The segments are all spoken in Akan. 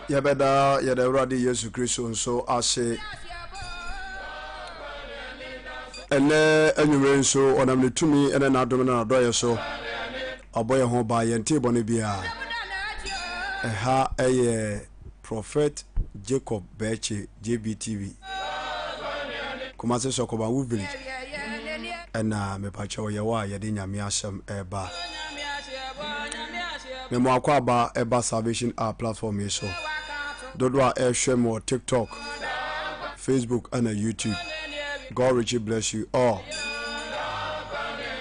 Yɛbɛda yɛn Awurade Yesu Kristo nso ase. Ɛnnɛ anwummere nso, ɔnam ne tumi ne n'adom ne n'adɔeɛ so abɔ yɛn ho ban, yɛntee bɔne biara. Ɛha yɛ Prophet Jacob Bɛɛkye JBTV, Kumasi Sɔkɔbanwu Village, ɛna mepakyɛw yɛwɔ a yɛde Nyame asɛm ɛreba. Me mo akwaaba ɛba Salvation Hour platform yi so. Dodoɔ a ɛrehwɛ me wɔ TikTok, Facebook ɛna YouTube. God richly bless you all.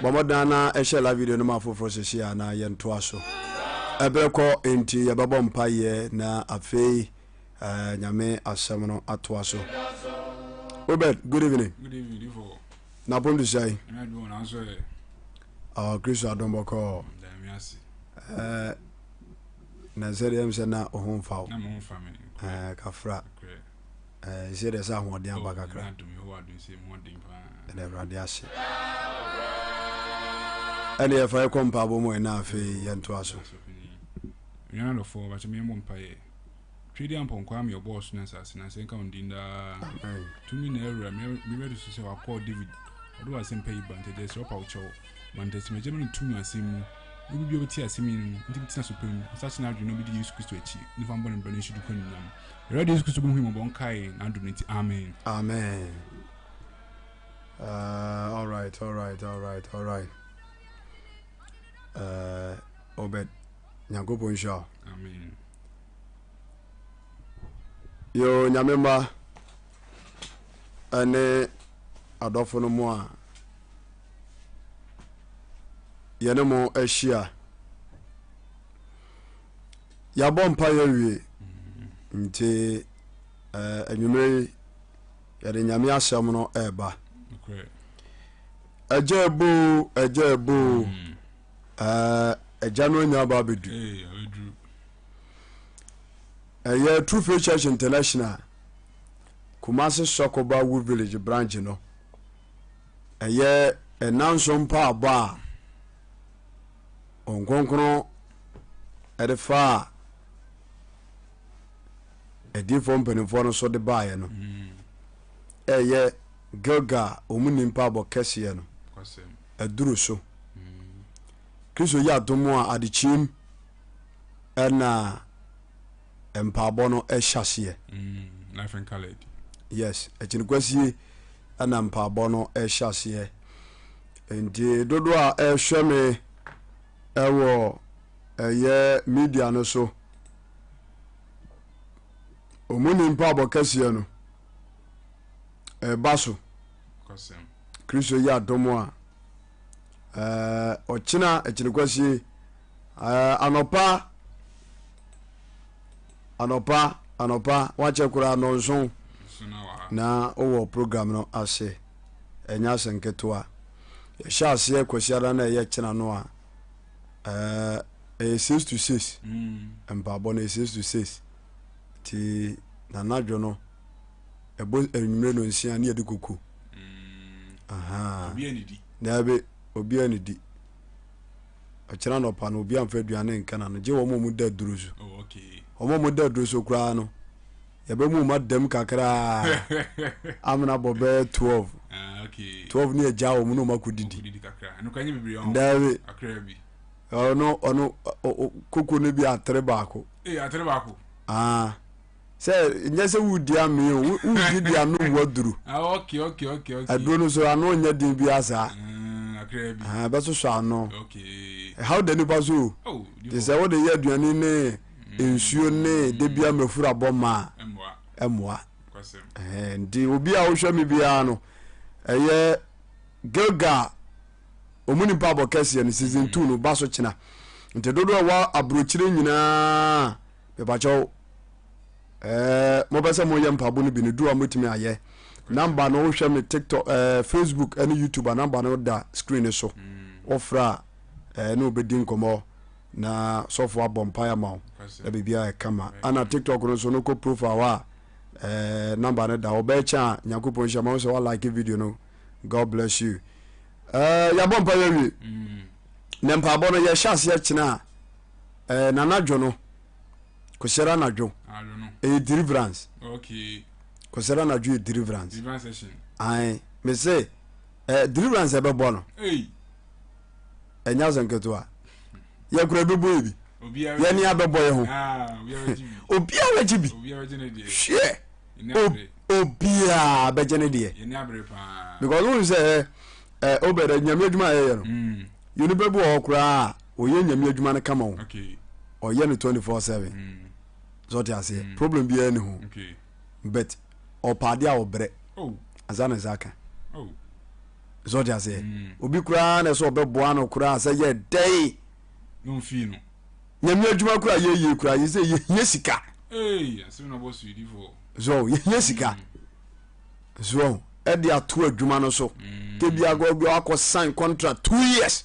Bɔ mmɔden na ɛhyɛ live video no ma afoforɔ sisi a na yɛntoa so. Ɛberɛ kɔ nti yɛbɛbɔ mpaeɛ na afei eh, Nyame asɛm no atoa so. Obed, good evening. Good evening, Difo. Na pon te sɛn? Nyame adom nanso ɛ. Oh, Kristo adom bɔkɔɔ. Da Nyame ase. Eh, na sɛ deɛ sɛ na wo ho mfa wo. Na me ho mfa me. Eh, kafra. Eh, sɛ deɛ sɛ ahoɔden aba oh, kakra. Nyame adom, Yehowa adom sɛ mu ɔden paa. Ɛna Awurade ase. Ɛne yɛfa yɛkɔ mpaabɔ mu ɛna afei yɛntoa so. Nnuan adɔfoɔ, bakyɛ meyɛ mmɔ mpaeɛ. Twedeampɔn Kwame ɔbɔɔ ɔsoro ne asase na sɛ nka wo din daa. Tumi na awura mmerɛ so sɛ wakɔɔ David ɔde w'asɛmpa yi ba nti agya srɛ ɔpa wo kyɛw ma ntasim agya ma no tumi asɛm mu na obi bi ɔbɛte asɛm yi no mu nti tena so pɛ mu ɔsakye n'adwene na ɔbɛdi Yesu Kristo akyi ne fa mbɔ ne bra ne nhyɛ dukɔ nyinam Awurade Yesu Kristo bɛhu mmɔbɔ nkae n'adom no nti amen. Amen. All right, all right, all right, all right. Obed, Nyankopɔn nhyira wo. Amen. Yo, Nyame mma ɛne adɔfo no mu a yɛne mo ahyia. Yɛabɔ mpa yɛawie nti anwummerɛ yi yɛde Nyame asɛm no ɛreba. Agya ɛboo, agya ɛboo, agya no anya aba abɛdu. Ɛyɛ True Faith Church International, Kumasi Sɔkoba Wu Village branch no. Ɛyɛ nnanson mpaabɔ a Honhom Kronkron ɛde faa adiyifoɔ mpanimfoɔ no so de baeɛ no. Ɛyɛ Gilgal wɔn ni mpaabɔ kɛseɛ no aduru so. Kristo yi adom a adekyeem ɛna mpaabɔ no ɛhyɛ aseɛ. Life and colored. Yes, akyirikwasie ɛna mpaabɔ no ɛhyɛ aseɛ. Nti dodoɔ a ɛhwɛ me ɛwɔ ɛyɛ media no so, ɔmu ni mpaabɔ kɛseɛ no ɛba so. Kristo yi adom a ɔkyena akyirikwasie anɔpa anɔpa anɔpa wakyɛ koraa nɔnson na wowɔ program no ase ɛnyɛ ase nketewa yɛhyɛ aseɛ kwasiada na ɛyɛ kyena no a ɛyɛ 6 to 6 mpaabɔ no ɛyɛ 6 to 6 nti nanadwo no ɛbɔ anwummerɛ no nsia ne yɛde koko daabi obiara ne di Ɔkyena anɔpa no, obiara mfa aduane nka n'ano, gye wɔn a wɔda aduro so. Oh, wɔn a wɔda aduro so koraa no, yɛbɛmu wɔn adam kakraa amena bɔ bɛyɛ 12. Ah, 12 ne agya wɔn na wɔn akɔdidi. Daabi. Ɔno ɔno koko no bi atere baako. Ee atere baako. Ah. Sɛ nyɛ sɛ wodi amee o, wodi de anom waduro. Ah, okay, okay, okay, okay. Aduro no so ano nyɛ den bi asaa. Mm, ah, bɛsosɔ ano. Okay. Ɛhaw da nipa so o. Oh, Te sɛ wode yɛ aduane ne mm. nsuo ne de bia mafuru abɔ ma a ɛmmoa. Nti obi a wohwɛ me biara no, ɛyɛ Gilgal ɔmu nipa abɔ kɛseɛ no season 2 no ba so kyena. Nti dodoɔ ɛwɔ aburokyire nyinaa mepakyɛw ɛɛ mobɛ sɛ moyɛ mpaabo no bi no du a mobɛtumi ayɛ namba no wohwɛ me tiktok ɛɛ facebook ɛne youtube a namba no da screen no so mm. wofrɛ a ɛɛ ne wobɛdi nkɔmmɔ na sɔfo abɔ mpaeɛ ama wo na biribiara ɛkama ana tiktok no nso no kɔ profile hɔ a ɛɛ namba no da hɔ bɛyɛ kyɛn a nyankopɔn nhyira ma wo sɛ wa like video no god bless you ɛɛ yɛabɔ mpaeɛ awie mm. na mpaabɔ no yɛhyɛ aseɛ kyena a ɛɛ nanadwo no Kwasiada anadwo. Ɛyɛ deliverance. Okay. Kwasiada anadwo yɛ deliverance. Deliverance session. Ae, me se eh, deliverance ɛbɛbɔ no. Hey. Ɛnyɛ asɛm ketewa. Yɛ kura ɛbɛbɔ yɛ bi. Yɛ ne abɛbɔ yɛ ho. Ah, obiara bɛgye bi. Hwɛ. Obiara bɛgye ne deɛ. Because wohu sɛ ɛ ɛ obɛdɛ nyame adwuma a yɛyɛ no. Mm. Yɛ nipa bi wɔ hɔ koraa a ɔyɛ nyame adwuma no kama o. Ɔyɛ no 24/7. Mm. So ɔte aseɛ. Mm. Problem biara ni ho. But ɔpɛ adeɛ a ɔbrɛ. Oh. Ansa na nsa aka. Oh. So ɔte aseɛ. Mm. Obi koraa na ɛsɛ ɔbɛboa no koraa sɛ yɛ dɛn. No mfii no. Nyame adwuma koraa yɛyie koraa yɛ sɛ yɛhia sika. Hey, asɛm na bɔ so yidifoɔ. So yɛhia sika. Mm. So ɛde ato adwuma no so. Mm. Kebi agɔ bi akɔ sign contract 2 years.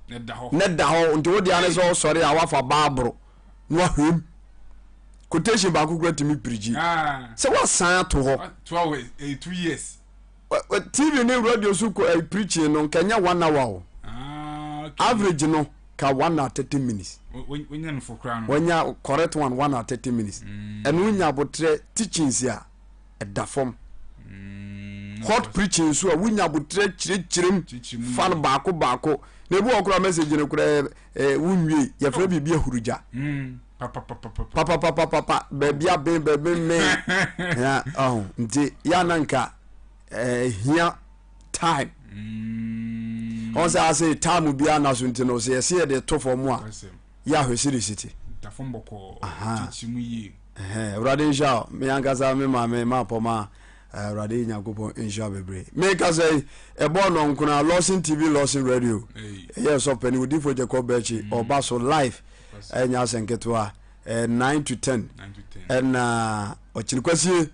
Na da hɔ. Ne da hɔ nti wo deɛ ne sɛ ɔsɔre a wafa baaboro na wahwɛm quotation baako kura tumi pirigyi Ah. sɛ wasan ato hɔ. 12 2 years. TV ne radio so kɔ preaching no nka nyɛ one hour o. Ah, okay. Average no ka 1 hour 30 minutes. Wonya no fo koraa no. Wanya correct one 1 hour 30 minutes. Ɛno wonya abotrɛ teachings a ɛda fam. Hot preaching nso a wonya abotrɛ kyerɛkyerɛm Kyerɛkyerɛ mu fa no baako baako. Na ebi wɔ koraa message no koraa wonwie yɛfrɛ biribi ahurugya. Papapapapa. Papapapapa baabi aben baabi mmen. Ya ɔho nti ya na nka hia time. Ɔn sɛ ase time biara na so nti no sɛ yɛsɛ yɛde to fam a Asɛm. yɛ ahwɛ siri siti. Da fam bɔkɔɔ. Aha. Kyerɛkyerɛ mu yie. Awurade nhyira wo. Me ankasa me maame maapɔma Awurade Nyankopɔn nhyira bebree. Meka sɛ ɛbɔɔ nɔnkona Lawson TV Lawson Radio. Hey. Ɛyɛ sɔpɛni odifo Jacob Bɛkyi ɔba so live ɛnyɛ asɛm ketewa 9 to 10 9 to 10. ɛna ɔkyene kwasie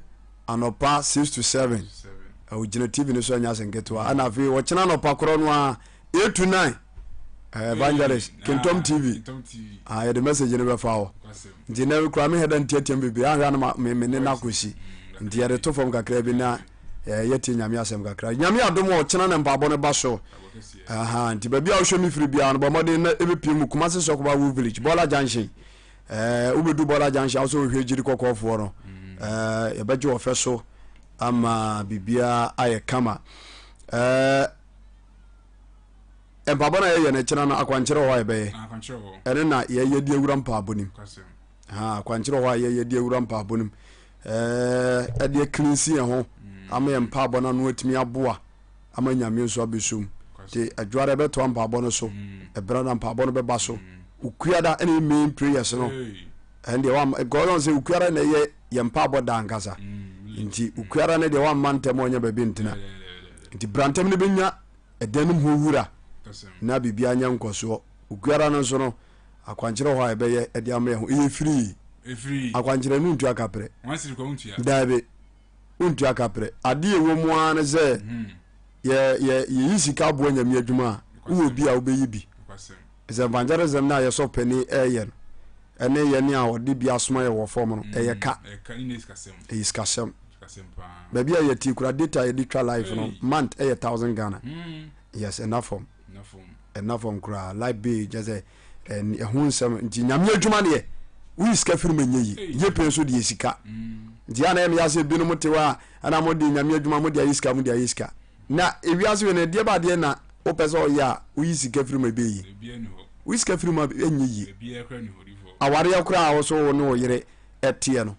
anɔpa 6 to 7 7. ɔgyina TV no so ɛnyɛ asɛm ketewa ɛna afei ɔkyena anɔpa korɔ no a 8 to 9 evangelist Hey, Kingdom ah, TV Kingdom TV. ah, yɛde message no bɛfa hɔ Kwasɛm. nti nɛ kura me hɛda ntiatia bebree ahwɛ ano me me ne no akɔsi nti yɛde to fam kakra bi na yɛtie Nyame asɛm kakra. Nyame adom a ɔkyena na mpaabɔ no ba so. Abɔ kɛseɛ. Aha, nti baabi a wohwɛ me firi biara no bɔ mmɔden na ɛbɛpie mu Kumase Sɔkoba Wood Village, Bɔla Junction. Wobɛdu Bɔla Junction a wo sɛ wohwɛ gyiri kɔkɔɔfoɔ no. Yɛbɛgye ɔfɛ so ama biribiara ayɛ kama. Mpaabɔ no a yɛyɛ no kyena no akwankyerɛ wɔ hɔ a yɛbɛyɛ. Ah, akwankyerɛ wɔ hɔ. Ɛno na yɛyɛ de awura mpaabɔ no mu. Kwasɛm. Ha, akwankyerɛ wɔ hɔ a yɛyɛ de awura mpaabɔ no mu. Ɛde akilinsi yɛn ho ama yɛn mpaabɔ no ano atumi aboa ama Nyame nso abɛsom. Nti adwoada ɛbɛtoa mpaabɔ no so, ɛberɛ na mpaabɔ no bɛba so. Okuada ɛna yɛ main prayers no. Hey. Ɛn deɛ wamma, because ɔn sɛ okuada na ɛyɛ yɛn mpaabɔ da ankasa. Nti okuada no deɛ wamma ntɛm a ɔnya baabi ntena. Nti bra ntɛm no bɛnya ɛdan no mu hɔ wura na biribiara nyɛ nkɔsoɔ. Okuada no nso no, akwankyerɛ wɔ hɔ a yɛbɛyɛ de ama yɛn ho. Ɛyɛ free. Akwankyerɛ no ntua kaprɛ. Daabi, wontua kaprɛ. Adeɛ ɛwɔ mu ara ne sɛ yɛ yɛ yɛyi sika aboa Nyame adwuma a, wowɔ bi a wobɛyi bi. Sɛ evangelism no a yɛsɔ panin ɛyɛ no ɛne yɛne a ɔde bi asoma yɛ wɔ fam no, ɛyɛ ka. Ɛyɛ sikasɛm. Baabi a yɛte kura data a yɛde twa live no month ɛyɛ 1000 Ghana. Yes, ɛna fam. Ɛna fam koraa. Live bill kyɛ sɛ ɛho nsɛm nti Nyame adwuma deɛ woyi sika firi mu ɛnyɛ yi. Nye pɛn so deɛ sika. Nti ana ɛmɛ yɛ sɛ binom te hɔ a ɛna mo de Nyame adwuma mo de ayɛ sika mo de ayɛ sika. Na ewiase wei no ɛdeɛ ba adeɛ na wopɛ sɛ ɔyɛ a woyi sika firi mu ɛbɛyɛ yie. Woyi sika firi mu a ɛnyɛ yie. Awareɛ koraa a wo so wo ne wo yere ɛteɛ no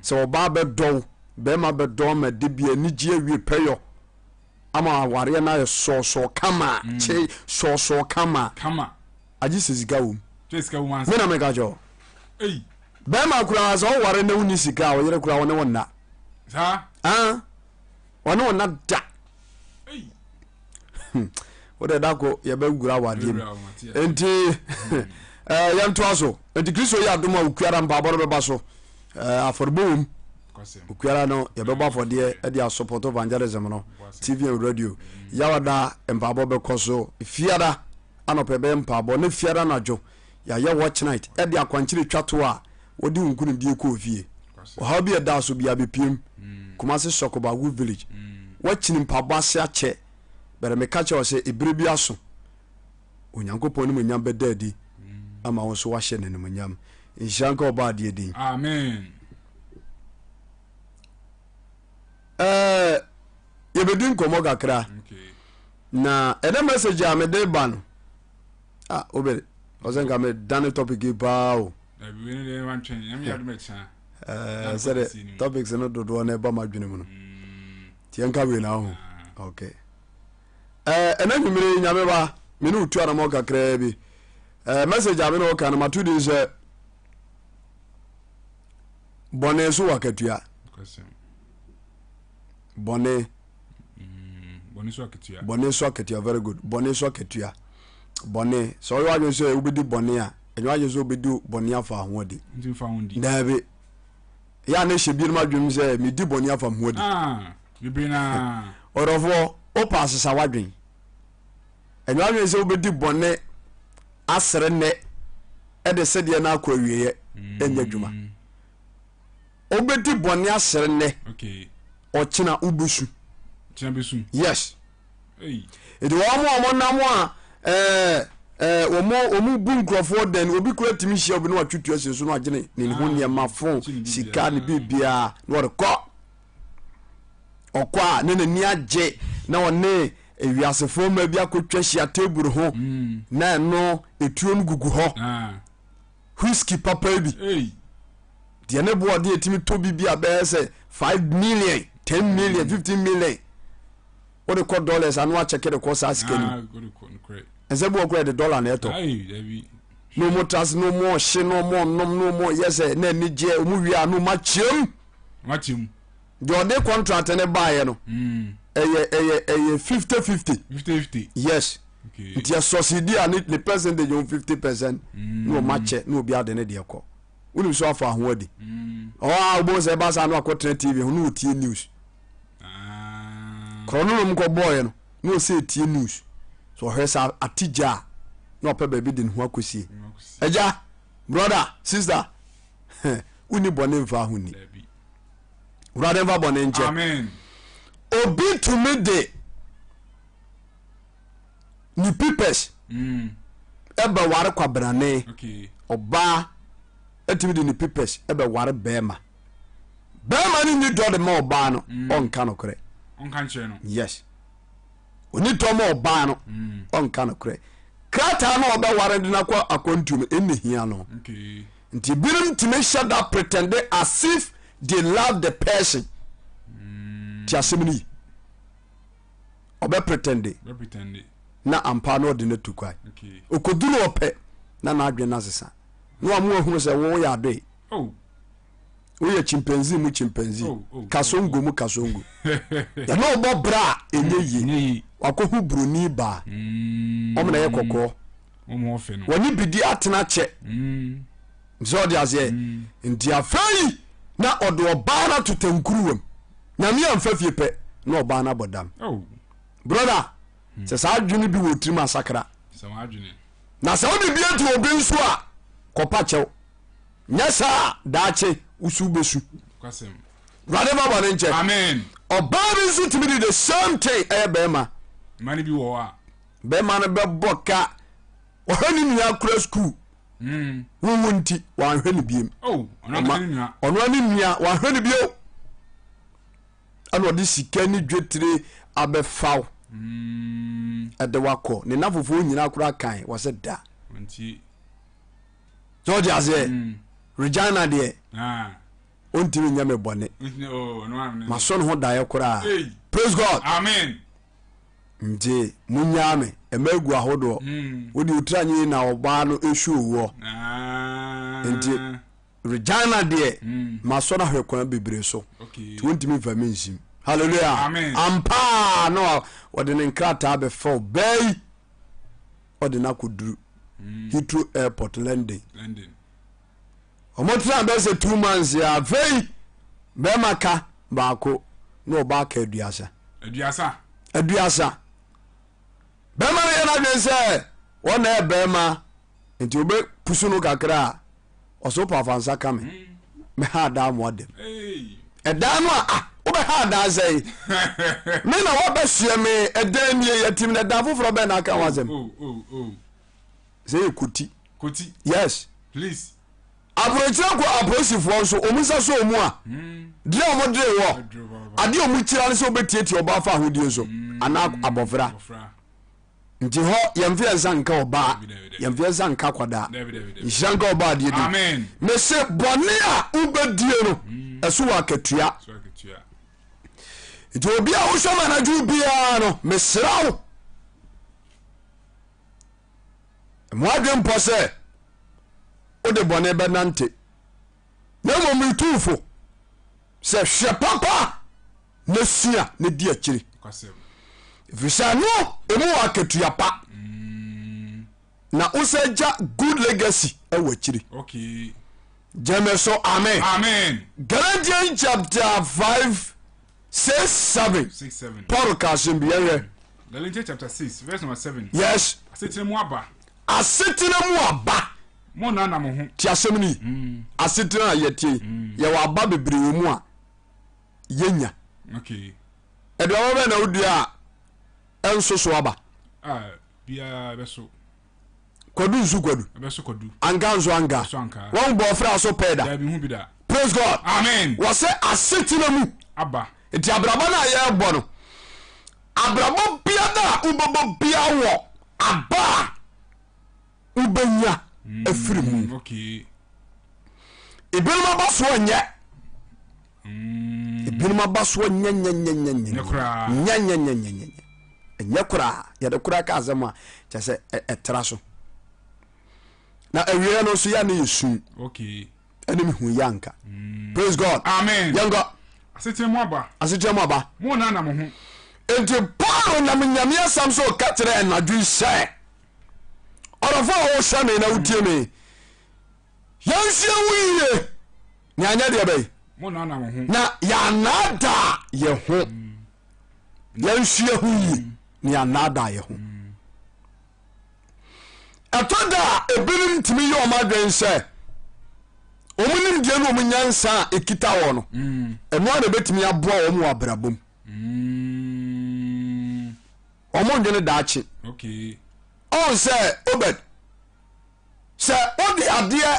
sɛ ɔbaa bɛdɔ wo bɛrima bɛdɔ ama de bi anigye awie pɛyɔ ama awareɛ no ayɛ sɔɔsɔɔ kama kye sɔɔsɔɔ kama agye sɛ sika wɔ mu. Me na meka kyerɛ wo. Bɛrima koraa sɛ ɔware na wonni sika a ɔyere koraa ɔne wo nna. Ah. Ɔne wo nna da. Wode da ko yɛbɛwura awadeɛ mu. Nti yɛntoa so. Nti Kristo yɛ adom a okuara mpaabɔ no bɛba so. Afɔrebɔ wom. Okuara no yɛbɛbɔ afɔdeɛ de asopɔto evangelism no TV and radio. Yawada mpaabɔ bɛkɔ so. Fiada anɔpɛ bɛyɛ mpaabɔ ne fiada anadwo yɛayɛ watch night de akwankyerɛ twa to a wɔde wo nkunimdie kɔɔ fie. Ɔhaw bi a ɛdaa so biara bɛpiem. Kumasi Sɔkobagu village. Woakyini mpaabɔ ase akyɛ. But meka kyerɛ wo sɛ ebere bi aso. Onyankopɔn animuonyam bɛda adi ama wo nso woahyɛ no animuonyam. Nhyira nka Ɔbɔadeɛ din. Amen. Yɛbɛdi nkɔmmɔ kakra. Na ɛnɛ message a mede ba no, ah, obere, ɔsɛ nka medane topic yi paa o. Eh, sɛde topics no dodoɔ no ɛba m'adwene mu no. Nti yɛnka wei na ho. Okay. Eh, ɛnɛ nwummere nyame ba, me ne wotu anamɔ kakraa bi. Eh, message a me ne woka no mato din sɛ bɔne so wɔ akatua. Bɔne. Bɔne so akatua. Bɔne so akatua very good. Bɔne so akatua. Bɔne sɛ ɔyɛ wadwene sɛ wobɛdi bɔne a ɛnyɛ wadwene sɛ wobɛdi bɔne afa ho adi. Daabi. Yɛ a na ɛhyɛ binom adwenem sɛ medi bɔne afa ho adi. Ah, bebree naa. Ɔdɔfoɔ, wopɛ asesa wadwene. Ɛnyɛ wadwene sɛ wobɛdi bɔne asere nnɛ ɛde sɛdeɛ no akɔ awieɛ ɛnyɛ adwuma. Wobɛdi bɔne asere nnɛ, ɔkyena wobɛsu. Yes. Nti wɔn a wɔn nam a ɛɛ ɛɛ wɔn wɔn bu nkurɔfoɔ dɛn obi kura tumi hyia obi na watwi tua si so na wagyene ne ho nneɛma fon sika ne biribiara na ɔde kɔ ɔkɔ a ne n'ani agye na ɔne ewiasefoɔ mma bi akɔtwa hyia table ho mm. na ɛno etuo no gugu hɔ. Ah. Whisky papa yi bi. Deɛ ne boɔ de ɛtumi tɔ bi bi a bɛyɛ sɛ 5 million, 10 million, 15 mm. million. Wode kɔ dollars ano akyɛke de kɔ saa sika nim. Ah, Ɛsɛ bi wɔ kora de dollar na ɛtɔ. Na ɔmo tra ase na ɔmo ɔhye na ɔmo ɔnom na ɔmo yɛ sɛ na ani gyeɛ ɔmo wie a na ɔmo akyɛm. Deɛ ɔde contract ne baayɛ no mm. ɛyɛ ɛyɛ ɛyɛ 50 50. 50 50. Yes. Nti ɛsɔsidi a ne percentage ho 50% na ɔma kyɛ na obi ade ne deɛ kɔ. Wonim so afa ho adi. Ɔhɔ a wobɛhu sɛ ɛba saa na wakɔtena TV ho na ɔtie news. Korɔ no nom kɔbɔɔeɛ no na ɔsɛ ɛtie news. So ɔhwɛ sɛ ate gya a na ɔpɛ baabi de ne ho akɔsie. Agya, brother, sister, wonni bɔne mfa ho nni. Wurade mfa bɔne nkyɛ. Obi tumi de ne pipɛs mm. ɛbɛware kwabrane ɔbaa ɛtumi de ne pipɛs ɛbɛware bɛrima bɛrima no nni dɔ de ma ɔbaa no mm. ɔnka nokorɛ yes ɔni dɔ ma ɔbaa no mm. ɔnka nokorɛ krataa no ɔbɛware de no akɔ akwantuo ɛnne hia no nti binom tumi hyɛ da pretend as if they love the person ti asɛm no yi ɔbɛ pretende na ampa na ɔde no atu kwan okoduru ɔpɛ na n'adwene no asesa na wama wahunu sɛ woyɛ adoe oh. woyɛ chimpanzee mu chimpanzee oh, oh, kasongo mu kasongo yɛne ɔbɔ bra a ɛnyɛ yie wakɔhu buroni baa mm. ɔmo na yɛ kɔkɔɔ wɔne bidi atena kyɛ mm. sɛ ɔde aseɛ mm. nti afei na ɔde ɔbaa no ato tankuruwam nyame amfa fie pɛ na ɔbaa no abɔ dam oh. brother hmm. sɛ saa adwene bi wɔ tirim asakra na sɛ wode bi atu obi nso a kɔpa kyɛw nyɛ saa daakye wosu bɛsu wurade ma bɔne nkyɛ ɔbaa bi nso tumi de the same thing ɛyɛ bɛrima bɛrima no bɛbɔ ka ɔhwɛ ne nua kura sukuu hmm. wowu nti wanhwɛ no biem oh, ɔno ne nua wanhwɛ no bio ɛna ɔde sika ne dwetire abɛfaw hmm. ɛde wakɔ ne nafofoɔ nyinaa koraa kan wɔ sɛ da sɛ ɔde aseɛ hmm. Regina deɛ ah. ɔntumi nyɛ me bɔne oh, masɔ ne ho daeɛ koraa praise God amen Nti monyaa me ɛma agu ahodoɔ. Wode otira nye na ɔbaa no ɛsu owuɔ. Nti Regina deɛ masɔ no ahwɛ kwan bebree so. Nti wontumi mfa me nsim. Hallelujah. Ampaa na wɔde ne nkrataa bɛfa ɔbaa yi ɔde no akɔduru Heathrow Airport London. Wɔtenaa bɛyɛ sɛ 2 months a afei bɛrima ka baako na ɔbaa ka 30. 30. 30. Bɛrima no yɛ n'adwene sɛ wɔn na yɛ bɛrima nti wɔbɛpusu no kakra a ɔsɛ wopɛ afa nsa ka me mɛha adaa mo adam. Ɛdan no a ah wobɛha adaa sɛe me na wɔbɛsoɛ me ɛdan nie yɛtim na ɛdan foforɔ bɛn na aka ho asɛm. Oh, oh, oh. Sɛ yɛ koti. Koti. Yes. Please. Aburokyerɛ kɔ apolisifoɔ nso wɔn nsa so wɔn a. Dere a wɔn dere wɔ. Adeɛ a ɔmo kyira ne sɛ wobɛtiatia ɔbaa fa ahodie so anaa abɔfra. Nti hɔ yɛmfa yɛn nsa nka ɔbaa, yɛmfa yɛn nsa nka akwadaa. Nhyira nka ɔbaa adeɛ din. Mese bɔne a wobɛdie no ɛso wɔ akatua. Nti obi a wohwɛ ma anadwo biara no mesrɛ wo mo adwe mpɔ sɛ wode bɔne bɛnante na mmom metu fo sɛ hwɛ papa na sua na di akyiri ɛfiri sɛ ɛno ɛmu wɔ akatua pa mm. na wosɛ gya good legacy ɛwɔ akyiri okay. gyeme so amen. Amen. Galatians chapter 5 6 7 Paul ka asɛm bi yɛhwɛ. Galatians chapter 6 verse number 7. Yes. Asetena mu aba. Asetena mu aba. Mo na na mo ho. Ti asɛm ni. Mm. Asetena a yɛtie. Mm. Yɛwɔ aba bebree wɔ mu a yɛnya. Okay. Aduaba bɛn na wodua a ɛnso so aba? Ah, biara bɛso. Kwadu nso kwadu. Ɛbɛso kwadu. Anka nso anka. Ɛbɛso anka. Wɔn bɔ ɔfra so pɛɛ da. Daabi hu bi da. Praise God. Amen. Wɔsɛ asetena mu. Aba. Nti abrabɔ no a yɛrebɔ no, abrabɔ biara a wobɛbɔ biara wɔ aba a wobɛnya afiri mu. Mm, okay. Ebinom aba soɔ nyɛ. Mm. Ebinom aba soɔ nyɛ nyɛ nyɛ nyɛ nyɛ. Nyɛ koraa. Nyɛ nyɛ nyɛ nyɛ nyɛ. Ɛnyɛ koraa. Yɛde koraa ka asɛm a kyɛ sɛ ɛtra so. Na awieɛ no nso yɛ ne yɛ sum. Okay. Ɛne mehu yɛ anka. Mm. Praise God. Amen. Yɛnkɔ. Asetena mu aba. Asetena mu aba. Mo na na mo ho. Nti Paul nam Nyame asɛm so ka kyerɛ anadwo yi sɛ ɔdɔfo a wohwɛ me na wotie me yɛnhwɛ wo yie na yɛanyɛ deɛ bɛyi na yɛanaadaa yɛ ho yɛnhwɛ ho yie na yɛanaadaa yɛ ho ɛtɔ da a ebinom ntumi yɛ wɔn adwene sɛ wɔn nimdeɛ ne wɔn nyansa a ɛkita wɔn no ɛno a na ɛbɛtumi aboa wɔn wɔ abrabɔ mu wɔn ndwene daakye ɔn sɛ obed sɛ wode adeɛ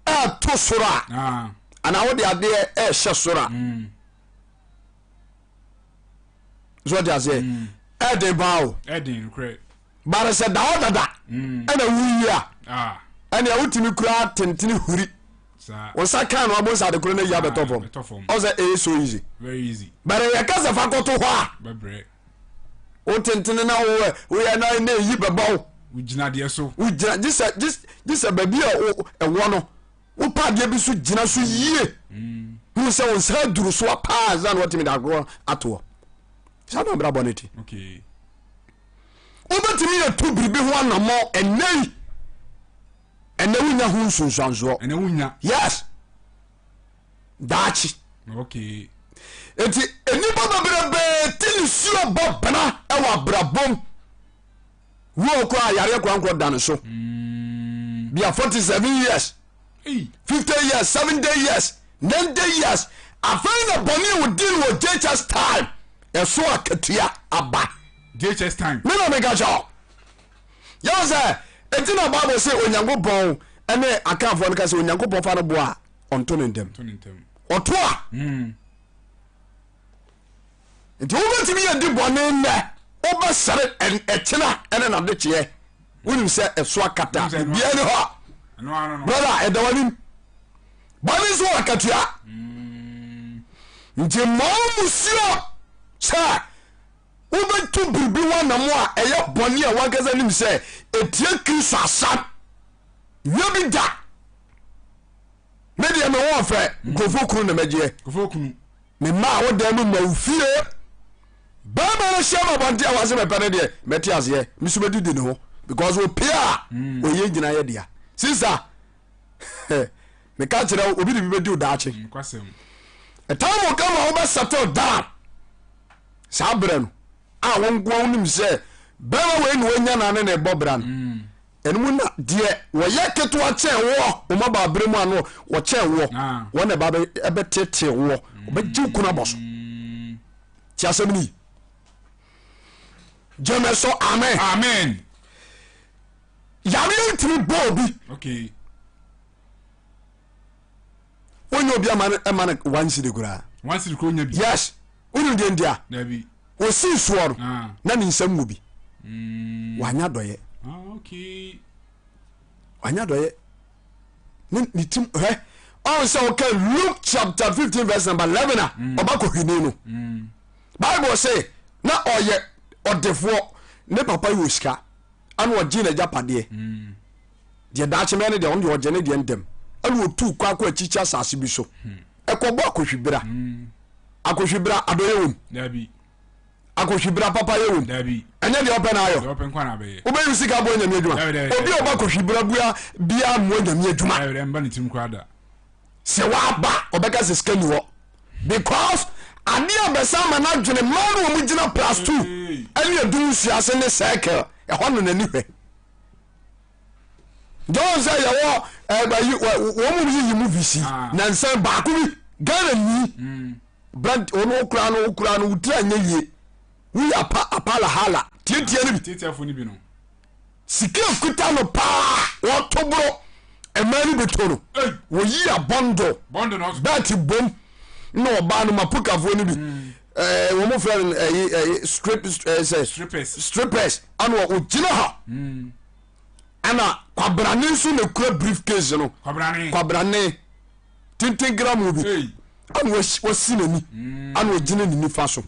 ɛɛto soro a ah. anaa wode adeɛ ɛɛhyɛ soro a mm. so ɔde aseɛ mm. ɛɛden paa o bare sɛ da hɔ dada mm. ɛna woyi a ah. ɛnea wotumi kura tentene huri wo nsa kan no abonsa ade koro no ayi abɛtɔ fam ɔsɛ ɛyɛ so easy bare yɛka sɛ fa kɔto hɔ a wo tentene na woyɛ woyɛ na na eyi bɛbɔ wo. Wogyina adeɛ so. Wogyina gye sɛ gye gye sɛ baabi a ɛwɔ no wopɛ adeɛ bi so gyina so yie. Mm. Hu sɛ wo nsa aduru so paa ansa na watumi de agorɔ atoɔ. Saa na abrabɔ no te. Okay. Wobɛtumi atu biribi ho anammɔ ɛnnɛ yi ɛnnɛ wonya ho nsunsuansoɔ. Ɛnnɛ wonya. Yes. daakye. Okay. Eti nnipa bebrebe ti ne suo bɔ bena wɔ abrabom. Wuo koraa yareɛ koraa nkɔ da ne so. Mm. Bia 47 years, 50 years, 70 years, 90 years. Afei na bɔne a wɔdi no wɔ JHS time ɛso akatua aba. JHS time. Me na meka kyerɛ yɛwɔ sɛ enti na Bible sɛ Onyankopɔn ne akanfoɔ no ka sɛ Onyankopɔn fa no boa a ɔnto ne ntɛm ɔto a hmm. nti wobɛtumi yɛ di bɔne nnɛ wobɛsɛre ɛkyena ɛne nadekyeɛ wonim sɛ ɛso akata biribiara ni hɔ brother ɛda w'anim bɔne nso wɔ akatua hmm. nti mmɔ wo musuo sɛ wobɛtu biribi ho anamo a ɛyɛ bɔne a wankasa nim sɛ ɛtie kristo asɛm nyɛ bi da me deɛ me ho ɔfɛ nkurɔfoɔ kunu na mɛgyeɛ me mma a wodan mu ma wo fie bɛrima no hyɛ ma abɔnten a wase mɛpɛ no deɛ mɛte aseɛ me so mɛdidi ne ho because opie a hmm. ɔyɛ nyina yɛ dea sista meka kyerɛ wo obi de bi bɛdi wo daakye ɛtam mo ka ma wobɛ settle down saa berɛ no a wo nkoa wonim sɛ bɛrima wei ne wanya na ne ne bɔ bra no hmm. Ɛno mu na deɛ wɔyɛ ketewa kyɛn woɔ, wɔn aba abere mu ano wɔkyɛn woɔ, Ah. wɔn na ɛba ɛbɛtetee woɔ, wɔbɛgye wo kunu abɔ so. Ti asɛm ni. Gyeme so amen. Amen. Yareɛ ntumi bɔ obi. Okay. Wonyɛ obi ama no ɛma no one cedi koraa. One cedi koraa onya bi. Yes. Wonim Wonu deɛ ntia? Dabi. Osii soɔ no Ah. na ne nsam wɔ bi. Mm. Wanya dɔyɛ. Ah, okay. Wanya dɔyɛ. Ne ne tim hɛ. Ɔn sɛ ɔka Luke chapter 15 verse number 11 a ɔba kɔhwini no. Bible se na ɔyɛ ɔdefoɔ ne papa yi wɔ sika ɛna ɔgye n'agyapadeɛ. Deɛ daakye mɛyɛ ne deɛ ɔno deɛ ɔgye ne deɛ ntɛm ɛna ɔtuu kɔ akɔ akyikyi asase bi so ɛkɔbɔ akɔhwibra akɔhwibra adɔyɛ wom akɔhwibra papa yɛ wom ɛnyɛ deɛ ɔpɛ na ayɔ wobɛyi sika aboa nyame adwuma obi a ɔba akɔhwibra bua bia mmoa nyame adwuma sɛ waba ɔbɛka sɛ sika ni hɔ because adeɛ a bɛsa ama no adwene maa no wɔn gyina plus two ɛne adum nsuase ne circle ɛhɔ no n'ani hwɛ John sɛ yɛwɔ ɛyi wɔn mu yiyi movies yi ah. na nsɛn baako bi Ghana ni brand wɔn okura no okura no wotiri anyɛ yie woyɛ apa apala hala tietie no bi tietiafo no bi no sika ekuta no paa wɔto boro mmaa no bi to no wɔyi abɔndo bɛɛti bom na ɔbaa no mapukafoɔ no bi ɛɛ wɔn fɛ no ɛyi ɛyi strip ɛɛ sɛ strippers ɛna ɔgyina ha. Mm. ɛna kwabrane nso na kura brief case no kwabrane tenten gram bi ɛna wasi n'ani mm. ɛna ɔgyina ne nifa so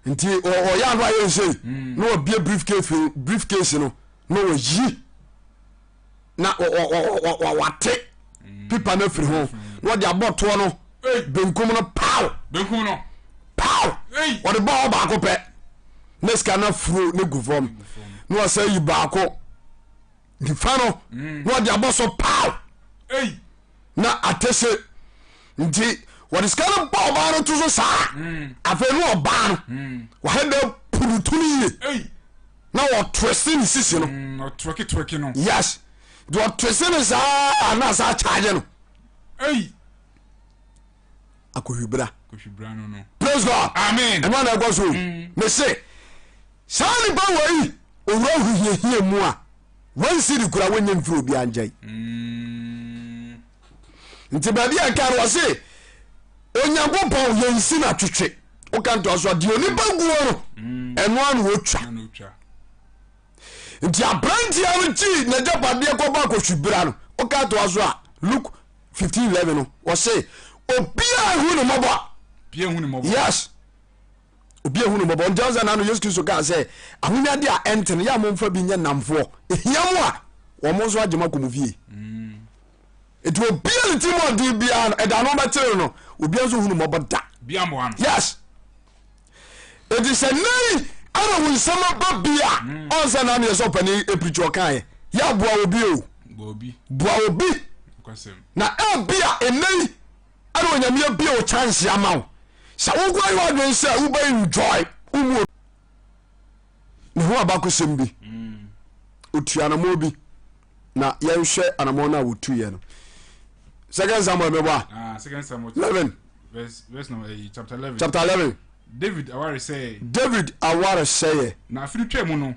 nti ɔyɛ ano ayɛ nsei mm. na wabie brief case brief case no na wayi na wate mm. pipa no afiri ho na wɔde abɔ toɔ no benkum no pow benkum no pow wɔde bɔ hɔ baako pɛ ne sika no afuro ne gu fam na wɔsɛ yi baako nifa no mm. na wɔde abɔ so pow na atese nti wɔde sika no bɔ ɔbaa no to so saa mm. afei ne ɔbaa no mm. wɔhɛ dɛ purutu no yie na wɔtoese ne sisi no yes nti wɔtoese no saa na asa akyagye no akɔhwibra praise God amen ɛno ana ɛkɔ so mm. mese saa nipa wei owura hohiahia mu a wansi de kura wonyɛ mfiri obi angyɛn mm. nti baabi a ɛka no wɔse onyankopɔn yɛnsi no atwetwe woka ntoa so a deɛ onipa guo no mm. ɛno ano wɔtwa nti aberanteɛ no gyii n'agyapadeɛ kɔbɔ akɔhwibra no woka toa so a Luke 15 11 no wɔse obiaa hu no mmɔbɔ a yes obi ehu no mmɔbɔ nti ɔsɛ nano Yesu Kristo kaa sɛ ahonyade a ɛntene yɛ a momfa bi nyɛ nnamfoɔ ehia mo a wɔn nso agye mo akɔ mo fie nti obia ne ti mu ɔden biara no ɛda no bɛkyere no obia nso hu no mmɔbɔ da yes Enti sɛ nnɛ yi ana wo nsɛm aba bi a hmm. ɔnsɛ na neɛ sɛ ɔpani apirikyi ɔkaeɛ yɛ aboa obi o boa obi na ebi a ɛnnɛ yi ana onyame abie wo chance ama wo sɛ wokɔ yɛ ɔdwen sɛ wobɛ enjoy womu ne ho abakɔsɛm bi ɔtu anamɔ bi na yɛnhwɛ anamɔ no a wɔtuiɛ no second samuel mebɔ a ah, 11 chapter 11 david awaresɛeɛ david awaresɛeɛ na afe no twaa mu no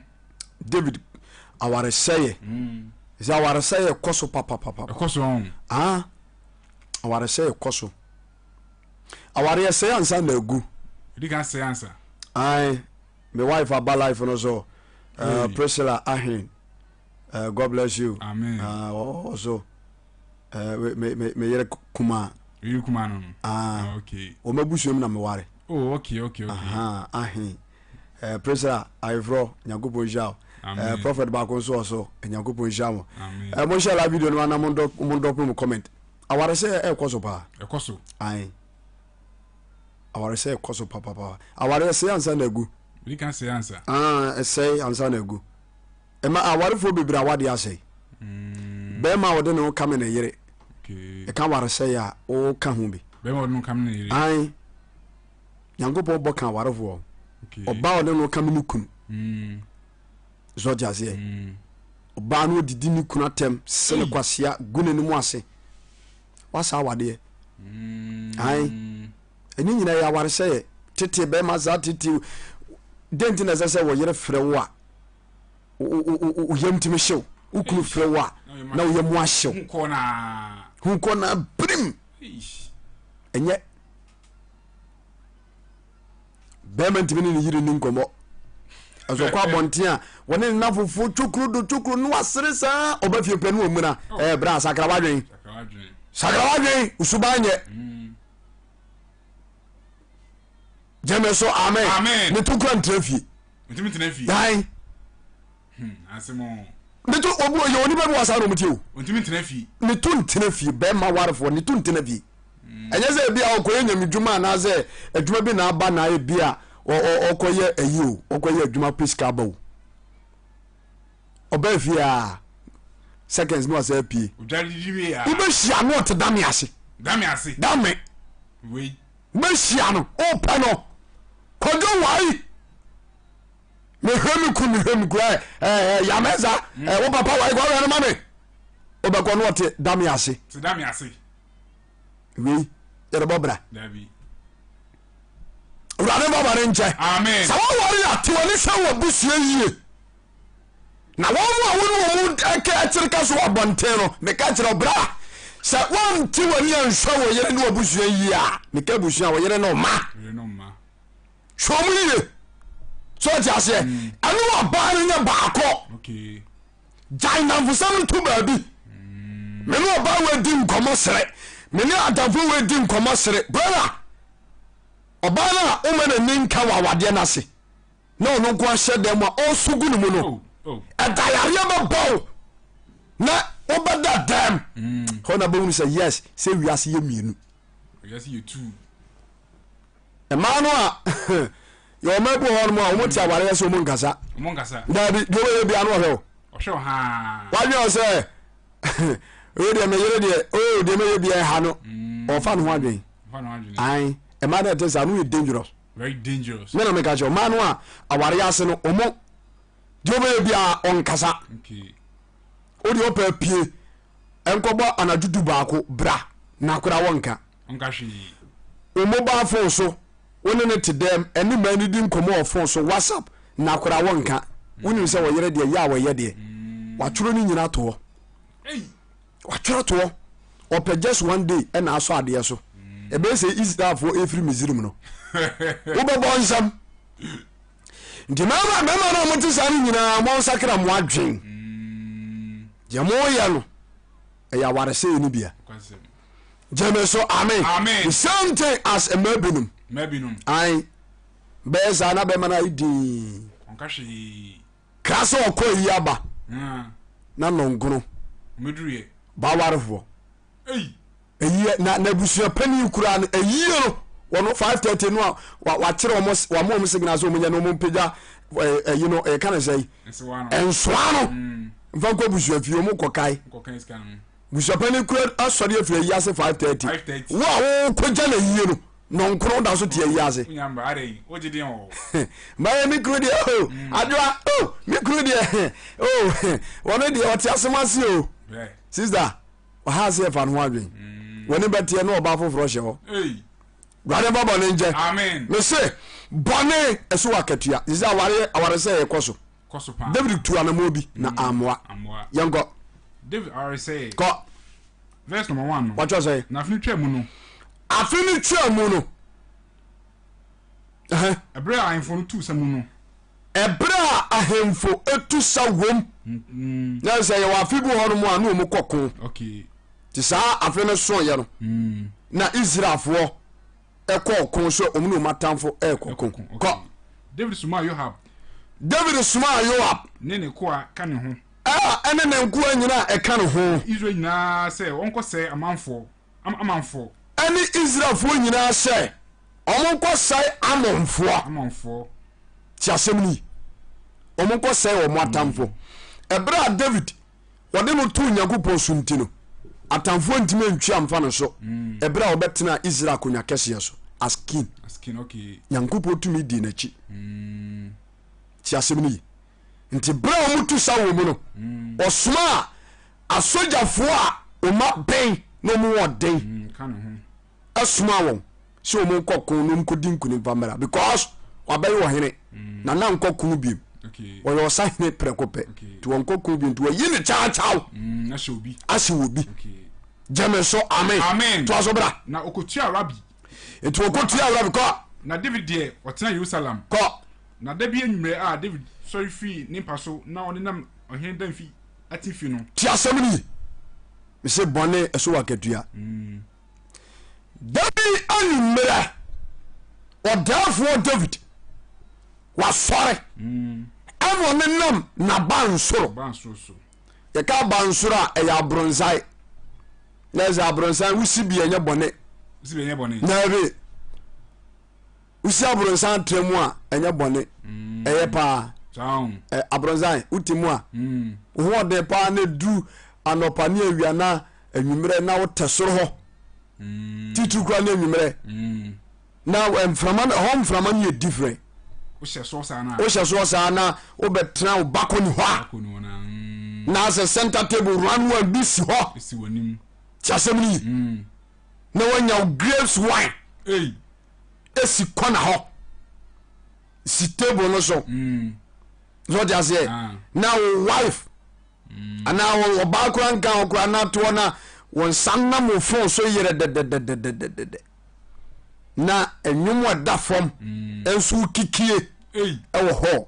david awaresɛeɛ mm. sɛ awaresɛeɛ kɔ so papapapa ɛkɔ so ah, awaresɛeɛ kɔ so awareɛ sɛe ansa na agu ɛdi kan sɛe ansa ae Me wife aba life no so uh, Priscilla Ahen uh, God bless you. Amen. Uh, also uh, me me me yere kuma. Yere kuma no. Ah. ah okay. Wɔn abusua mu na me ware. Oh okay okay okay. Aha Ahen. Uh, Priscilla Ayefrɔ Nyankopɔn nhyira wo. Amen. Uh, prophet baako nso wɔ so Nyankopɔn nhyira mo. Amen. Uh, mo nhyɛ la video no ana mo ndɔ mo ndɔ mo comment. Aware sɛ ɛkɔ so paa. Ɛkɔ so. Ayi. Awaresɛe kɔ so papapapa. Aware ɛsɛe ansa na agu. Ɛdi kan sɛe ansa. Ah, ɛsɛe ansa na agu. Ɛma awarefoɔ bebree awadeɛ asɛe. Mm. Bɛrima a ɔde ne ho kame ne yere. Okay. Ɛka awaresɛe a ɔka ho bi. Bɛrima a ɔde ne ho kame ne yere. Ae. Nyankopɔn bɔ ka awarefoɔ. Okay. Ɔbaa a ɔde ne ho kame ne kunu. Mm. So ɔte aseɛ? Mm. Ɔbaa no ɔdidi ne kunu atɛm, sese ne kwasea, gu n'anim ase. Wasa awadeɛ. Ae. Ɛne nyina yɛ awaresɛeɛ. Tete bɛrima saa tete. Dɛn nti na ɛsɛ sɛ wɔyere frɛ wo a wo yam tumi hyew? Wo kunu frɛ wo a na wo yam ahyew. Ho kɔ na birim. Ɛnyɛ. Bɛrima ntumi ne ne yere ni nkɔmmɔ. Ɛsɛ ɔkɔ abɔnten a wɔne ne nafofoɔ twokuro do twokuro no wasere saa ɔba fie pɛ no ɔmuna. Oh. Ɛɛ bra sakra wadwen. Sakra wadwen suban nyɛ. Mm. Gyeme so amen. Amen. Ne to kura ntena fie. Ntumi ntena fie. Yan. Hmm, asɛm Ne to obi oyɛ onipa bi wɔ saa na ɔmo tie o. Ntumi ntena fie. Ne to ntena fie bɛrima warefoɔ ne to ntena fie. Mm. Ɛnyɛ sɛ ebi a ɔkɔyɛ nyamedwuma anaasɛ adwuma bi na aba na ebi a ɔkɔyɛ ayi o ɔkɔyɛ adwuma pɛ sika aba o. Ɔbaa fie a seconds na wasa apue. Wobɛhyia no ɔte dame ase. Dame ase. Dame. Wei. Wobɛhyia no wopɛ no kwadwo wai mehwɛ me ku mehwɛ me kura ɛɛ yamɛza ɛɛ wo papa wai kɔhwɛ no ma me wobɛkɔ no ɔte dame ase. Te dame ase. Wei yɛde bɔ bra. Awurade bɔ bɔne nkyɛ. Amen. Sɛ woware a te w'ani hwɛ wɔ busua yie. Na wɔn a wo ne wɔn akyere ka so wɔ abɔnten no, meka kyerɛ wo, bra, sɛ woante w'ani anhwɛ wo yere ne w'abusua yie a, meka abusua, wo yere ne wo mma, hwɛ wɔn yie. So ɔte aseɛ? Mm. Ɛne ɔbaa no nyɛ baako. Gyae nnamfosɛm no to baabi. Mm. Me ne ɔbaa wei di nkɔmmɔ sere. Me ne adamfo wei di nkɔmmɔ sere. Brother, ɔbaa no a woma n'ani nka wɔ awadeɛ no ase. na ɔno nko ahyɛ dan mu a ɔresu gu ne mu no oh, oh. ɛda yareɛ bɛbɔ wo na wobɛda dɛm mm. hɔ na bɛhunu sɛ yes sɛ wiase yɛ mmienu mmaa no a yɛ ɔma bi wɔ hɔ nom a wɔn te awareɛ sɛ wɔn nkasa daabi deɛ wɔyɛ bia no ɔhwɛ o wadwene wɔ sɛ oye deɛ meyere deɛ o oh, deɛ mɛyɛ bia ɛha no mm. ɔfa ne ho adwene ae ɛma no ɛte saa no yɛ dangerous Very dangerous. Me na meka kyerɛ ɔmaa no a aware ase no ɔmo deɛ ɔbɛyɛ biara ɔnkasa. Okay. O deɛ ɔpɛ pie nkɔbɔ anadwo du baako bra na akora wɔnka. Ɔnka hwee. O mobile phone so wo ne ne te dɛm ɛne mmaa no di nkɔmɔ wɔ phone so whatsapp na akora wɔnka. Wonim sɛ wɔyere deɛ yɛ a wɔyɛ deɛ watwerɛ ne nyina toɔ. Hey. Watwerɛ toɔ. Ɔpɛ just one day ɛna asɔ adeɛ so. Ɛbɛyɛ sɛ Israelfoɔ ɛfiri Misrim no. Wobɛbɔ nsɛm. Nti mmarima mmarima no a wɔte saa no nyinaa monsakra mo adwen. Deɛ moyɛ no ɛyɛ awaresɛe no bia. Gyeme so amen. Amen. The same thing as mmaa binom. Mmaa binom. Ae. Bɛyɛ saa na bɛma no ayɛ din. Ɔnka hwee. Kra sɛ ɔkɔ ayi aba na nɔnkono bawarefoɔ ɛyie na n'abusua panin koraa no ɛyie no wɔn 5:30 no a wakyerɛ wɔn wɔn wɔn signal sɛ wɔn nyɛ no wɔn mpagya ɛyi no ɛka ne sɛ nsoa no mm. nfa nkɔ abusua fie wɔn kɔ kae busua panin kura asɔre afiri ayi ase 5:30 wo a wɔkɔgya na yie no nɔnkoro da so te ayi ase mayɛ me kunu deɛ o mm. adoa o oh, me kunu deɛ o oh, wɔno deɛ ɔte asɛm ase o sista ɔha ase ɛfa no ho adwen mm. wɔne bɛteɛ ne ɔba foforɔ hyɛ hɔ wurade bɔ bɔne nkyɛ mese bɔne ɛso wɔ akatua sɛ aware aware sɛ yɛkɔ so david tu anamɔ bi na mm. ammoa yɛnkɔ kɔ Verse number 1 no. Wɔtwerɛ sɛ. Na afe no twaa mu no. Afe no twaa mu no. Ɛberɛ a ahemfo no tu sa mu no. Ɛberɛ a ahemfo tu sa wom. Mm. Na sɛ yɛwɔ afe bi hɔ nom a na wɔn kɔ ko. Okay. Te saa afe no soeɛ no. Mm. Na Israelfoɔ ɛkɔ ɔko sɛ wɔn ne wɔn atamfo ɛrekɔ ko. Kɔ. David somaa Yoab. David somaa Yoab. Ne ne koa ka ne ho. A ɛne ne nkoa nyinaa a ɛka ne ho. Israel nyinaa sɛ wɔnkɔsɛe amanfoɔ, Amonfoɔ. Ɛne Israelfoɔ nyinaa sɛ wɔnkɔsɛe Amonfoɔ. Amonfoɔ. Te asɛm no yi. Wɔnkɔsɛe wɔn atamfo. Ɛberɛ a David wɔde no too Nyankopɔn so nti no, atamfoɔ ntumi antwi amfa no so mm. ɛberɛ a wɔbɛtenaa Israel akonnwa kɛseɛ so as king. As king, okay. Nyankopɔn tumi dii n'akyi. Mm. Te asɛm no yi. Nti berɛ a wɔtu sa wɔ mu no, ɔsomaa asogyafoɔ a wɔn abɛn na wɔn wɔ den ɛsomaa wɔn sɛ wɔn nkɔ ko na wɔn nkɔdi nkunim fa mmra because wabɛyɛ ɔhene mm. na na nkɔ ko biem ɔyɛ ɔsahene prɛko pɛ nti wɔn nkɔ ko biem nti wɔyi ne kyaakyaw mm, ahyɛ obi gyeme so amen amen toa so bra na okotua rabi nti okotua rabi kɔ. Na David deɛ, ɔtenaa Yerusalem. Kɔ. Na da bi anwummerɛ a David sɔre firii ne mpa so na ɔnenam ɔhene damfi atifi no. Tie asɛm no yi. Mese bɔne ɛso wɔ akatua. Da bi anwummerɛ, ɔdɛɛfoɔ David wasɔre ɛna ɔnenam n'abansoro. Yɛka abansoro a ɛyɛ abronsan. Na ɛsɛ abronsan wosi bi ɛnyɛ bɔne. Daabi. Wosi abronsan tra mu a ɛnyɛ bɔne. Ɛyɛ paa. Abronsan wote mu a wo ho ɔden paa na ɛduru anɔpa ne awia na anwummerɛ na wotɛ soro hɔ. Titiri koraa ne anwummerɛ. Na mframa no ɛhɔ mframa no yɛ different. Wohyɛ soɔ saa na. Wohyɛ soɔ saa na wobɛtena wo balcony hɔ a. Na sɛ center table round one bi si hɔ. Esi w'anim. Ti asɛm no yi. Na wanya wo grapes wine. Ei. Esi kɔna hɔ. Si table no so. So ɔte aseɛ. Na wo wife. Anaa ɔbaa koraa nka ho koraa na toɔ na wɔn nsa nam wo phone so yerɛ dɛdɛdɛdɛdɛdɛ. Na nnwom a ɛda fam nso kikie ɛwɔ hɔ.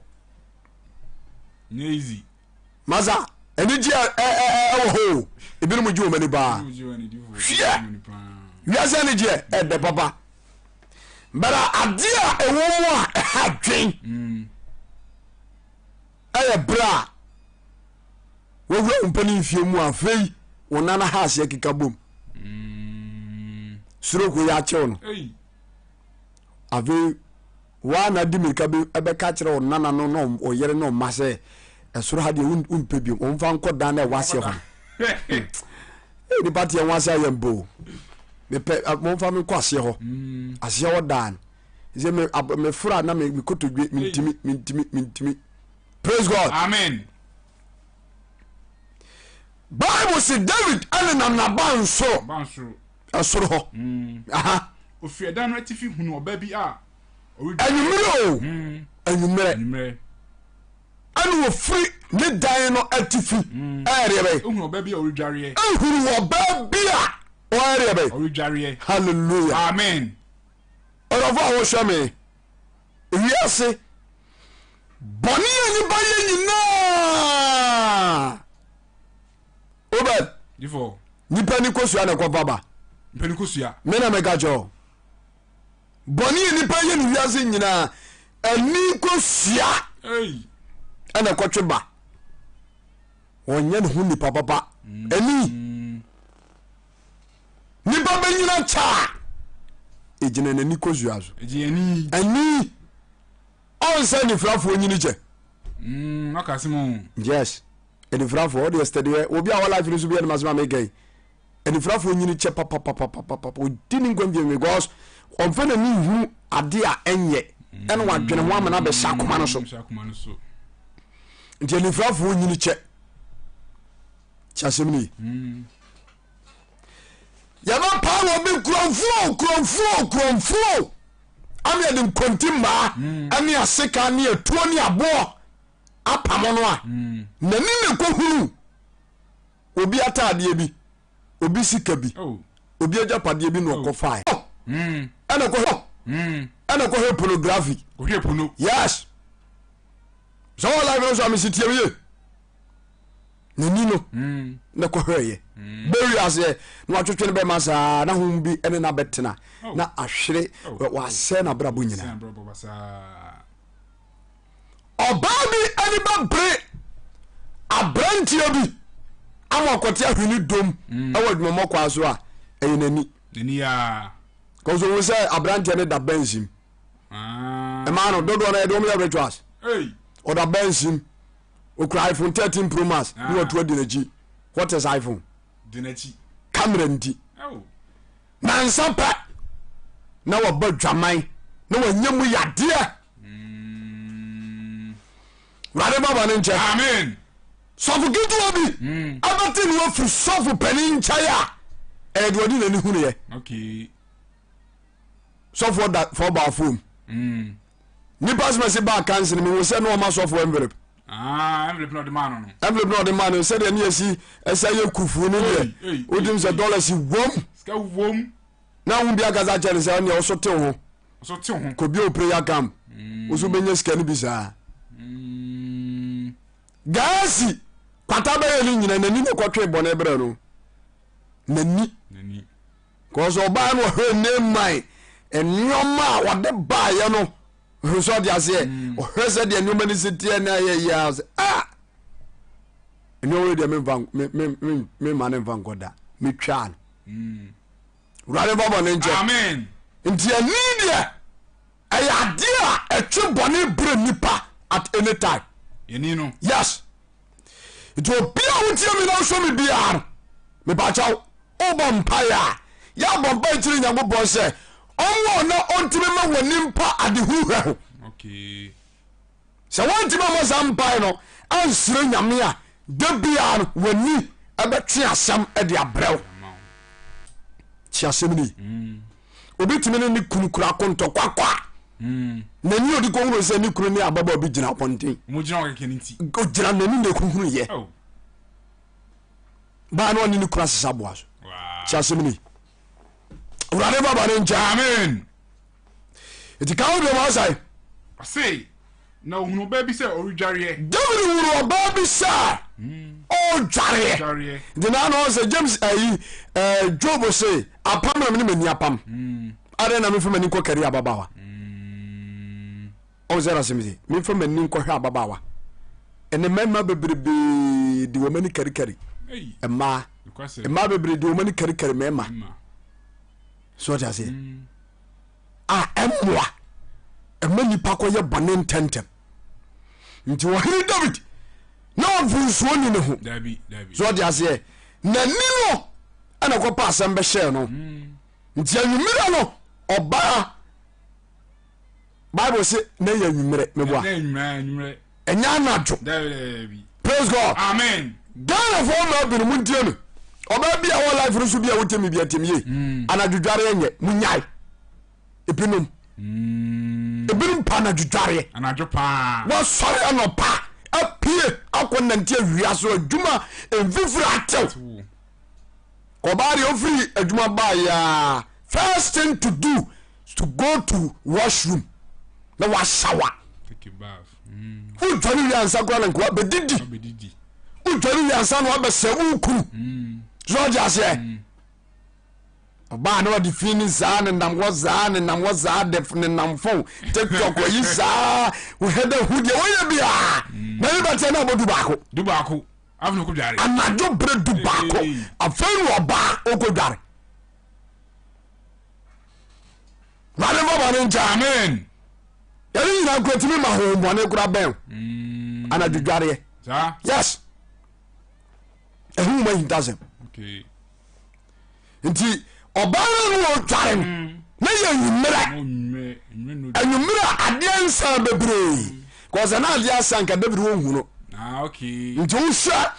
Masa anigye ɛwɔ hɔ o ebinom gye wɔn ani paa hwiɛ wiase anigyeɛ ɛdɛ papa bɛrɛ adeɛ a ɛwɔ mu a ɛha dwen ɛyɛ berɛ a wɔwura wo mpani mfie mu a afei wo nana ha aseɛ keka bom stroke yɛ akyɛw no afei waa na di mirika bi ɛbɛka kyerɛ wo nana no na ɔyere ne ɔma sɛ ɛsoro ha deɛ wompɛ biom ɔmfa nkɔ dan na ɛwɔ aseɛ hɔ no hmm. nipa teɛ ho ase ayɛ mbo mepɛ momfa me nkɔ aseɛ hɔ mm. aseɛ hɔ daa no sɛ meforo a na mekotodwe mentimi mentimi mentimi praise God amen Bible si David ɛnenam n'abansoro ɛsoro hɔ mm. aha ofiri ɛdan no atifi hunu ɔbaa bi a anwummerɛ o mm. anwummerɛ ɛna ofiri ne dan no atifi mm. ɛyɛdeɛ bɛyɛ ehunu ɔbaa bi a ɔredwareɛ ehunu ɔbaa bi a ɔyɛdeɛ bɛyɛ ɔredwareɛ hallelujah amen ɔdɔfo a wɔhwɛ me wiase bɔne a nipa yɛ nyinaa obed nipa ni kosua na ɛkɔfa ba me na meka kyerɛ o bɔne a nipa yɛ ne wiase nyinaa ani kosua ɛna ɛkɔtwe ba ɔnyɛ ne ho nipa papa ani mm. nipa bɛnyina kyɛ a ɛgyina n'ani kosua so ani ɔnsɛ anifirafoɔ nyini kyɛ mm, yes anifirafoɔ ɔde ɛstɛdeɛ obi a wɔ life no so bi ɛnum asɛm a meka yi anifirafoɔ nyini kyɛ papapapapapa ɔdi ne nkwa mfie because ɔmfa n'ani nhunu ade a ɛnyɛ ɛna wadwene ho amena bɛhyɛ akoma no so mm, nti anifirafoɔ nyini kyɛ kyɛ asɛm no yi mm. yɛbɛpaa wɔ bi kurɔmfoɔ kurɔmfoɔ kurɔmfoɔ ama yɛde nkonti mmaa mm. ne aseka ne atuo ne aboɔ apamo no a mm. n'ani na ɛkɔhunu obi ataadeɛ bi obi sika bi oh. obi agyapadeɛ bi na oh. ɔkɔfae oh. mm. ɛna kɔhwɛ ɛna kɔhwɛ pornography yes sɛ wɔ live no so a mesetie me ye n'ani no hmm. na kɔhwɛeɛ hmm. bɛwi aseɛ na watwetwe no bɛma saa na hom bi ne no abɛtena oh. na ahwere oh. wasɛe n'abrabɔ nyinaa ɔbaa bi ani bɛbere aberanteɛ bi ama ɔkɔte ahwene dom hmm. ɛwɔ adwumamɔ kwaa so a ɛyɛ n'ani kɔsɛ wo sɛ aberanteɛ no da bɛnsim ah. ɛmaa no dodoɔ no ɛde wɔn yɛ rituals ɔda bɛnsim okura iphone 13 pro max ne watu adi n'akyi what is iphone camera nti nansa pɛ na waba dwaman na wanya mu yadeɛ mm. wurade baba no nkyɛ amen sɔfo ketewa bi mm. abɛte ne wafiri sɔfo panin nkyɛe a ɛyɛ deɛ ɔde n'ani hunuiɛ sɔfoɔ da fɔ baa fom mm. nipa sɛ mɛsi baa kansi no mehu sɛ ne ɔma sɔfoɔ envelope ah, envelope na ɔde maa no no envelope na ɔde maa no sɛdeɛ ne yɛsi ɛsɛ yɛ kufuo no deɛ wotim sɛ dollars wom wom na ho bi akasa kyɛ no sɛ ɔneɛ ɔso tew ho. Kɔbie wo prayer camp wo so wobɛnya sika no bi saa. Gaasi kwata bɛyɛ no nyina n'ani na kɔtwe bɔne berɛ no n'ani kɔsɛ ɔbaa no ɔhwɛ ne man nneɛma a wɔde baayɛ no ɔhwɛ sɛ ɔde aseɛ mm. ɔhwɛ sɛ deɛ nneɛma no si teɛ na ayɛ yie a sɛ ah nneɛma yi deɛ memfa memma ne mfa nkɔ da metwaa no mm. Wurade mfa bɔne nkyɛ. Amen. Nti ani deɛ ɛyɛ adeɛ a ɛtwe bɔne brɛ nipa at any time. Yɛni no. Yes. Nti obi a wotie mi na wohwɛ mi biara no, mepakyɛw wobɔ mpaeɛ a yɛabɔ mpaeɛ kyerɛ Nyankopɔn sɛ ɔmmoa na ɔntumi ma w'ani mpa adehuhwɛ ho. Okay. Sɛ woantumi ammɔ saa mpae no ansrɛ Nyame a, da biara no w'ani bɛtwe asɛm de abrɛ wo. Te asɛm no yi. Mm. Obi tumi ne ne kunu kura ko ntɔkwa kɔ a mm. n'ani odi kɔhunu sɛ ne kunu ne ababaawa bi gyina abɔnten. Ogyina n'ani na ɛkɔhunu yɛ. Oh. Baa na ɔne ne kunu asesa aboa so. Te asɛm no yi. Awurade baba ne nkyɛn. Amen. Eti ka wo deɛ ma ɔsae. Ɔse, na ohunu ɔbaa bi sɛ ɔredwareɛ. David hunu ɔbaa bi sɛ ɔredwareɛ. Nti na na ɔsɛ James ayi ɛɛ eh, Job se apam na mene m'ani apam. Hmm. Adɛn na mefa m'ani nkɔ kari ababaawa. Hmm. Ɔn sɛ asɛm sɛ mefa m'ani nkɔhwɛ ababaawa. Ɛnɛ mmarima bebrebe de wɔn ani karikari mmaa. Mmaa bebree de wɔn ani karikari mmarima. So ɔte aseɛ. Hmm. a ɛmmoa ɛma nipa kɔyɛ bɔne ntɛmntɛm nti ɔhene David na ɔmfonsuo ni ne ho so ɔde aseɛ n'ani no ɛna kɔpa asɛm bɛhyɛɛ no hmm. nti anwummerɛ no ɔbaa Bible se na yɛ anwummerɛ meboa ɛnyɛ anadwo praise God amen Ghanafoɔ mmaa binom ntie me ɔbaa bi a wɔ life no so bi a wotie me bi atie me yie mm. anadwo dwareɛ nyɛ munyae ebinom mm. ebinom pa anadwo dwareɛ anadwo paa wɔsɔre anɔpa apue akɔ nante awia so adwuma mfifiri atew ɔbaa deɛ ofiri adwuma baa yaa first thing to do to go to washroom na washawa mm. wodware wie ansa koraa na nka wabɛdidi wodware wie ansa na wabɛsɛ wo kunu mm. so ɔgye aseɛ mm. ɔbaa na ɔde fi ne saa ne nam hɔ saa ne nam hɔ saa de ne nam fon tiktok ɔyi saa wohɛ dɛ hu deɛ wɔyɛ biaa na ne bɛkyɛ na ɔbɔ du baako anadwo berɛ du baako afei na ɔbaa ɔkɔdware wurade mfa bɔne nkyɛ amen yɛne nyina nkura tumi ma honhommɔne kora bɛn mm. anadwo dwareɛ yes ɛho ma ahintasɛm nti ɔbaa no no ɔdware no mm. na yɛ anwummerɛ anwummerɛ a adeɛ nsa bebree kɔsɛ na adeɛ asa nka David wɔnhu no ah, nti wohwɛ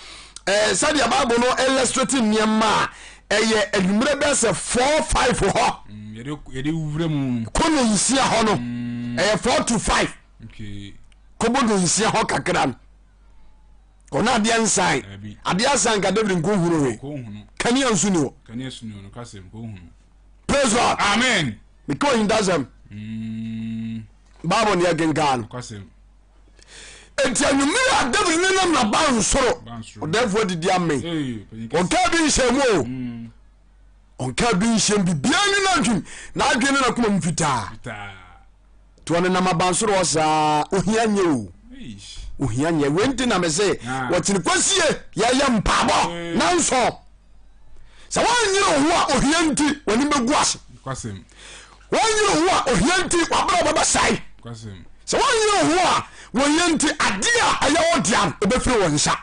eh, sɛdeɛ bible no illustrate nneɛma a ɛyɛ anwummerɛ bɛɛ sɛ 4 5 hɔ mm, kɔ no nsia hɔ no mm. ɛyɛ 4 to 5 kɔbɔ no nsia hɔ kakra no ɔno adeɛ nsan adeɛ asan nka David nko hunu hwee kanea nso ni hɔ praise God amen meka ohintasɛm mm. bible ne yɛkenkaa no enti anwummere a David ne nam naba nsoro ɔdɛɛfoɔ adidi ame ɔnka bi nhyɛ mu o mm. ɔnka bi nhyɛ mu biribiara ne n'adwene n'adwene ne n'akoma mu fitaa nti ɔnenam abansoro hɔ saa ohia nyɛ o ohia nyɛ wei nti na me se wɔkyene kwasie yɛyɛ mpaabɔ nanso sɛ woanyere wo ho a ohia nti w'anim bɛgu ase woanyere wo ho a ohia nti w'abrɛ bɛbɛsɛe sɛ woanyere wo ho a wɔhia nti adeɛ a ɛyɛ wo dea no ɛbɛfiri wo nsa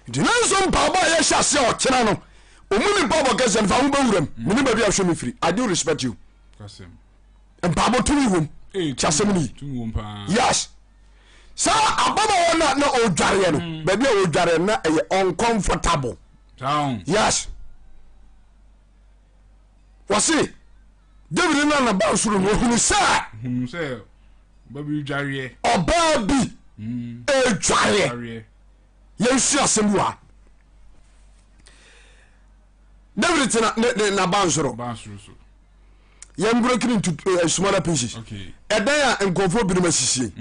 nti nanso mpaabɔ a yɛhyɛ aseɛ ɔkyena no ɔmu ne mpaabɔ kɛseɛ no fa ho bɛwuram mene baabi a hwɛ me firi I do respect you mpaabɔ tumi wom kyasɛm no yi yes sɛ ababaawa no a na ɔdwareɛ no mm. baabi a ɔdwareɛ no na ɛyɛ uncomfortable yes wɔse David no anaba nsoro no ɔhunu sɛ ɔbaa bi ɛdwareɛ mm. yɛnsu asɛm bi wɔ ha David tena ne naba nsoro. Yɛn breaking into eh, smaller pieces. Ɛdan a nkurɔfoɔ binom asisie.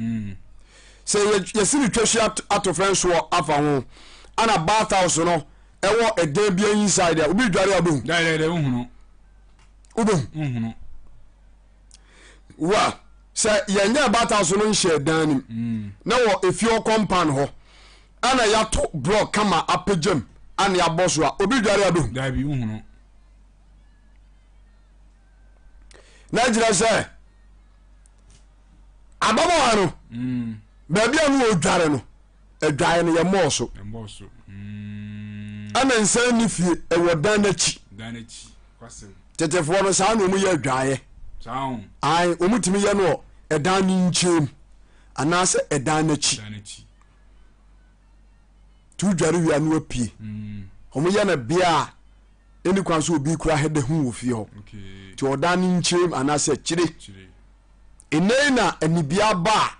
Sɛ yɛsi ne twahyi ato fɛn soɔ afa ho ana bath house no ɛwɔ ɛdan bi inside a obi dware a wobɛhu. Wobɛhu. Wa sɛ yɛnyɛ bath house no nhyɛ dan nim mm. na wɔ efie hɔ compound hɔ ana yɛato block kama apagyam ana yɛabɔ so a obi dware a wobɛhu. Na kyerɛ sɛ ababaawa no mm. baabi a no ɔdware no adwae no yɛmmɔɔ so mm. ɛna nsan ne fie ɛwɔ dan no akyi tetefoɔ no saa na ɔmu yɛ adwaeɛ ae ɔmu tumi yɛ no wɔ ɛdan no nkyɛn mu anaasɛ ɛdan no akyi nti wodware wie a no apue mm. ɔmo yɛ no bea a ɛni kwan sɛ obi kura hɛdɛ hu wɔ fie hɔ nti ɔdan no nkyɛn mu anaasɛ akyire ɛnɛ na anibia ba a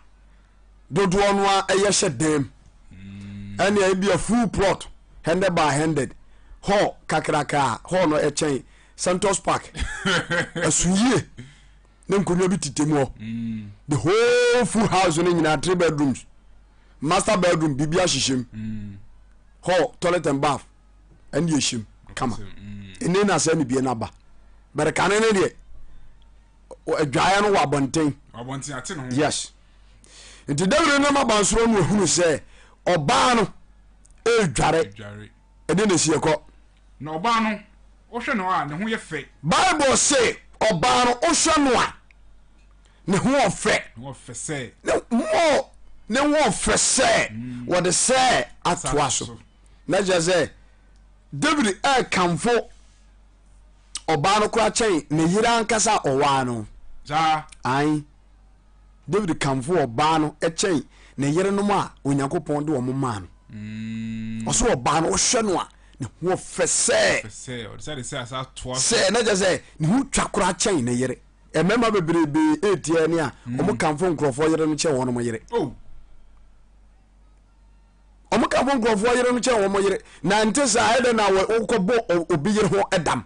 dodoɔ no a ɛyɛ hyɛ dan mu mm. ɛne ebi a full plot hundred by hundred hall kakraka hall no ɛkyɛn Santos Park ɛso yie ne nkonnwa bi tete mu hɔ mm. the whole full house no nyinaa three bedrooms master bedroom biribi ahyehyɛ mu mm. hall toilet and bath ɛne ɛhyɛ mu kama ɛne na sɛ ne bie no aba bɛrɛ kane ne deɛ adwaeɛ no wɔ abɔnten yes nti dawuro nam abansoro no ohunu sɛ ɔbaa no ɛredware ɛde na ɛsi ɛkɔ na ɔbaa no wohwɛ no a ne ho yɛ fɛ bible se ɔbaa no wohwɛ no a ne ho ɔfɛ ne ho ɔfɛ sɛ mm. wɔde sɛ atoa so na kyerɛ sɛ David ɛrekamfo ɔbaa no koraa kyɛn ne yere ankasa a ɔwaa no. Saa. Ae. David kamfo ɔbaa no kyɛn ne yerenom a Onyankopɔn de wɔn maa no. Mm. Ɔsɛ ɔbaa no wohwɛ no a ne ho ɔfɛ sɛ. Sɛ na kyerɛ sɛ ne ho twa koraa kyɛn ne yere. Mmarima bebrebe etia ne a mm. wɔn kamfo nkurɔfoɔ yere no kyɛn wɔn yere. Oh. Wɔn kamfo nkurɔfoɔ yere no kyɛn wɔn yere na nte saa ɛdɛ na wokɔbɔ obi yere ho dam.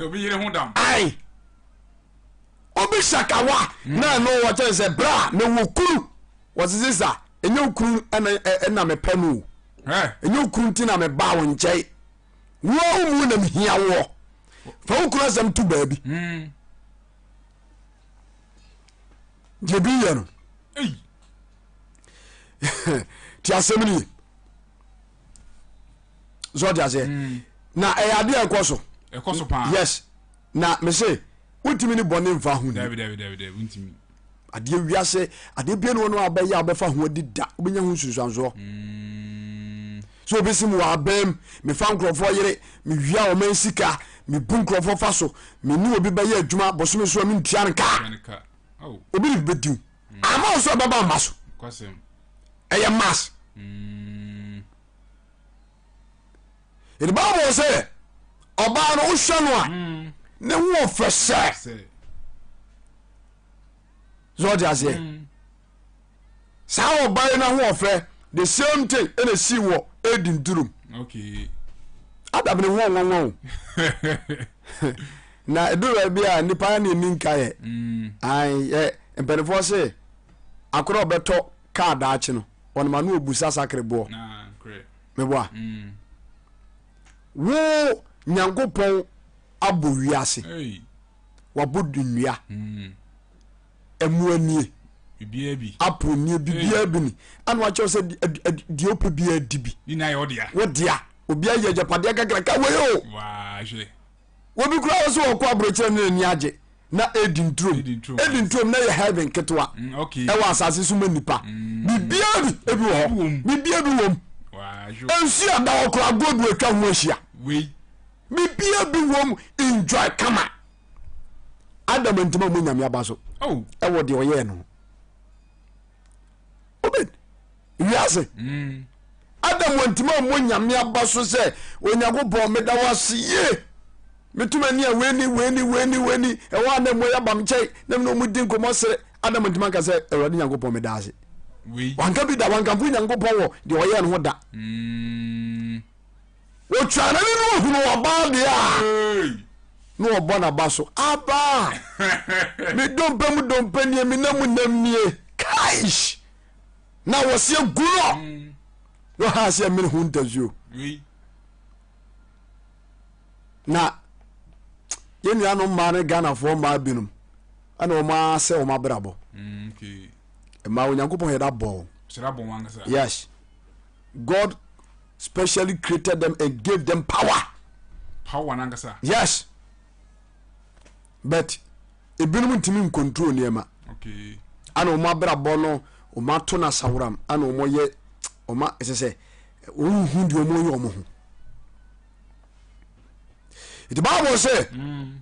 Obi yere ho dam. Ae. Obi hyakawa mm. na ɛno wɔkyɛn sɛ bra mewɔ kunu wɔsese sa ɛnyɛ wo kunu ɛna ɛna mepɛ no o ɛnyɛ wo kunu nti na mebaa wo nkyɛn woa wo mu na mehia woɔ fa wo kunu asɛm to baabi mm. Deɛ bi yɛ no ti asɛm no ye sɛ ɔte aseɛ mm. na ɛyɛ adeɛ a ɛkɔ so ɛkɔ so paa yes na mese wontumi ne bɔne mfa ho ni adeɛ wiase adeɛ bia ne wɔn a bɛyɛ a wobɛfa ho adi da wobɛnya ho nsunsuansoɔ mm. so obi si mu wɔ abɛn mefa nkurɔfoɔ yere mewia wɔn sika mebu nkurɔfoɔ fa so mene obi bɛyɛ adwuma bosome so a mentua no ka obi ne bɛdiw mm. ama wo so ɛbɛba mma so ɛyɛ mass mm. The Bible sɛ ɔbaa no wohwɛ no a mm. ne ho ɔfɛ sɛ sɛ ɔde aseɛ mm. saa ɔbaa yi no ho ɔfɛ the same thing ɛna si wɔ Eden turom Adam ne ho ɔnwanwa o na ɛduru baabi a nnipa ne ɛni nka yɛ mm. yɛ mpanimfoɔ se akorɔ ɔbɛtɔ kaa daakye no ɔnoma no ɔbusa sakre boɔ meboa mm. wo nyankopɔn abɔ wiase wabɔ nnua mm. ɛmoa nie apple nie biribiara bi ni ana wakyɛw sɛ deɛ wopɛ biara di bi wodea obi ayɛ agyapadeɛ kakraka wei o obi koraa wɔ sɛ wɔkɔ aburokyerɛ no n'ani agye na edi nturom edi nturom na yɛ heaven ketewa mm, ɛwɔ asase so ma nipa mm. biribiara bi ebi wɔ hɔ biribiara bi wɔ mu nsu ada hɔ koraa gold atwa ho ahyia biribiara bi wɔ mu enjoy kama adam ntoma mu nyame aba so oh. ɛwɔ deɛ ɔyɛɛ no obed wiase mm. Adam wantumi ammɔ Nyame aba so sɛ, Onyankopɔn, meda wo ase yie. Meto m'ani a wei ni, wei ni, wei ni, wei ni. Ɛhɔ a na mmoa yi aba me nkyɛn na me ne wɔn di nkɔmmɔ sere. Adam antumi anka sɛ, Awurade Nyankopɔn, meda ase. Wanka bi da, wankamfo Nyankopɔn wɔ deɛ ɔyɛɛ no ho da. Mm. Wɔtwaa n'ani no ɔhunu ɔbaa deɛ a. Na ɔbɔ n'aba so aba me dompe mu dompe nie me nam mu nam nie kaish na wɔseɛ gu no mm. na ɔha aseɛ mene ho ntasuo na yɛn nuanom mmaa ne ghanafoɔ mmaa binom ɛna wɔn asɛ wɔn abrabɔ mm, mmaa onyankopɔn yɛ da bɔ yes God specially created them and gave them power. Power nankasa. Yes. But ebinom ntumi ncontrol nneɛma. Okay. Ana wɔn abrabɔ no wɔn ato no asaworam ana wɔn yɛ wɔn ɛsɛ sɛ wɔn hu deɛ wɔn yɛ wɔn ho. Nti Bible sɛ mm.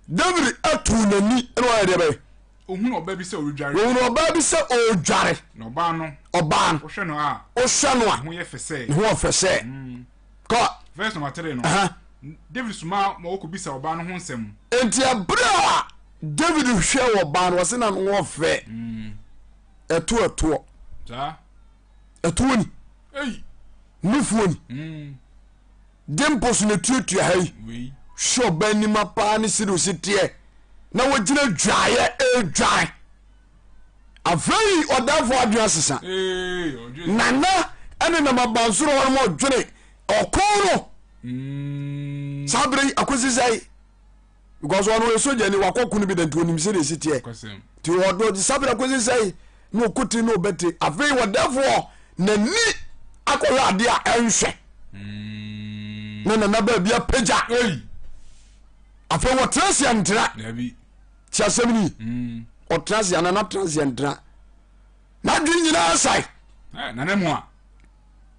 David atu n'ani ɛna ɔyɛ deɛ bɛyɛ. Ohunu ɔbaa bi sɛ ɔredware. Ohunu ɔbaa bi sɛ ɔredware. Na ɔbaa no. Ɔbaa no. Wohwɛ no a. Wohwɛ no a. Ne ho yɛ fɛ sɛ. Ne ho ɔfɛ sɛ. Mm. Kɔ. Verse number three no. Uh -huh. David soma ma wɔkɔbisa ɔbaa no ho nsɛm. Nti ɛberɛ a David hwɛ ɔbaa no ɔse na ne ho ɔfɛ. Mm. Ɛto ɛtoɔ. Saa. Ɛtoɔ ni. Ei. Nufoɔ ni. Mm. Dimples na etuatua ha yi. Hwɛ ɔbaa nima paa ne sɛdeɛ ɔsi teɛ na wɔgyina dwaeɛ ɛredwae. Afei ɔdɛɛfoɔ adwene asesa. Nana ɛne nam abansoro hɔ nom ɔdwene ɔko no. Mm. Saa berɛ yi akosi sɛe because ɔno ɔyɛ sogyani wakɔ ko no bi da nti onim sɛdeɛ ɛsi teɛ nti ɔde sabra kɔsi sɛe na ɔkɔtiri na ɔbɛtiri afei ɔdɛfoɔ n'ani akɔhwɛ adeɛ a ɛnhwɛ mm. na nana baabi apagya afei wɔtena se ɛntena ti asɛm ni mm. ɔtena se anana tena se ɛntena n'adwene nyinaa sae nana mu a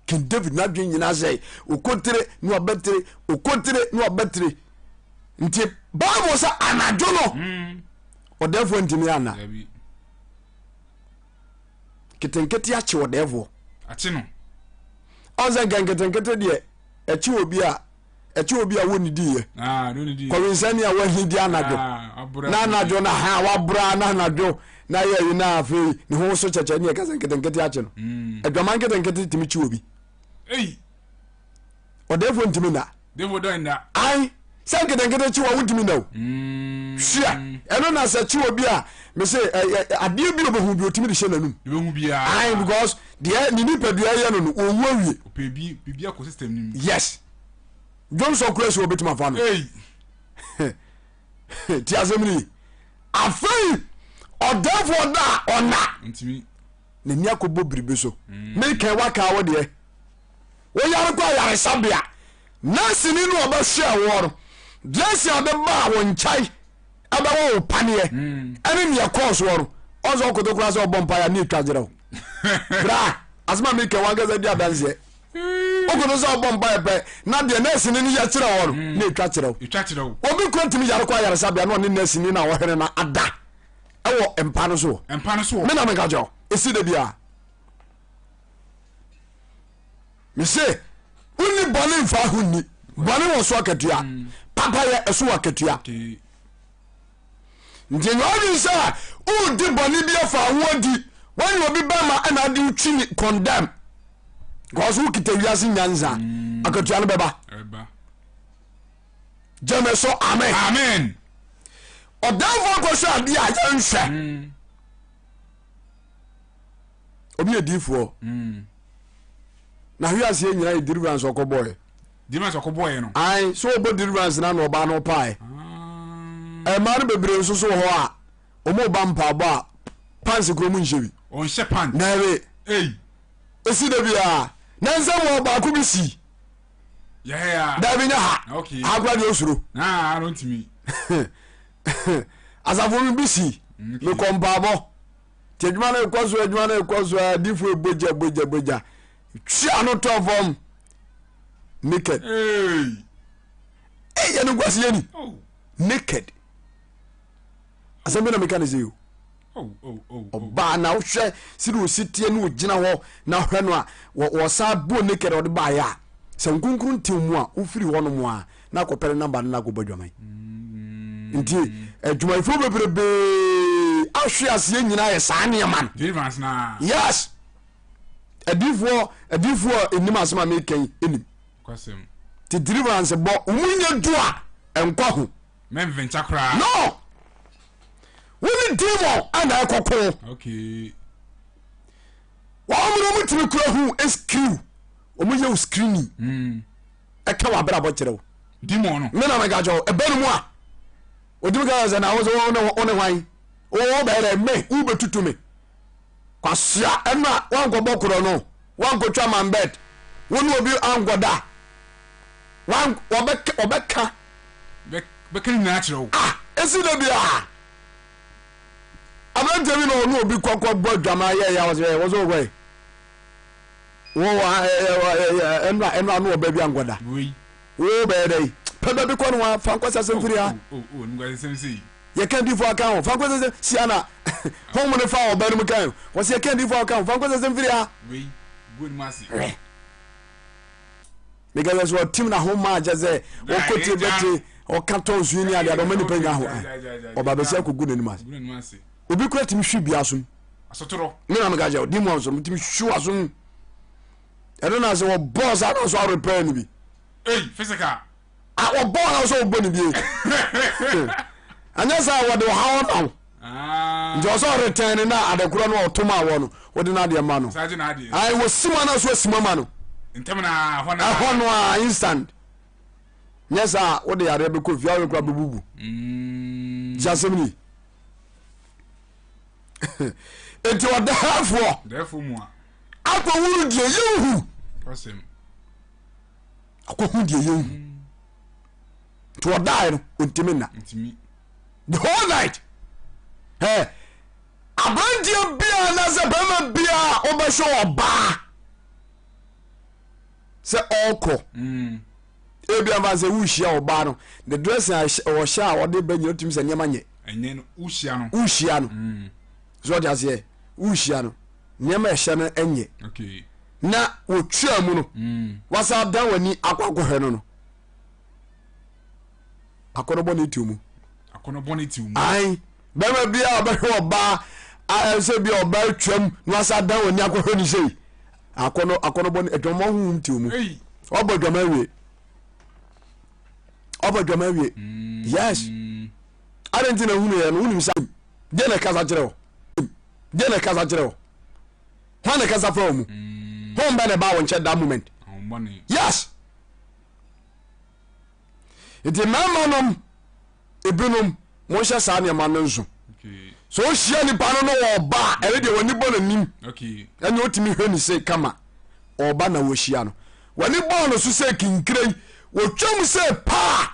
King David n'adwene nyinaa sɛ okontire na wabɛtire okontire na wabɛtire nti Bible sɛ anadwo no hmm. ɔdɛɛfoɔ ntumi ana ketenkete akye ɔdɛɛfoɔ akye no ɔn sɛ nka nketenkete deɛ ɛkye obi a ɛkyɛ obi a wɔnnidi yɛ ah, kɔwensani a wahi di anadwo ah, na anadwo na ha wabra na anadwo na yɛ yi na afei ne ho so kyɛkyɛ ne ɛka sɛ nketenkete akye no mm. adwama nketenkete tumi kyi obi ɔdɛɛfoɔ ntumi nna ai sɛ nketenkete kyi wa wontumi nna o mm. hwea ɛno na sɛ kyi obi a mese adeɛ bi obɛhu bi otumi de hyɛ n'anum ai because deɛ ne nipadua yɛ no no ɔwu awie yes dwonsɔ kora si wɔbɛtumi afa no ti asɛm no yi afei ɔdɛfoɔ da a ɔna n'ani akɔbɔ biribi so mm. meka waka wo deɛ woyare kɔ ayaresabea nɛsini no ɔbɛhwɛ woɔ no dressing a ɔde baa wo nkyɛn ɛbɛwɔ wo paneɛ mm. ɛne neɛ kɔɔ soɔ no ɔsɛ ɔkoto koraa sɛ ɔbɔ mpaeɛ ne ɛtwa gyerɛ wo bra asɛm a meka wankasa di adanseɛ wokoto sɛ ɔbɔ mpaeɛ pɛ na deɛ nɛɛseni no yɛ kyerɛ wɔ no mm. na ɛtwa kyerɛ wo obi kura ntumi yare kɔ ayaresabea na ɔne nɛɛseni no a ɔhwene no ada ɛwɔ mpa no so me na meka kyerɛ wo ɛsi da biara mese wonni bɔne mfa ho nni bɔne wɔ so akatua mm. papayɛ ɛso wɔ akatua nti nyɛ ɔdwen sɛ wodi bɔne bi afa ho adi woanyɛ obi bɛma ɛna ade wotwi ne condemn because wokita wiase nyansa mm. akatua no bɛba gyeme so amen amen ɔdanfoɔ kɔhwɛ adeɛ a yɛnhwɛ mm. obi yɛ diifoɔ mm. na hwe aseɛ nyina yɛ deliverance ɔkɔbɔɛ deliverance ɔkɔbɔɛ no ae sɛ ɔbɔ deliverance na na ɔbaa no ɔpae ah. ɛmaa no bebree nso so wɔ hɔ a ɔmo ba mpaabɔ a pants kuro mu nhyɛ bi ɔnhyɛ pants naabi ɛsi da biara na nsɛm wɔ baako bi si daabi nyɛ ha ha kora deɛ ɔsuro ah, asafo no bi si mekɔ mpaabɔ nti adwuma no rekɔ so adwuma no rekɔ so adifo ebogya bogya bogya twia no tɔ fam naked ɛyɛ no nkwasi yɛ ni oh. naked asɛm bi na meka ne sɛ o oh, oh, ɔbaa na wohwɛ sɛde ɔsi teɛ ne ɔgyina hɔ na hwɛ no a wɔsa buo naked ɔde baeɛ a sɛ nkonkron ntew mu a wofiri hɔ nom a na akɔpɛ ne namba no na akɔbɔ adwaman mm. nti adwumayɛfoɔ bebrebee ahwe aseɛ nyinaa yɛ saa nneɛma no yes adiifoɔ adiifoɔ a ɛnim asɛm a meka yi ɛnim nti deliverance bɔ wɔn nyɛ du a ɛnkɔ ho. Mɛnventure koraa. No! Wo ne demon ana ɛkɔko. Okay. Wɔn mo na wɔn tumi kura hu screw. Wɔn yɛ wo screening. Ɛka wɔ abrabɔ kyerɛ wo. Demon no. Me na meka kyerɛ wo. Ɛbɛ no mu a. Otumi ka sɛ na wo sɛ wo ne hwan? Wo bɛyɛ dɛ me wo bɛtutu me. Kwasea ɛno a wankɔbɔ korɔ no wankɔtwa man bed wo ne obi ankɔda wɔbɛka wɔbɛka. Bɛka ne nyinaa kyerɛ wo. Ah esi da bi a aberanteɛ bi na ɔne obi kɔkɔ bɔ adwaman yɛ yɛ ɔsɛ wɔsɛ ɔkɔ yi wɔ wɔ ɛno a ɛno a no ɔbɛ bi ankɔda wo bɛyɛ dɛ yi pɛ baabi kɔ no wa fa nkɔsɛ asɛm firi ha. Yɛka difo aka ho fa nkɔsɛ sɛ sia na hom no fa ɔba no mu kan wɔsɛ yɛka difo aka ho fa nkɔsɛ sɛ mfiri ha. Hwɛ meka sɛ sɛ ɔtim na ho maa kyɛ sɛ ɔkɔtie bɛte ɔka tɔ nsu ni adeɛ ɔma nipa nya ho ɔba bɛsi akɔgu n'anim ase obi kura tumi hwi bi asom me na meka kyɛ ɔdi mu nso tumi hwi asom ɛno na sɛ wɔbɔɔ saa na nso arepɛɛ no bi Ah, wɔbɔ na sɛ wɔbɔ ne bie ɛnyɛ sɛ wɔde ɔhaw ma wo ah. nti ɔsɛ ɔretɛn ne na adekorɔ no ɔtom a wɔ no wode no adeɛ ma no ae wɔsima no so asima ma no ɛhɔ no a instant nyɛ sɛ a wode yareɛ bɛkɔ fie awekora bɛbubu mm. nti asɛm ni nti ɔdɛɛfoɔ akɔwuru deɛ yɛnhu akɔhu deɛ yɛnhu nti ɔdaeɛ no ɔntimi nna the whole night ɛ aberanteɛ biaa nasɛ bɛrima biaa wobɛhwɛ ɔbaa sɛ ɔkɔ mm. ebi afa sɛ wohyia ɔbaa no the dressing a ɔhyɛ a ɔde bɛ nyina tumi sɛ nneɛma nyɛ wohyia no mm. so ɔde aseɛ wohyia no nneɛma ɛhyɛ no nyɛ na wɔtwaa mu no mm. wasa dan w'ani akɔ akɔhwɛ no no akɔnɔ bɔ ne tiw mu ae bɛrima bi a ɔbɛhwɛ ɔbaa sɛ bi a ɔbaa twam na wasa dan w'ani akɔhwɛ no sei akɔnɔ akɔnɔ bɔ ne adwama honhom tiw mu ɔbɔ adwama awie ɔbɔ adwama awie mm. yes ade nti na hunu yɛ no wonim sa deɛ na ɛkasa kyerɛ wo deɛ na ɛkasa kyerɛ wo hwan na ɛkasa fa wo mu mm. hon bɛ na ɛba wo nkyɛn that moment yes nti mmarima nom ebinom monhyɛ saa nneɛma no nso so wohyia nipa no no ɔba a ɛne deɛ w'ani bɔ n'anim ɛne wotumi hwɛ ne se kama ɔba na wɔhyia no w'ani bɔɔ no so sɛ kinkire yi wɔtwam sɛ paa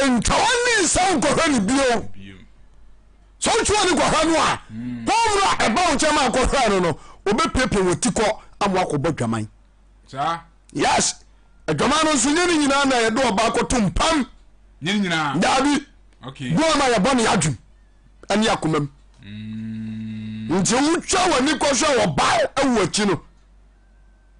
ntwa w'ani nsa nkɔhwɛ ne bio sɛ wotwe w'ani kɔhwɛ no a honhom no a ɛba wo nkyɛn ma akɔhwɛ no no wɔbɛpiapia wɔ ti kɔ ama wakɔbɔ dwaman yes adwaman no nso nyɛ ne nyinaa na yɛde ɔba akɔto mpam daabi boa ma yɛbɔ ne adwem ɛne akomam mm. nti wotwa w'ani kɔhwɛ ɔba ɛwɔ akyi no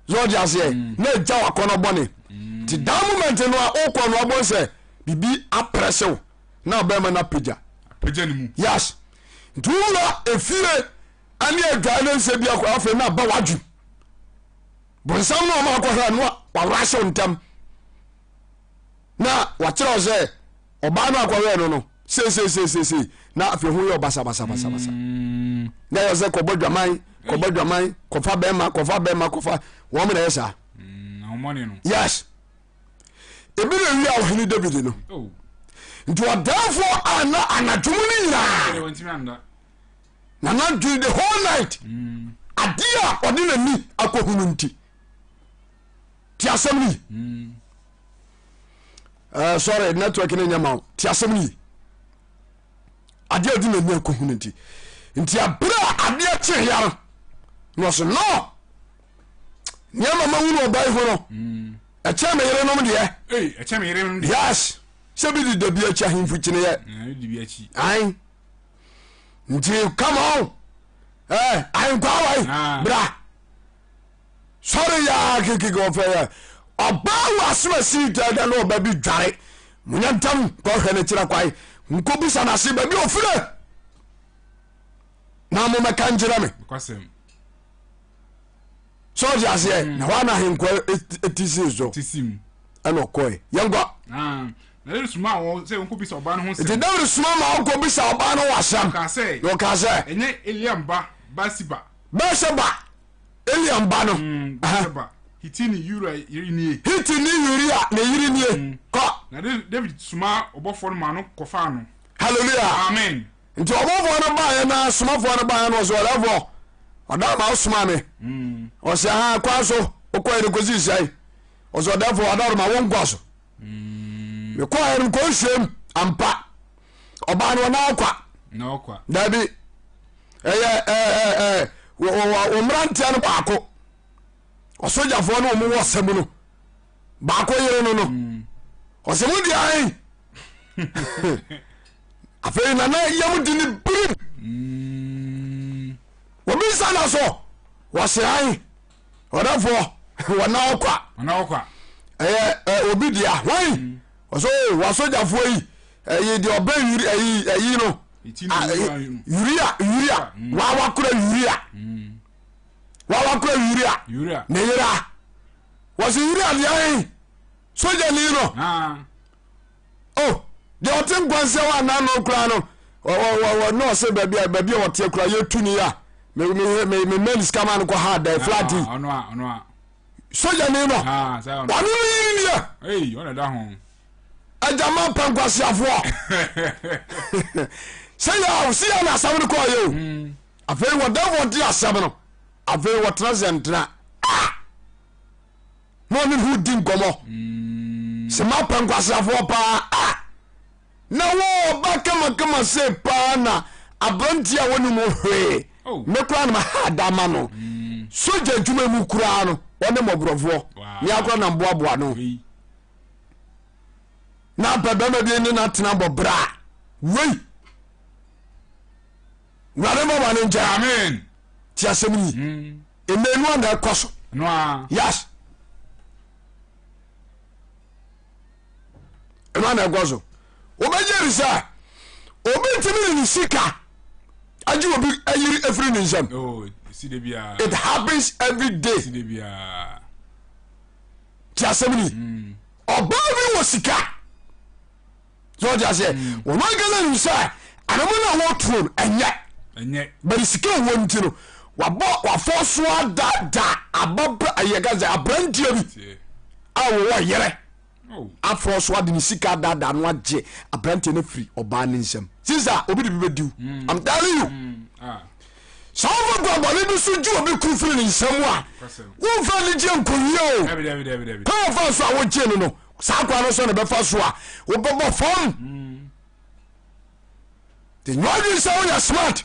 sɛ ɔde aseɛ mm. na agya wakɔnɔ bɔne mm. nti daa moment no a wokɔ no abɔ sɛ biribi aprɛse wo na ɔbɛrima no apagya apagya ne mu yes nti wowura efie ɛne adwae ne nsɛ bi akɔ afei na aba wadwo bonsam no ɔma akɔhwɛ no wawora hyew ntam na wakyerɛ sɛ ɔbaa no akɔhwɛ no no seeseeseesei na afei ho yɛ ɔbasabasabasabasa mm. na yɛ sɛ kɔbɔ dwaman kɔbɔ dwaman kɔfa bɛrima kɔfa bɛrima kɔfa wɔn na yɛ saa mm, yes ebi na ewia ɔhene David no oh. nti ɔdanfoɔ ana anadwo mu no nyinaa na nadwene the whole night mm. adeɛ a ɔde n'ani akɔhunu nti ti asɛm no yi mm. eh, sorry network no nyɛ ma wo ti asɛm no yi adeɛ a ɔde n'ani akɔhunu nti nti abere a adeɛ kyeeɛ no na ɔso no nneɛma ma wunu ɔba yi ho no mm. ɛkyɛn me yerenom deɛ yes sɛ bi deda bi akyi ahemfo kyineɛ ae nti come on eh, ahenkwaa wai ah. bra sɔre yaa kekeke ɔfɛ yɛ ɔbaa wɔ asem asi dada na ɔba bi dware munya ntam kɔhwɛ no kyerɛ kwae nkɔbisa no ase baabi ɔfirɛ na momɛka nkyerɛ me sɛ ɔde aseɛ mm. na hɔ ana ahenkwa ɛti sii so ɛna ɔkɔɛ yɛnkɔ ah. Na Dawid somaa wɔn sɛ wɔnkɔbisa ɔbaa no ho Nti nsɛm. Dawid soma ma wɔkɔbisa ɔbaa no ho asɛm. Ɔkaa sɛ, Na ɔkaa sɛ, Ɛnyɛ Eliam ba Batseba, Batseba, Eliam ba no. Aha. Batseba, Hitini Uria yere nie? Hitini Uria ne yere nie. Kɔ. Na Dawid somaa ɔbɔfoɔ no maa no kɔfaa no. Hallelujah. Amen. Nti ɔbɔfoɔ no baeɛ na somafoɔ no baeɛ no ɔsɛ ɔdɛfoɔ ɔda ma wosomaa me. Ɔsɛ ha kwan so wokɔɛ no kɔsii sɛe. Ɔsɛ ɔdɛfoɔ ɔda ma wo nkwa so. Mekɔɛ no nkɔhyiam ampa. Ɔbaa no ɔna ɔkwa. Dabi ɛyɛ wɔ mmeranteɛ no baako ɔsogyafoɔ no wɔn wɔ sɛm no baako yere no no ɔsɛ mo di ahen afei nana yam di ne birim mm. obi nsa na so wɔsɛ ahen ɔdɛfoɔ wɔna ɔkwa ɛyɛ obi dea hwan mm. ɔsɛ o wasogyafoɔ yi ɛyi deɛ ɔbɛ yuri ɛyi ɛyi no yuria yuria mm. wawakora yuria wawakora yuria ne yera wɔsi yuria deɛ ahen sogyani no o deɛ ɔte nkwansɛ wɔ anan no koraa no ɔwɔ ne ɔsɛ baabi a baabi a ɔteɛ koraa yɛtu ne ya me me me me mɛn sika ma no kɔ ha dan flat yi sogyani no ɔno no yiri nie agyama pɛ nkwaseafoɔ sɛ yɛ si yɛ na asɛm no kɔɔ yɛ o hmm. afei wɔdɛm wɔde asɛm no afei wɔtena sɛ ntena ah na ɔne ho di nkɔmmɔ mm. sɛ mapɛ nkwaseafoɔ paa a na wo ɔba kamakama se paa na aberanteɛ a wɔne mu hwee oh. me koraa no maha da ma no mm. sogya adwuma mu koraa no wɔne mmɔborɔfoɔ ne akora nam boaboa no na apɛ bɛma bi ne no atena bɔ bra wei wurade ma bɔne nkyɛ amen ti asɛm ni mm. Mmenu a na ɛkɔ so. Yes. Ɛno a na ɛkɔ so. Wobɛgye di sɛ obi ntumi ne ne sika agye obi ayiri afiri ne nsam. Oh, It happens every day. Ti asɛm ni. Hmm. Ɔbaa bi wɔ sika. sɛ ɔte aseɛ mm. wɔn ankasa nim sɛ anamo no a wɔtuo no ɛnyɛ bɛde sika ɛwɔ nti no wabɔ wafɔ so adada ababa ayɛ ka sɛ aberanteɛ bi a wɔwɔ yere oh. afɔ so ade ne sika adada no agye aberanteɛ no afiri ɔbaa ne nsam sisa obi de bi bɛdiw mm. I'm telling you mm. ah. sɛ wofa guabɔne bi so gye obi kuru firi ne nsam a womfa anigye nkɔwie o kwan wɔfa so a wogye no no saa kwan no so na bɛfa so a wobɛbɔ fam nti nyɛ ɔdwen sɛ woyɛ smart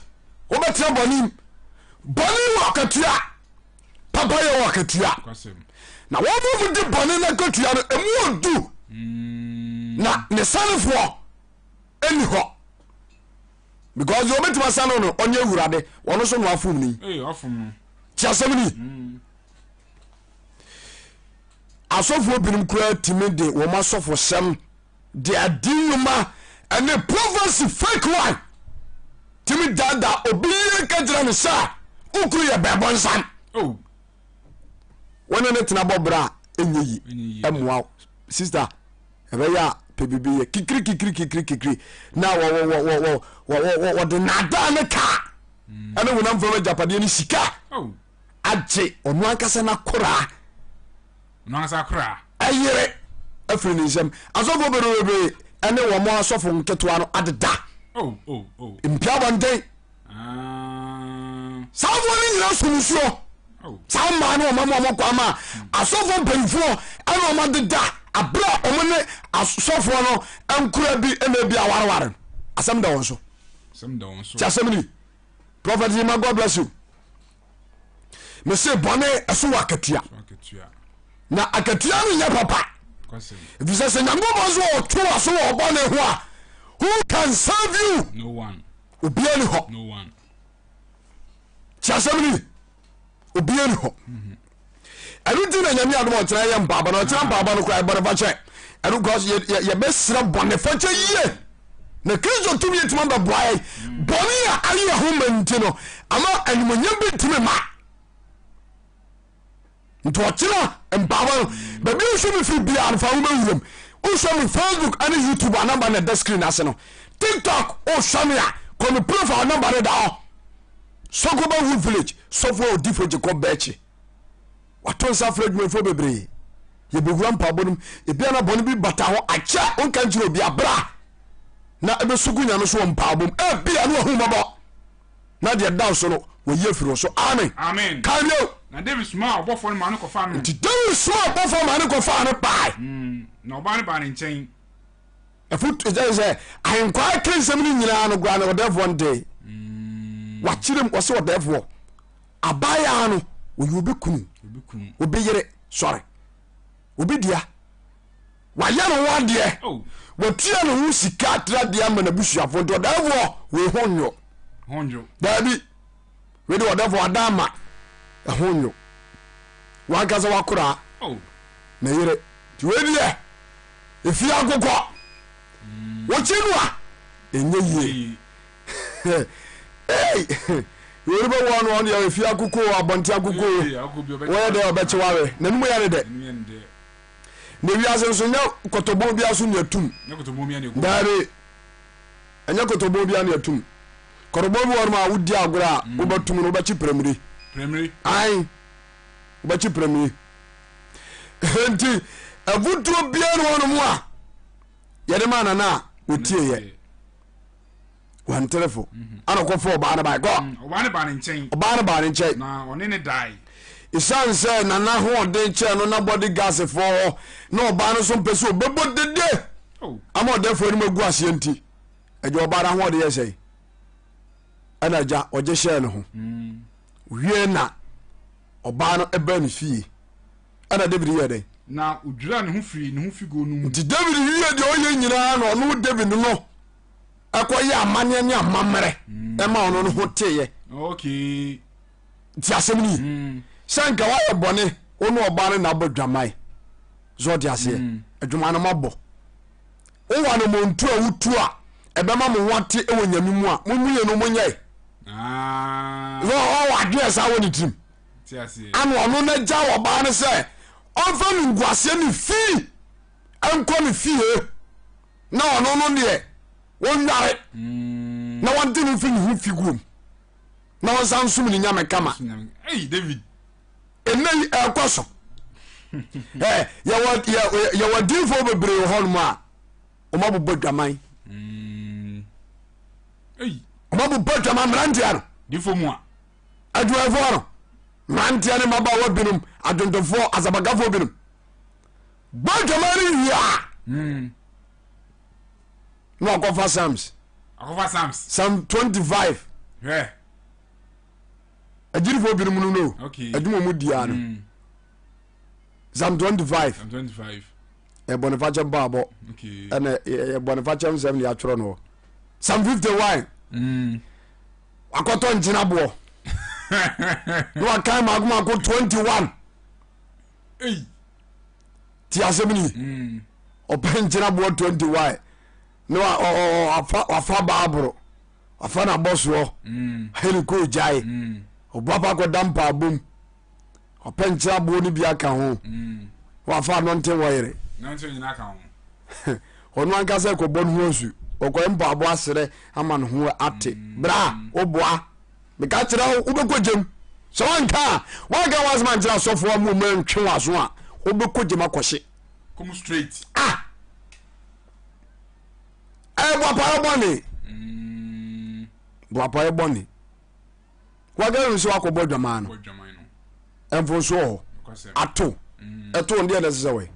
wobɛtena bɔne mu bɔne wɔ akatua papa yɛ wɔ akatua na wɔn mu di bɔne no akatua no ɛmu ɔdu mm. na ne sanefoɔ ɛni hɔ because deɛ ɔbɛtumi asane no ɔne awurade ɔno so no afom no yi kyɛ asɛm ni mm. Asɔfoɔ binom koraa tumi de wɔn asɔfosɛm de adi nnwuma ne prophecy fake one tumi daadaa obi yere ka kyerɛ no sɛ wo kunu yɛ bɛɛbɔnsam oh. wɔne ne tena bɔ berɛ a ɛnyɛ yi ɛmmoa wo sister ɛbɛyɛ a pɛ biribi yɛ kikiri kikiri kikiri kikiri na wɔde naadaa ne kaa ɛne wonam fam agyapadeɛ ne sika oh. agye ɔno ankasa n'akoraa. Ɔno ankasa akoraa. Ɛyere afiri ne nsam. Asɔfoɔ bebrebe ɛne wɔn asɔfo nketewa no adeda. Oh, oh, oh. Mpia abɔnten. Ah. Saa afoɔ no nyinaa som nsuo. Oh. Saa mmaa no wɔn ama wɔn kwan ma asɔfoɔ mpanyinfoɔ ɛna wɔn adeda abere a wɔn ne asɔfoɔ no nkura bi ɛna ebi awareware no. Asɛm da wɔn so. Asɛm da wɔn so. Ti asɛm ni. Prophet Yima God bless you. Mese bɔne ɛso wɔ akatua na akatua no nyɛ papa efisɛ sɛ Nyankopɔn so ɔtwe w'aso wɔ ɔbɔne ho a who can save you? No one. Obiara ni hɔ. No one. Ti asɛm ni obiara ni hɔ. Ɛno nti na Nyame adom ɔkyena yɛ mpaabɔ na ɔkyena mpaabɔ no koraa bɔne fakyɛ ɛno because yɛbɛsrɛ bɔne fakyɛ yie na Kristo tumi atumi abɛboa yɛ bɔne a ayɛ ho ma nti no ama animonyam bi ntumi ma nti ɔkyena mpaabɔ no baabi nso mefiri biara no fa wobɛwuram. Wohwɛ me Facebook ne YouTube a number no ɛda screen ase no. TikTok wohwɛ me a kɔ me profile number no da hɔ. Sokoba Wood Village sɔfo a odifo Jacob Bɛkye. Wato nsa afrɛ adwumayɛfoɔ bebree. Yɛbɛwura mpaebɔ no mu. Ebia na bɔne bi bata ho akyɛ wonka nkyerɛ obi abra na ɛbɛsu gu Nyame so wɔ mpaebɔ mu. Ebia na wahu mmɔbɔ na deɛ da so no wɔyi afiri wo so. Amen. Amen. Kan bio. Na David somaa ɔbɔfoɔ no maa no kɔfaa no. Nti David somaa ɔbɔfoɔ maa no kɔfaa no bae. Na ɔbaa no baa ne nkyɛn. Ɛfo ɛsɛ sɛ ahenkwaa ka nsɛm no nyinaa no koraa no ɔdɛɛfoɔ ntee. Wakyerɛ mu ɔsɛ ɔdɛɛfoɔ abaayaa no ɔyɛ obi kunu, obi yere sɔre obi dea wayɛ ne ho adeɛ oh. watua ne ho sika atra deɛ ama n'abusuafoɔ nti ɔdɛɛfoɔ wei ho nnwo daabi wei de ɔdɛɛfoɔ ada ama ɛho nnwo wankasa wakoraa oh. ne yere nti wei deɛ Efie akokɔ wokye no a ɛnyɛ yie. Ei wei bɛ wɔ no ɔno deɛ efie akokɔ o abɔnten akokɔ o wɔyɛ dɛ ɔbɛkye wawe n'anum yɛ ne dɛ. Na wiase nso nyɛ kɔtɔbɔn biara so ne atum. Daabi ɛnyɛ kɔtɔbɔn biara ne atum. Kɔtɔbɔn bi wɔ no a wodi agorɔ a wobɛtum no wobɛkye piramire. Ae wobɛkye piramire. Nti afotuo biara ne hɔnom a yɛde maa nana a wɔtieeɛ wanterefo mhm. ana ɔkɔfa ɔbaa no bae kɔ ɔbaa no baa ne nkyɛn ɔbaa no baa ne nkyɛn na ɔne ne dae ɛsiane sɛ nana hoɔden kyɛɛ no na bɔde gasefoɔ hɔ na ɔbaa no nso mpɛ sɛ ɔbɛbɔ dede oh. ama ɔdɛfoɔ anim agu aseɛ nti agya ɔbaa no ahoɔden yɛ sɛe ɛna agya ɔgye hyɛɛ ne ho mm. wie na ɔbaa no baa ne fie ɛna David yɛɛ dɛn? Na odwiraa ne ho firii ne ho figuo no mu. Nti David wie deɛ ɔyɛ nyinaa na ɔno David no ɛkɔyɛ amanneɛ ne amammerɛ mm. ɛma ɔno no ho teeɛ. Okay. Nti asɛm ni mm. sɛ nka woayɛ bɔne wo ne ɔbaa no na abɔ dwaman sɛ ɔte aseɛ mm. adwuma no mabɔ wowɔ no mɔntu a wotu a ɛbɛma mo ho ate wɔ nyame mu a mo mmienu monyɛe Ah. Ɔwɔ adwene saa wɔ ne tirim. Ana ɔno no agya ɔbaa no sɛ ɔmfa no nguaseɛ ne fii nkɔ ne fie na ɔno no deɛ wɔnware mm. na wɔnte no mfi ne ho fi guom na wɔnsa nsom ne nyame kama. Ɛnɛ yi ɛkɔ so. Yɛwɔ adiifoɔ bebree wɔ hɔnom a wɔabobɔ dwaman. Mm. Wɔabobɔ dwaman mmeranteɛ no. Difo mu a. Adwumayɛfoɔ no mmeranteɛ ne mmabaawa binom adwontofoɔ asabakafoɔ binom bɔ dwaman no wie a. Na wakɔfa Psalms. Akɔfa Psalms. Psalm 25. Hwɛ. Agyirifoɔ binom no no. Okay. Adwuma mu diaa no. Psalm 25. Psalm 25. Ɛbɔnefakyɛ mpaabɔ. Okay. Ɛna ɛbɔnefakyɛ nsɛm de atwerɛ no. Psalm 51. Wakɔtɔ nkyena boɔ. Na wakan mako mako 21. Ei. Ti asɛm ni. Ɔpɛ nkyena boɔ 21. Na wafa wafa baaboro. Wafa n'abɔsoɔ. Hɛn gyae. Ɔbɔ akɔ akɔda mpaabɔ mu. Ɔpɛ nkyerɛ aboɔ no bi aka ho. Mm. Wafa anɔnten wɔ yere. Ɔno ankasa kɔbɔ ne ho asu. Ɔkɔyɛ mpaabɔ aserɛ ama ne ho ate. Mm. Bra, woboa. Meka kyerɛ wo, wobɛkɔ gyam. Sɛ wanka a, wanka w'asɛm ankyerɛ asɔfoɔ a mu ntwe w'aso a, wobɛkɔ gyam akɔhye. Come straight. Ah! Ɛyɛ boapayɛ bɔne. Mm. Boapayɛ bɔne. Wagari nso akɔbɔ dwaman no mfonsoɔ hɔ ato ɛto deɛ na ɛsɛ sɛ wɔyɛ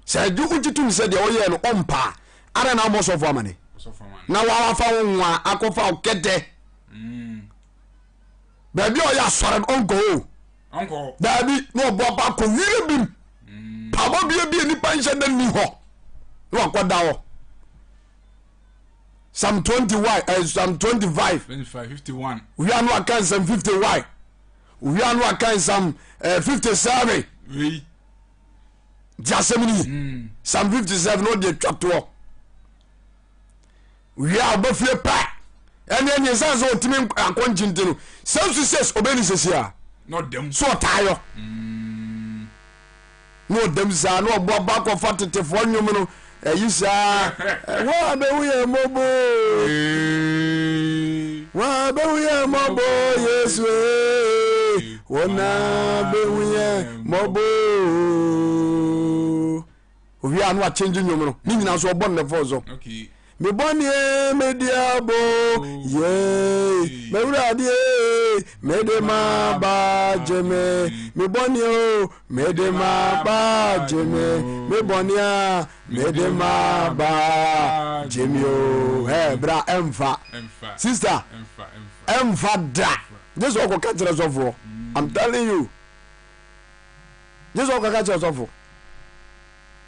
sɛ ɛgye wogye tom sɛ deɛ ɔyɛɛ no ɔmpaa ada na abɔ sɔfo amane na wawafa wo nwa akɔfa wo kɛtɛ baabi a ɔyɛ asɔre no ɔnkɔ o daabi na ɔbɔ aba akɔ wira bim pabɔ bia bi a nipa nhyɛ da nni hɔ na wakɔda hɔ Psalm 21 eh, Psalm 25 25 51 wia no aka Psalm 51 wia no aka Psalm eh, 57 wei nti asɛm no yi mm. Psalm 57 na ɔde atwa toɔ wia a ɔbɛfie pɛ ɛne ɛne ɛsiane sɛ ɔtumi akɔnkye nti no sɛ nso sɛs ɔbɛni sɛsi a na ɔdam so ɔtaayɔ mm. Na ɔdam saa na ɔbɔ aba akɔfa tetefoɔ nnwom no ɛyi saa wɔn abɛhu yɛn mmɔbɔ wɔn abɛhu yɛn mmɔbɔ Yesu ee wɔn abɛhu yɛn mmɔbɔ owie a na wakyɛngye nnwom no ne nyinaa nso ɔbɔ ne fɔn so mebɔ neɛ mede abɔ yei mawurade mede ma ba gye me mebɔ neɛ o mede ma ba gye me mebɔ neɛ mede ma ba gye me o ɛ bra ɛmfa sister ɛmfa da gye sɛ ɔkɔka kyerɛ sɔfoɔ I'm telling you gye sɛ ɔkɔka kyerɛ sɔfo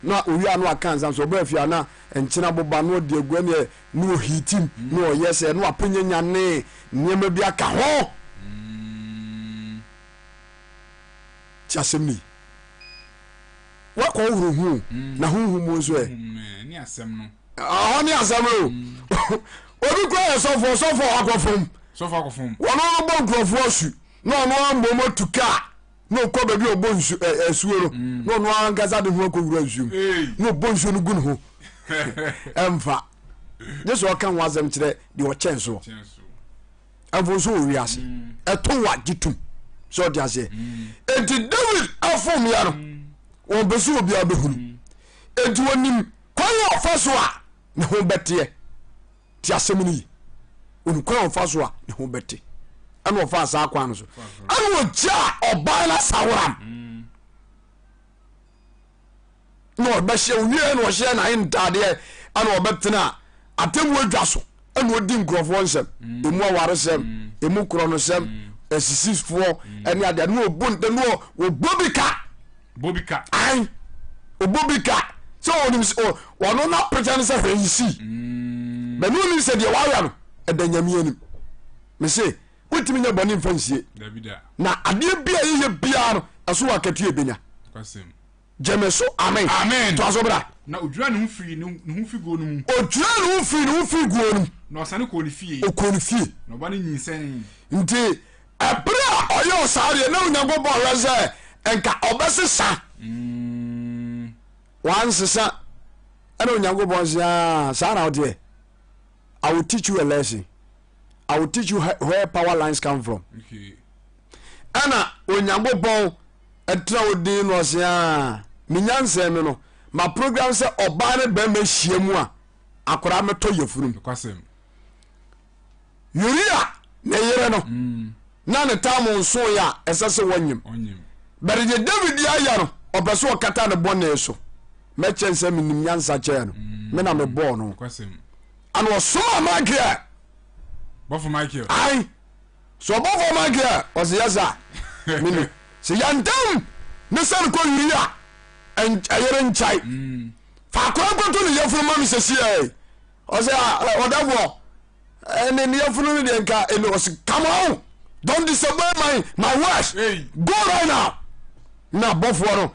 na owie a na waka nsa so ɔbaa fie a na nkyene aboba na ɔde agu ɛneɛ na ɔhiitim na ɔyɛ sɛ na wapɛnyanya ne nneɛma bi aka ho ti asɛm ni wakɔ wohoro ho na honhom mu nso ɛ ɔhɔ ne asɛm no obi kura yɛ sɔfoɔ sɔfoɔ akɔfom wɔn no bɔ nkurɔfoɔ asu na ɔno ammom atu kaa na ɔkɔ baabi a ɔbɔ nsu ɛ asuo no mm. na ɔno ankasa de ho akɔwura nsuo mu na ɔbɔ nsuo no gu ne ho ɛmfa gye sɛ ɔka ho asɛm kyerɛ deɛ ɔkyɛn soɔ ɛmfo nso wɔ wiase mm. ɛto wa gye tom sɛ ɔde aseɛ mm. enti David afomyɛ no wɔn pɛ sɛ obiara bɛhunu enti wɔnim kwan a ɔfa so a ne ho bɛteɛ Te asɛm no yi. Onim kwan a ɔfa so a ne ho bɛte. Ɛna ɔfaa saa kwan no so. Ɛna ɔgyaa ɔbaa no asaworam. Mm. Na ɔbɛhyɛ owie na ɔhyɛ n'ahe ntaadeɛ ɛna ɔbɛtena atemmu adwa so ɛna ɔdi nkurɔfoɔ nsɛm. Mm. Emu awaresɛm, mm. emu korɔnosɛm, asisifoɔ ɛne adeɛ na ɔbu ntɛ na ɔbɔ bi ka. Bɔ bi ka. Ae, ɔbɔ bi ka. Sɛ ɔnim sɛ ɔno na pretend sɛ hwee nsii. Mm. Bɛne ɔnim sɛ deɛ wayɛ no ɛda Nyame anim. Mese wontumi nyɛ bɔne mfa nsie. Na adeɛ bi a yɛyɛ biara no ɛso wɔ akatua ɛbɛnya. Gyeme so amen. Amen. Toa so bra. Na odwiraa ne ho firii ne ho figuo no mu. Odwiraa ne ho firii ne ho figuo no mu. Na ɔsane kɔɔ ne fie. Ɔkɔɔ ne fie. Na ɔba no nyinsɛnee. Nti ɛberɛ a ɔyɛɛ saa deɛ na Onyankopɔn hwɛ sɛ nka ɔbɛsesa. Mm. Wansesa. Ɛna Onyankopɔn sɛ ah, saa na woteɛ. I will teach you a lesson. I will teach you where power lines come from. Okay. Ɛna Onyankopɔn ɛtena wo din no ɔse ah, me nyansa mi no ma program sɛ ɔbaa ne bɛrima hyia mu a akwadaa mɛtɔ yafunu mu. Uria ne yere no mm. na ne tam nsoeɛ a ɛsɛ sɛ wɔnyem bɛde deɛ David ayɛ no ɔpɛ sɛ ɔkata ne bɔne so mɛkyɛn sɛ menim nyansa kyɛɛ no mm. me na mebɔɔ no ana ɔsoma Michael bɔfo Michael ai so ɔbɔfo Michael ɔsɛ yɛ sa mene sɛ yɛntam ne sɛ no kɔ Uria ɛyere nkyɛe mm. fa akora nkɔto ne yɛfunu ma me sɛsiɛ ɔsɛ ɔdɛfoɔ ɛne ne yɛfunu no deɛ nka ɛne ɔsɛ come on don't disobey my my words hey. go right now na abɔfoɔ no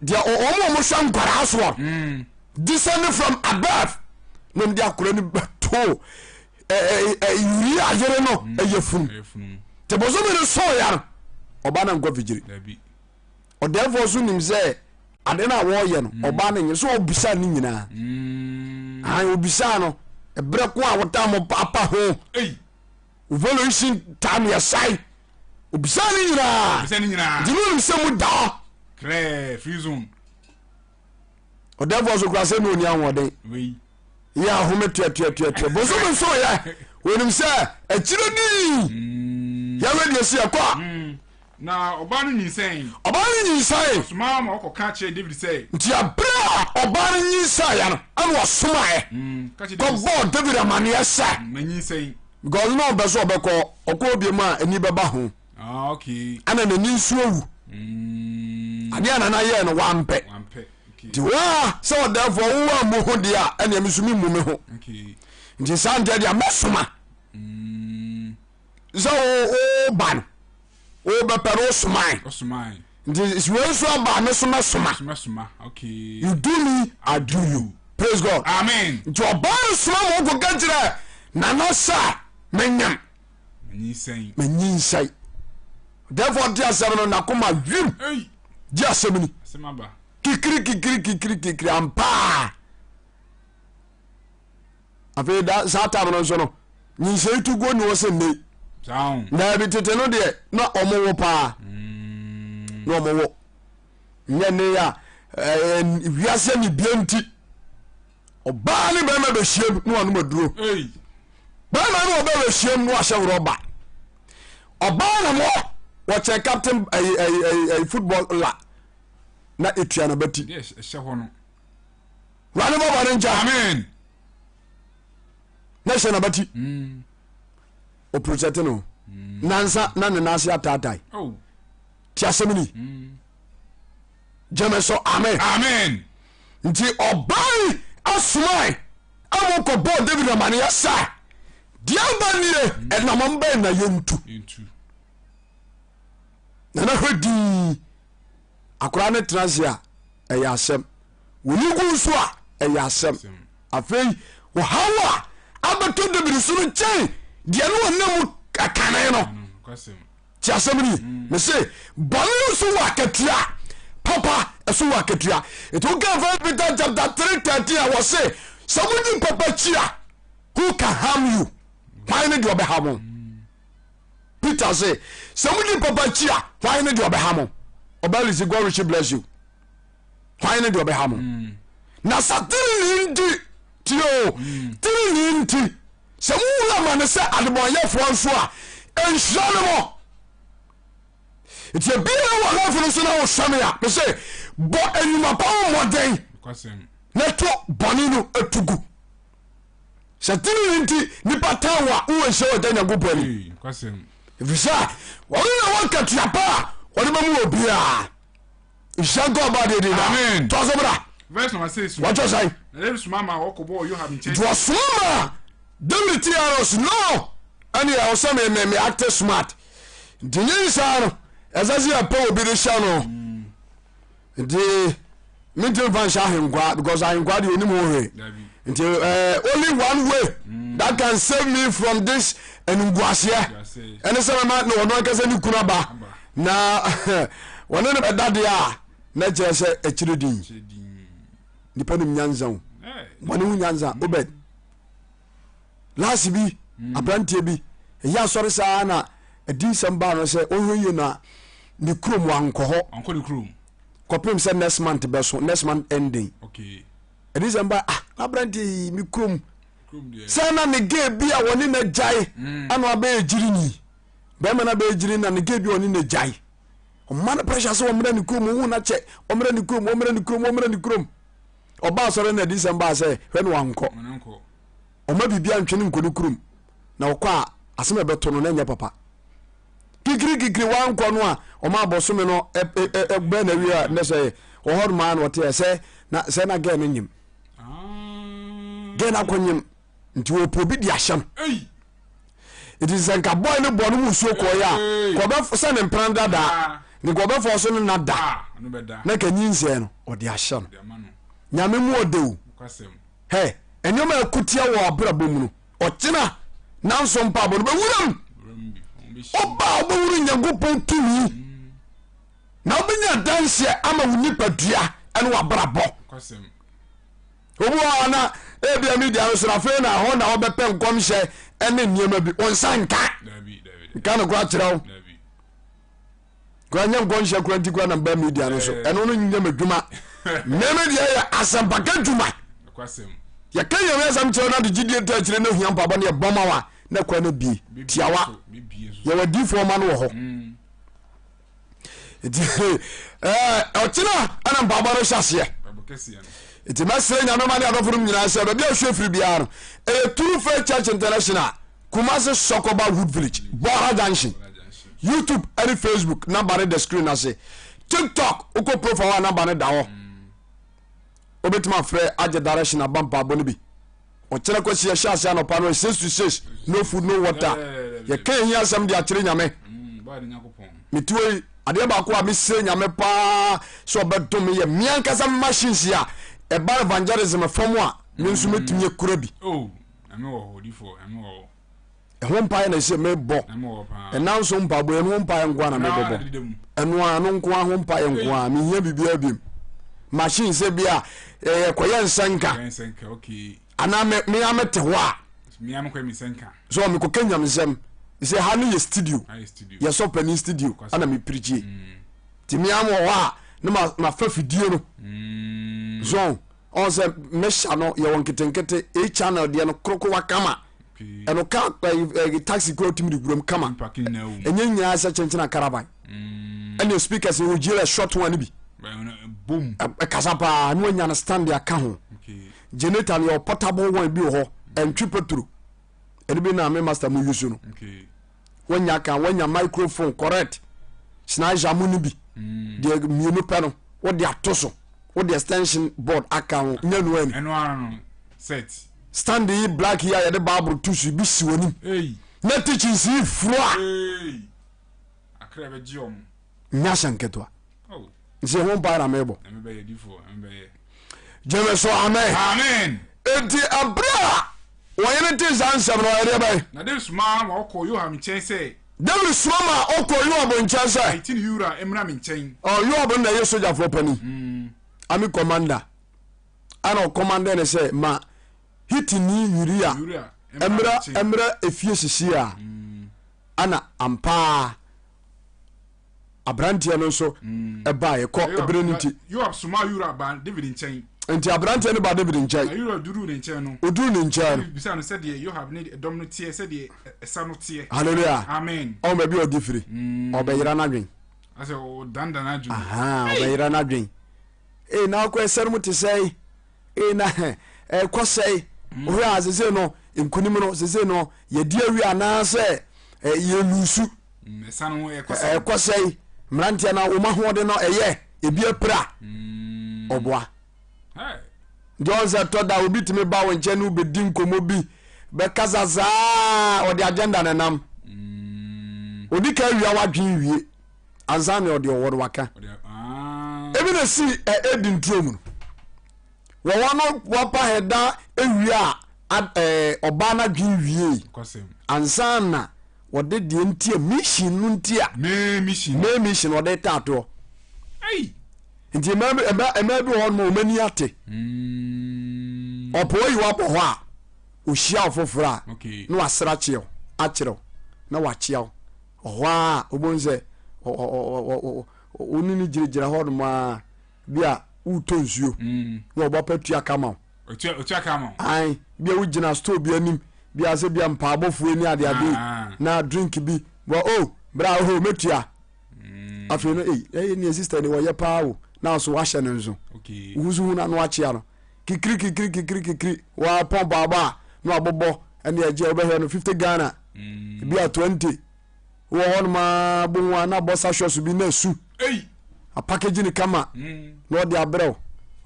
deɛ wɔn a wɔhwɛ nkwaraa soɔ mm. descending from above na wɔde akora no bɛto Uria yere no ɛyɛ funu te bosome no sɔɔ ya no ɔba na nkɔ fikyiri Ɔdɛɛfoɔ nso nim sɛ ade no a wɔreyɛ no mm. ɔbaa no nyɛ so ɔbisaa ne nyinaa mm. ahan ɔbisaa no ɛberɛ ko a wɔtaa mo apa ho evolution time yɛ sae ɔbisaa ne nyinaa nti ne ɔnim sɛ mu da hɔ ɔdɛɛfoɔ so kora sɛ ne ɔni ahoɔden yɛ ahome tuatuatuatua bosome nso yɛ wɔnim sɛ akyire dii mm. yɛwɛ deɛ si ɛkɔ a mm. na ɔbaa no nyinsɛn ɔbaa no nyinsɛn ɔsomaa ma ɔkɔka kyerɛ david sɛ nti abere a ɔbaa no nyinsɛn ya no ɛna ɔsomaɛ mm, kɔbɔɔ david amaneɛ sɛ manyinsɛn because na ɔbɛ so ɔbɛkɔ ɔkɔ obie mu a ani bɛba ho ah, okay. ɛna n'ani nso awu adeɛ a nana yɛɛ no wampɛ nti waa sɛ ɔdɛɛfoɔ wowɔ ammu ho deɛ a ɛneɛ me so memmu me ho nti saa nteɛ deɛ mɛsoma mm. sɛ woba no wobɛpɛ no wosomae nti wei nso aba me so mɛsoma you do me I do you praise God amen nti ɔbaa no soma ma wokɔka kyerɛ nana sɛ menyam manyinsɛn therefore ɔte asɛm no nakoma wim gye asɛm ni. Kikiri kikiri kikiri kikiri ampaa. Afei da saa tam no nso no nyinsɛn tu guo ni wɔ sɛ nnei. Daabi tete no deɛ na ɔmo wo paa. Mm. Na ɔmo wo. Nyɛ ne a wiase ne bie nti ɔbaa ne bɛrima bɛhyiam na wanom aduro. Bɛrima ne ɔbaa bɛhyiam na wahyɛ rɔba. Ɔbaa na mo wɔkyɛn captain ɛyi ɛyi ɛyi football la na etua na bɛti. Wurade bɔ bɔne nkyɛ. Amen. Na hyɛ n'abati. Mm. Oprotect no. Mm. Nansa na ne nan ase ataatae. Oh. Ti asɛm ni. Mm. Gyeme so amen. Amen. Nti ɔban asomae ama kɔbɔɔ David amaneɛ sɛ deɛ aba nie ɛnamɔm bɛn na yɛntu. Na na hwɛ dii akwadaa no tena ase a ɛyɛ asɛm wɔyi gu nso a ɛyɛ asɛm afei ɔhaw a abɛtɔ David so no kyɛn deɛ ne ɔnam mu kane no ti asɛm ni mm. mese bɔne no nso wɔ akatua papa ɛso wɔ akatua ɛti woka First Peter chapter 3 13 a wɔse sɛ modi papa kyi a who can harm you hwan ne deɛ ɔbɛha mo Peter se sɛ modi papa akyi a hwan ne deɛ ɔbɛha mo ɔbaa lisi God richly bless you hwan ne deɛ ɔbɛha mo mm. na sɛ tenenee nti tie o mm. tenenee nti sɛ mowura ma ne sɛ adebɔnyɛfoɔ nso a ɛnhyira ne mo nti ebiara wɔ life no so na wohwɛ me a me se bɔ anwuma pa ho mmɔden na to bɔne no atu gu Sɛ tenenee nti nipa tan wo a, wowɔ nhyira wɔ Agya Nyankopɔn anim. Ɛfiri sɛ ɔno na wɔ nkatua pa a ɔde bɛmu wɔ biara. Nhyira nka ɔba adeɛ din daa. Tɔ so bra. Wɔtɔ sɛn? Nti wɔsoma ma David ti ara ɔsi no ɛne ɛwɔ sɛ me me me act smart. Nti nyinsɛn no ɛsɛ sɛ yɛpɛ obi de hyɛ no. Nti mentumi nfa nhyɛ ahenkwaa because ahenkwaa deɛ onim ho hwee nti eh, only one way mm. that can save me from this animguaseɛ ɛne sɛ mɛma na ɔno ankasa ne kunu aba na wɔne no bɛda deɛ a na kyerɛ sɛ akyire din nipa nim nyansa o wɔne ho nyansa obed last bi mm. aberanteɛ bi ɛyɛ asɔre saa na ɛdi nsɛm baa no sɛ ɔhwɛ yie na ne kurom wankɔ hɔ kɔpem sɛ next month bɛso next month ending ɛdi nsɛm baa ah aberanteɛ yi me kurom sɛ na ne gay bi a wɔne na gyae mm. ana abɛyɛ gyirini bɛrima no abɛyɛ gyirini na ne gay bi a wɔne na gyae ɔma no pressure sɛ ɔmmra ne kurom ohun na kyɛ ɔmmra ne kurom ɔmmra ne kurom ɔmmra ne kurom ɔba asɔre na ɛdi nsɛm baa sɛ hwɛ no wankɔ ɔma biribi antwe no nkɔ ne kurom na ɔkɔ a asɛm a ɛbɛto no na ɛnyɛ papa kikiri kikiri wankɔ no a ɔma abɔsome no ɛbɛn na awie a nnɛ sɛ ɔhɔ nom a na ɔte sɛ na sɛ na gɛɛ no nyim gɛɛ no akɔ nyim nti wɔpɛ obi de ahyɛ no nti sɛ nka bɔe no bɔ no mu nsuo kɔɔeɛ a kɔbɛ sɛ ne mpena dadaa ne kɔbɛfɔ so no na da na ka nyinsɛn no ɔde ahyɛ no nyame mu ɔde o Hɛ, nneɛma a ɛko tia wɔ abrabɔ mu no, ɔkyena nanso mpaabɔ no bɛwura mu. Ɔba a wobɛwuru Nyankopɔn tumi na wobɛnya adanseɛ ama wo nipadua ne w'abrabɔ. Obi wɔ hɔ na ebia media no so na afei na hɔ na wɔbɛpɛ nkɔmhyɛ ne nneɛma bi. Wo nsa nka. Nka no kora kyerɛ wo. Kura nyɛ nkɔnhyɛ kura nti kura na mba media no so ɛno no nyɛ m'adwuma meme deɛ yɛ asɛmpaka dwuma yɛka nyame asɛm kyerɛ no de gyidie ta akyire no hia mpaabɔ no yɛbɔ ma wa na kwa no bie tiawa yɛwɔ adiifoɔ ma no wɔ hɔ mm. nti ɔkyena ɛna mpaabɔ no hyɛ aseɛ nti mɛsrɛ nyame ma ne adɔfo nom nyinaa sɛ baabi a wohwɛ firi biara no ɛyɛ True Faith Church International Kumasi Sɔkɔba Wood Village Bɔra Junction YouTube ɛne Facebook namba no da screen ase TikTok wokɔ profile a namba no da hɔ wobɛtumi afrɛ agye direction aba mpaabɔ no bi ɔkyerɛ kwasi yɛhyɛ ase anɔpa no 6 to 6 no food no water yɛka ɛhi asɛm de akyerɛ nyame metuo yi adeɛ baako a mesrɛ nyame paa sɛ ɔbɛdom yɛ mmea nkasa machines a ɛba evangelism fam a me nso mɛtumi akura bi oh, ɛho mpaeɛ na ɛsɛ mebɔ ɛna nso mpaebɔ ɛno ho mpaeɛ nko a na mebɔbɔ ɛno a no nko a ho mpaeɛ nko a mehia biribiara biom. machine sɛ bi a yɛkɔyɛ nsɛnka anaa mea mete hɔ a so mekɔka nyamesɛm sɛ ha no yɛ studio yɛsɔ panin studio ana mepirikyie nti mea wɔ hɔ a na mafa fidie no mm. so ɔn sɛ mehyɛ no yɛwɔ nketenkete a channel deɛ no korokorowa kama ɛno ka taxi kura tumi de wuram kama ɛnyɛ nyinaa sɛ kyenkyen akaraban mm. ɛne speakers wɔ gyina short one bi ɛkasa paa ne wanya no stand aka ho generator no yɛwɔ portable one bi wɔ hɔ ɛntwe petro ɛno bi na me master mu use no wanya ka wanya microphone correct Sennheiser mu no bi mm. deɛ mmienu pɛ no wode ato so wode extension board aka ho nyɛ no ani ɛno ara no set stand yi black yi a yɛde baabolo to so bi si w'anim na teachings yi furo a akra bɛgye ɔmo nyɛ asɛm ketewa oh. nti ɛho mpae na mebɔ gyeme so amen amen enti ɛberɛ a wɔyere te saa nsɛm no ɔyɛ deɛ bɛn na David soma ma ɔkɔɔ Yoab nkyɛn sɛ David soma ma ɔkɔɔ Yoab nkyɛn sɛ Hitini Uria mmra me nkyɛn Yoab no na ɛyɛ sogyafoɔ panin mm. army commander ana ɔkɔmandɛ ne sɛ ma Hitini Uria mmra mmra efie sisi a mm. ana ampaa aberanteɛ no nso mm. ɛbaeɛ kɔ ebere no nti. Yoab somaa Uria baa David nkyɛn. Nti aberanteɛ no baa David nkyɛn. Na Uria duruu ne nkyɛn no. Oduruu ne nkyɛn no. David bisaa no sɛdeɛ Yoab ne ɛdɔm no teɛ sɛdeɛ ɛsa no teɛ. Hallelujah. Amen. Ɔn baabi a ɔdi firi. Mm. Ɔbɛyera n'adwen. Asɛ ɔdandan n'adwen. Ɔbɛyera n'adwen. Ee na akɔ ɛsɛ no mu te sɛe. Ee na ɛkɔ sɛe. Mm. Wohwɛ a sese no nkunim no sese no yɛdi awie anaasɛ yɛlusu. Mm, ɛkɔ sɛe mmeranteɛ no wɔn ahoɔden no ɛyɛ ebi apira mm. ɔboa deɛ ɔn sɛ tɔ da obi tumi ba wo nkyɛn ne wobɛdi nkɔmmɔ bi bɛkasa saa ɔde agenda ne nam mm. ɔdi ka awia wadwen wie ansa ne ɔde ɔwɔ no waka ah. ebi na si ɛdi nturo mu no wɔwɔ no wapa hɛda awia a ɔbaa no adwen wie ansa na wɔde deɛ nti a mission no nti a main mission main mission wɔde taatoɔ nti mmaa bi mmaa bi wɔ hɔ nom wɔn ani ate mm. ɔpɔ yi wabɔ hɔ a ohyia ɔfoforɔ a na wasra kyeɛw akyerɛw na wakyea wo ɔhɔ a wobɛhu sɛ wo ne no gyinagyina hɔ nom a bi a wotɔ nsuo mm. na ɔbɔ apɛ tua ka ma wo Otua ka ma wo. Ae, bia wogyina store bi anim, bia sɛ bia mpaabɔfoɔ ni ade ade ah. na drink bi, wɔ oh, bra oh, mɛtua. Mm. Afei no, ei, ɛyɛ nea sister ni wɔyɛ paa o, na nso wahyɛ no nso. Okay. Wosu hu na no akyea no. Kikiri kikiri kikiri kikiri, wɔapɔn baabɔ a, na wabobɔ, ɛne ɛgye wobɛhwɛ no 50 Ghana, mm. bi a 20. Wɔ hɔ nom ara bohu a na bɔsa shɔs bi na asu. Apakegyi no kama mm. na ɔde abrɛ wo.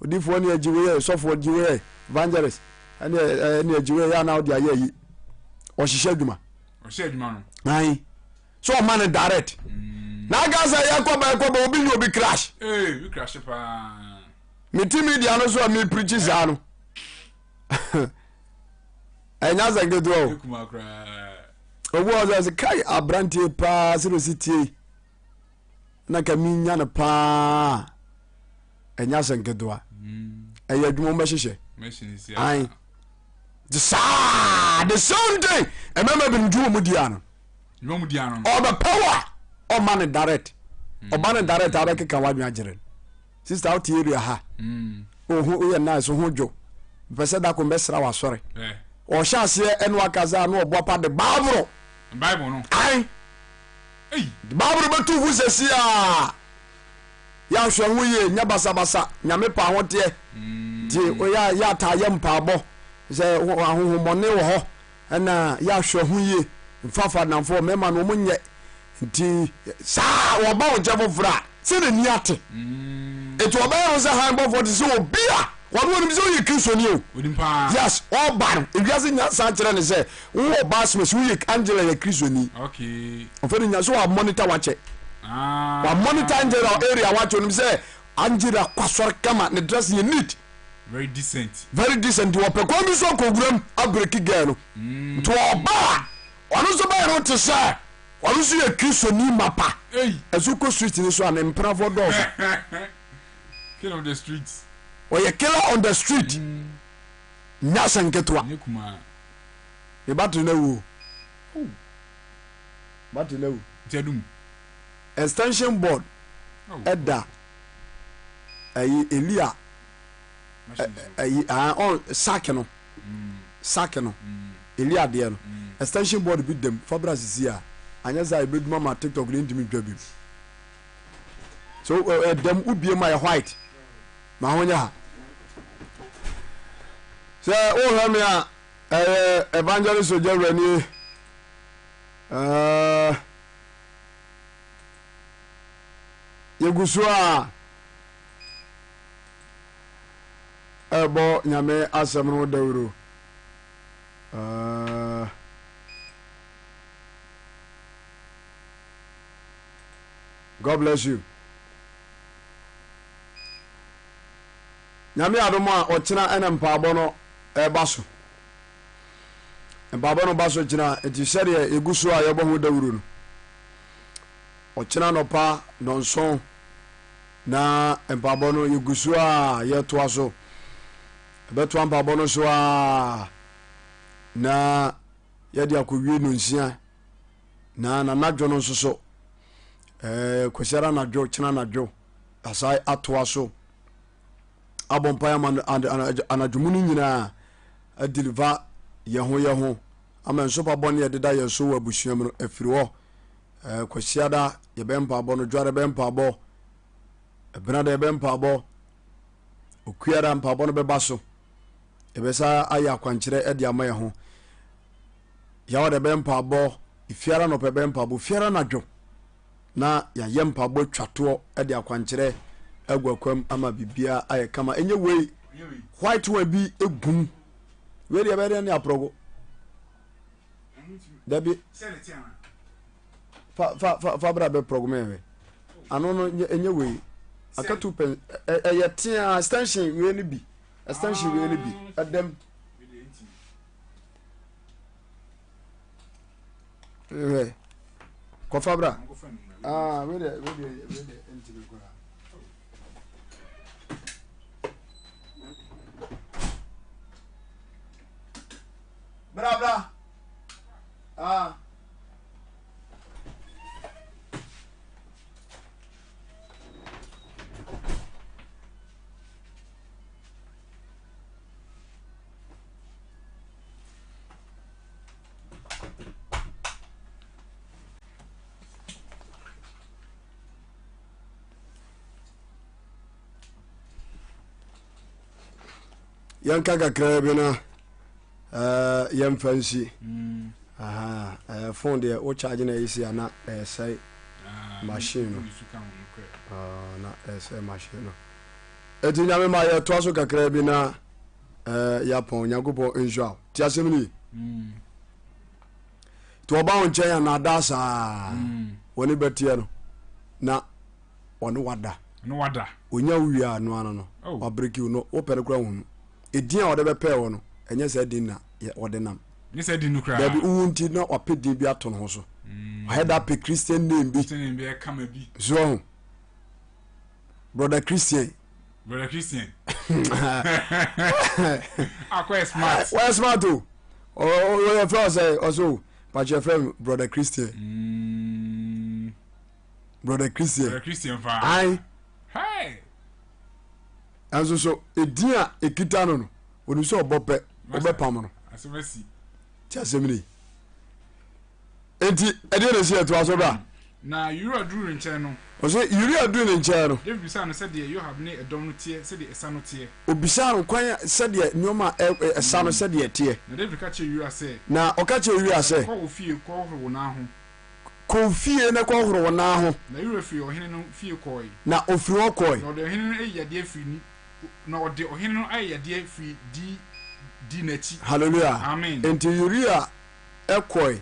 Odifoɔ ne agyi wei yɛ sɔfoɔ gyi wei yɛ evangelist ɛne ɛne agyi wei yɛ ana ɔde ayɛ ayi. Ɔhyehyɛ adwuma. Ɔhyɛ adwuma no. Ayi. So ɔma no direct. Mm. Na aka sɛ yɛkɔ ba yɛkɔ ba obi nye obi crash. Ee, bi crash paa. Me ti media no so a me preach saa no. Ɛnyɛ asɛm ketewa o. Obi wɔ sɛ kai aberanteɛ paa sɛ ɔsi tie na nka menya no paa ɛnyɛ asɛm ketewa ɛyɛ adwuma wɔbɛhyehyɛ ae te saa the same thing ɛmɛma binom dwuma mu di ano ɔbɛpɛ wo a ɔma no direct ɔba no direct a wobɛkeka w'adwene agyere no Sister wote area ha oho mm. woyɛ nice ho dwo pɛ sɛ dako mbɛsra w'asɔre ɔhyɛ aseɛ ɛne wakasa na ɔboa pa de baaboro Bible no ae baaboro bɛtu fu sɛsi a yɛahwɛ ho yie nyɛ basabasa nyame pa ahoteɛ nti mm. yɛ ataa yɛ mpaabɔ sɛ ahohommɔne wɔ hɔ Ɛna yɛahwɛ ho yie mfafa nnamfoɔ mmarima no wɔn nyɛ nti saa wɔba wo nkyɛn foforɔ a sɛ n'ani ate mm. nti ɔbɛyɛ ho sɛ han bɔfoɔ te sɛ obi a wɔn wɔnim sɛ ɔyɛ kristoni o yes ɔba no ewiase nyansa kyerɛ ne sɛ wowɔ ɔbaa sms woyɛ Angela yɛ kristoni ɔfɛ no nya so wa monitor wakyɛ ah. wa monitor Angela area wakyɛ onim sɛ Angela kɔ asɔre kama ne dress yɛ neat Very decent. Very decent nti ɔpɛ kwan bi so akɔ wuram abreki girl no mm. nti ɔba a ɔno nso bɛyɛ no te sɛ ɔno nso yɛ kristoni mapa ɛso kɔ street no so a ne mpenafoɔ dɔɔso. King of the streets. Ɔyɛ killer on the street. Nyɛ asɛm ketewa. Nyɛ kumaa. Ne battery no awu o. Oh. Battery no awu. Nti adum. Extension board Oh. ɛda ɛyi Elia Machine so. ɛyi ah ɔn sack no sack no Elia deɛ no extension board bi dam fa bra sisi a anyɛ saa ebedum ama TikTok no ntumi ntwa bi. So ɛdam wobie mu ayɛ white ma ho nyɛ ha. Sɛ wohwɛ me a ɛyɛ evangelist Ogyawura nie. Ɛɛ yɛgu so a ɛbɔ nyame asɛm no dawuro. Ɛɛ God bless you. Nyame adom a ɔkyena ɛna mpaabɔ no ɛba so. Mpaabɔ no ba so kyena nti sɛdeɛ yɛgu so a yɛbɔ ho dawuro no. Ɔkyena nɔpa nɔnson na mpaabɔ no yɛgu so a yɛtoa so. Ɛbɛtoa mpaabɔ no so a na yɛde akɔwie nonsia. Na n'anadwo no nso so, ɛɛ Kwasiada anadwo, kyena anadwo, yɛasan atoa so abɔ mpaeɛ ama anadwo mu no nyinaa adiliva yɛn ho yɛn ho ama nsopa bɔne a ɛdeda yɛn so wɔ abusua mu no afiri hɔ. Ɛɛ Kwasiada yɛbɛ mpaabɔ no, Dware bɛ mpaabɔ, Ɛbenada yɛbɛ mpaabɔ, Okuada mpaabɔ no bɛba so. Yɛbɛsa ayɛ akwankyerɛ de ama yɛn ho. Yaw de bɛyɛ mpaabɔ, efiara anɔpa ɛbɛyɛ mpaabɔ, ofiara anadwo na yɛayɛ mpaabɔ atwa toɔ de akwankyerɛ agu akwam ama biribiara ayɛ kama. Ɛnyɛ wei white one bi egum wei deɛ ɛbɛyɛ dɛ ne aprɔgo dabi fa fa fa fa bra bɛ prɔgo mɛ hwɛ ano no ɛnyɛ wei akatu pɛn ɛyɛ tea extension wei no bi extension wei no bi ɛdɛm. Hwɛ, kɔfa bra. Ah, wei deɛ, wei deɛ, wei deɛ, ntumi koraa. Bra, bra. Ah. yɛnka kakraa bi na eh, yɛmfa nsi mm. eh, phone deɛ wo charge na ɛyɛ si a na ɛsɛe ah, machine no ah, na ɛsɛe machine no ɛti nyame ma yɛtoa so kakraa bi na eh, yɛapɔn onyankopɔn nhyira wo ti asɛm no ye mm. nti ɔba wo nkyɛn anaadaa saa mm. wɔne bɛteɛ no na ɔne wada ɔnya wo wie a no ano no oh. wabreki wo no wopɛ no kora hunu ɛdin a ɔde bɛpɛɛ wɔ no ɛnyɛ saa din na ɔde nam dabi wowu nti na wapɛ din bi ato no ho so mm. wayɛ da pɛ christian name bi so ho brother christian brother christian akɔyɛ smart wɔyɛ smart o ɔyɛ fɛ ɔsɛ ɔsɛ o pàṣẹ fɛ mi brother christian mm. brother christian brother christian paa ayi hey ɛnso so edin a ekita no no onim sɛ ɔbɔ pɛ ɔbɛpam no asɛm asi ti asɛm ni. Enti, ɛdeɛn na ɛsi ɛtoa so bra? Na Uria duruu ne nkyɛn no. Ɔse Uria duruu ne nkyɛn no. Dawid bisaa no sɛdeɛ Yoab ne ɛdɔm no teɛ, sɛdeɛ ɛsa no teɛ. Ɔbisaa no kwan a, sɛdeɛ nneɛma a ɛsa no sɛdeɛ ɛteɛ. Na Dawid ka kyerɛɛ Uria sɛ. Na ɔka kyerɛɛ Uria sɛ. Kɔ wo fie kɔhohoro wo nan ho. Kɔ wo fie na kɔhohoro wo nan ho. Na Uria firii ɔhene no fie kɔɔe. Na ɔfiri hɔ kɔɔe. Na ɔde ɔhene no ayiyadeɛ firii ne, na ɔde ɔhene no ayɛyɛdeɛ firii di dii n'akyi. Hallelujah. Amen. Enti Uria kɔe.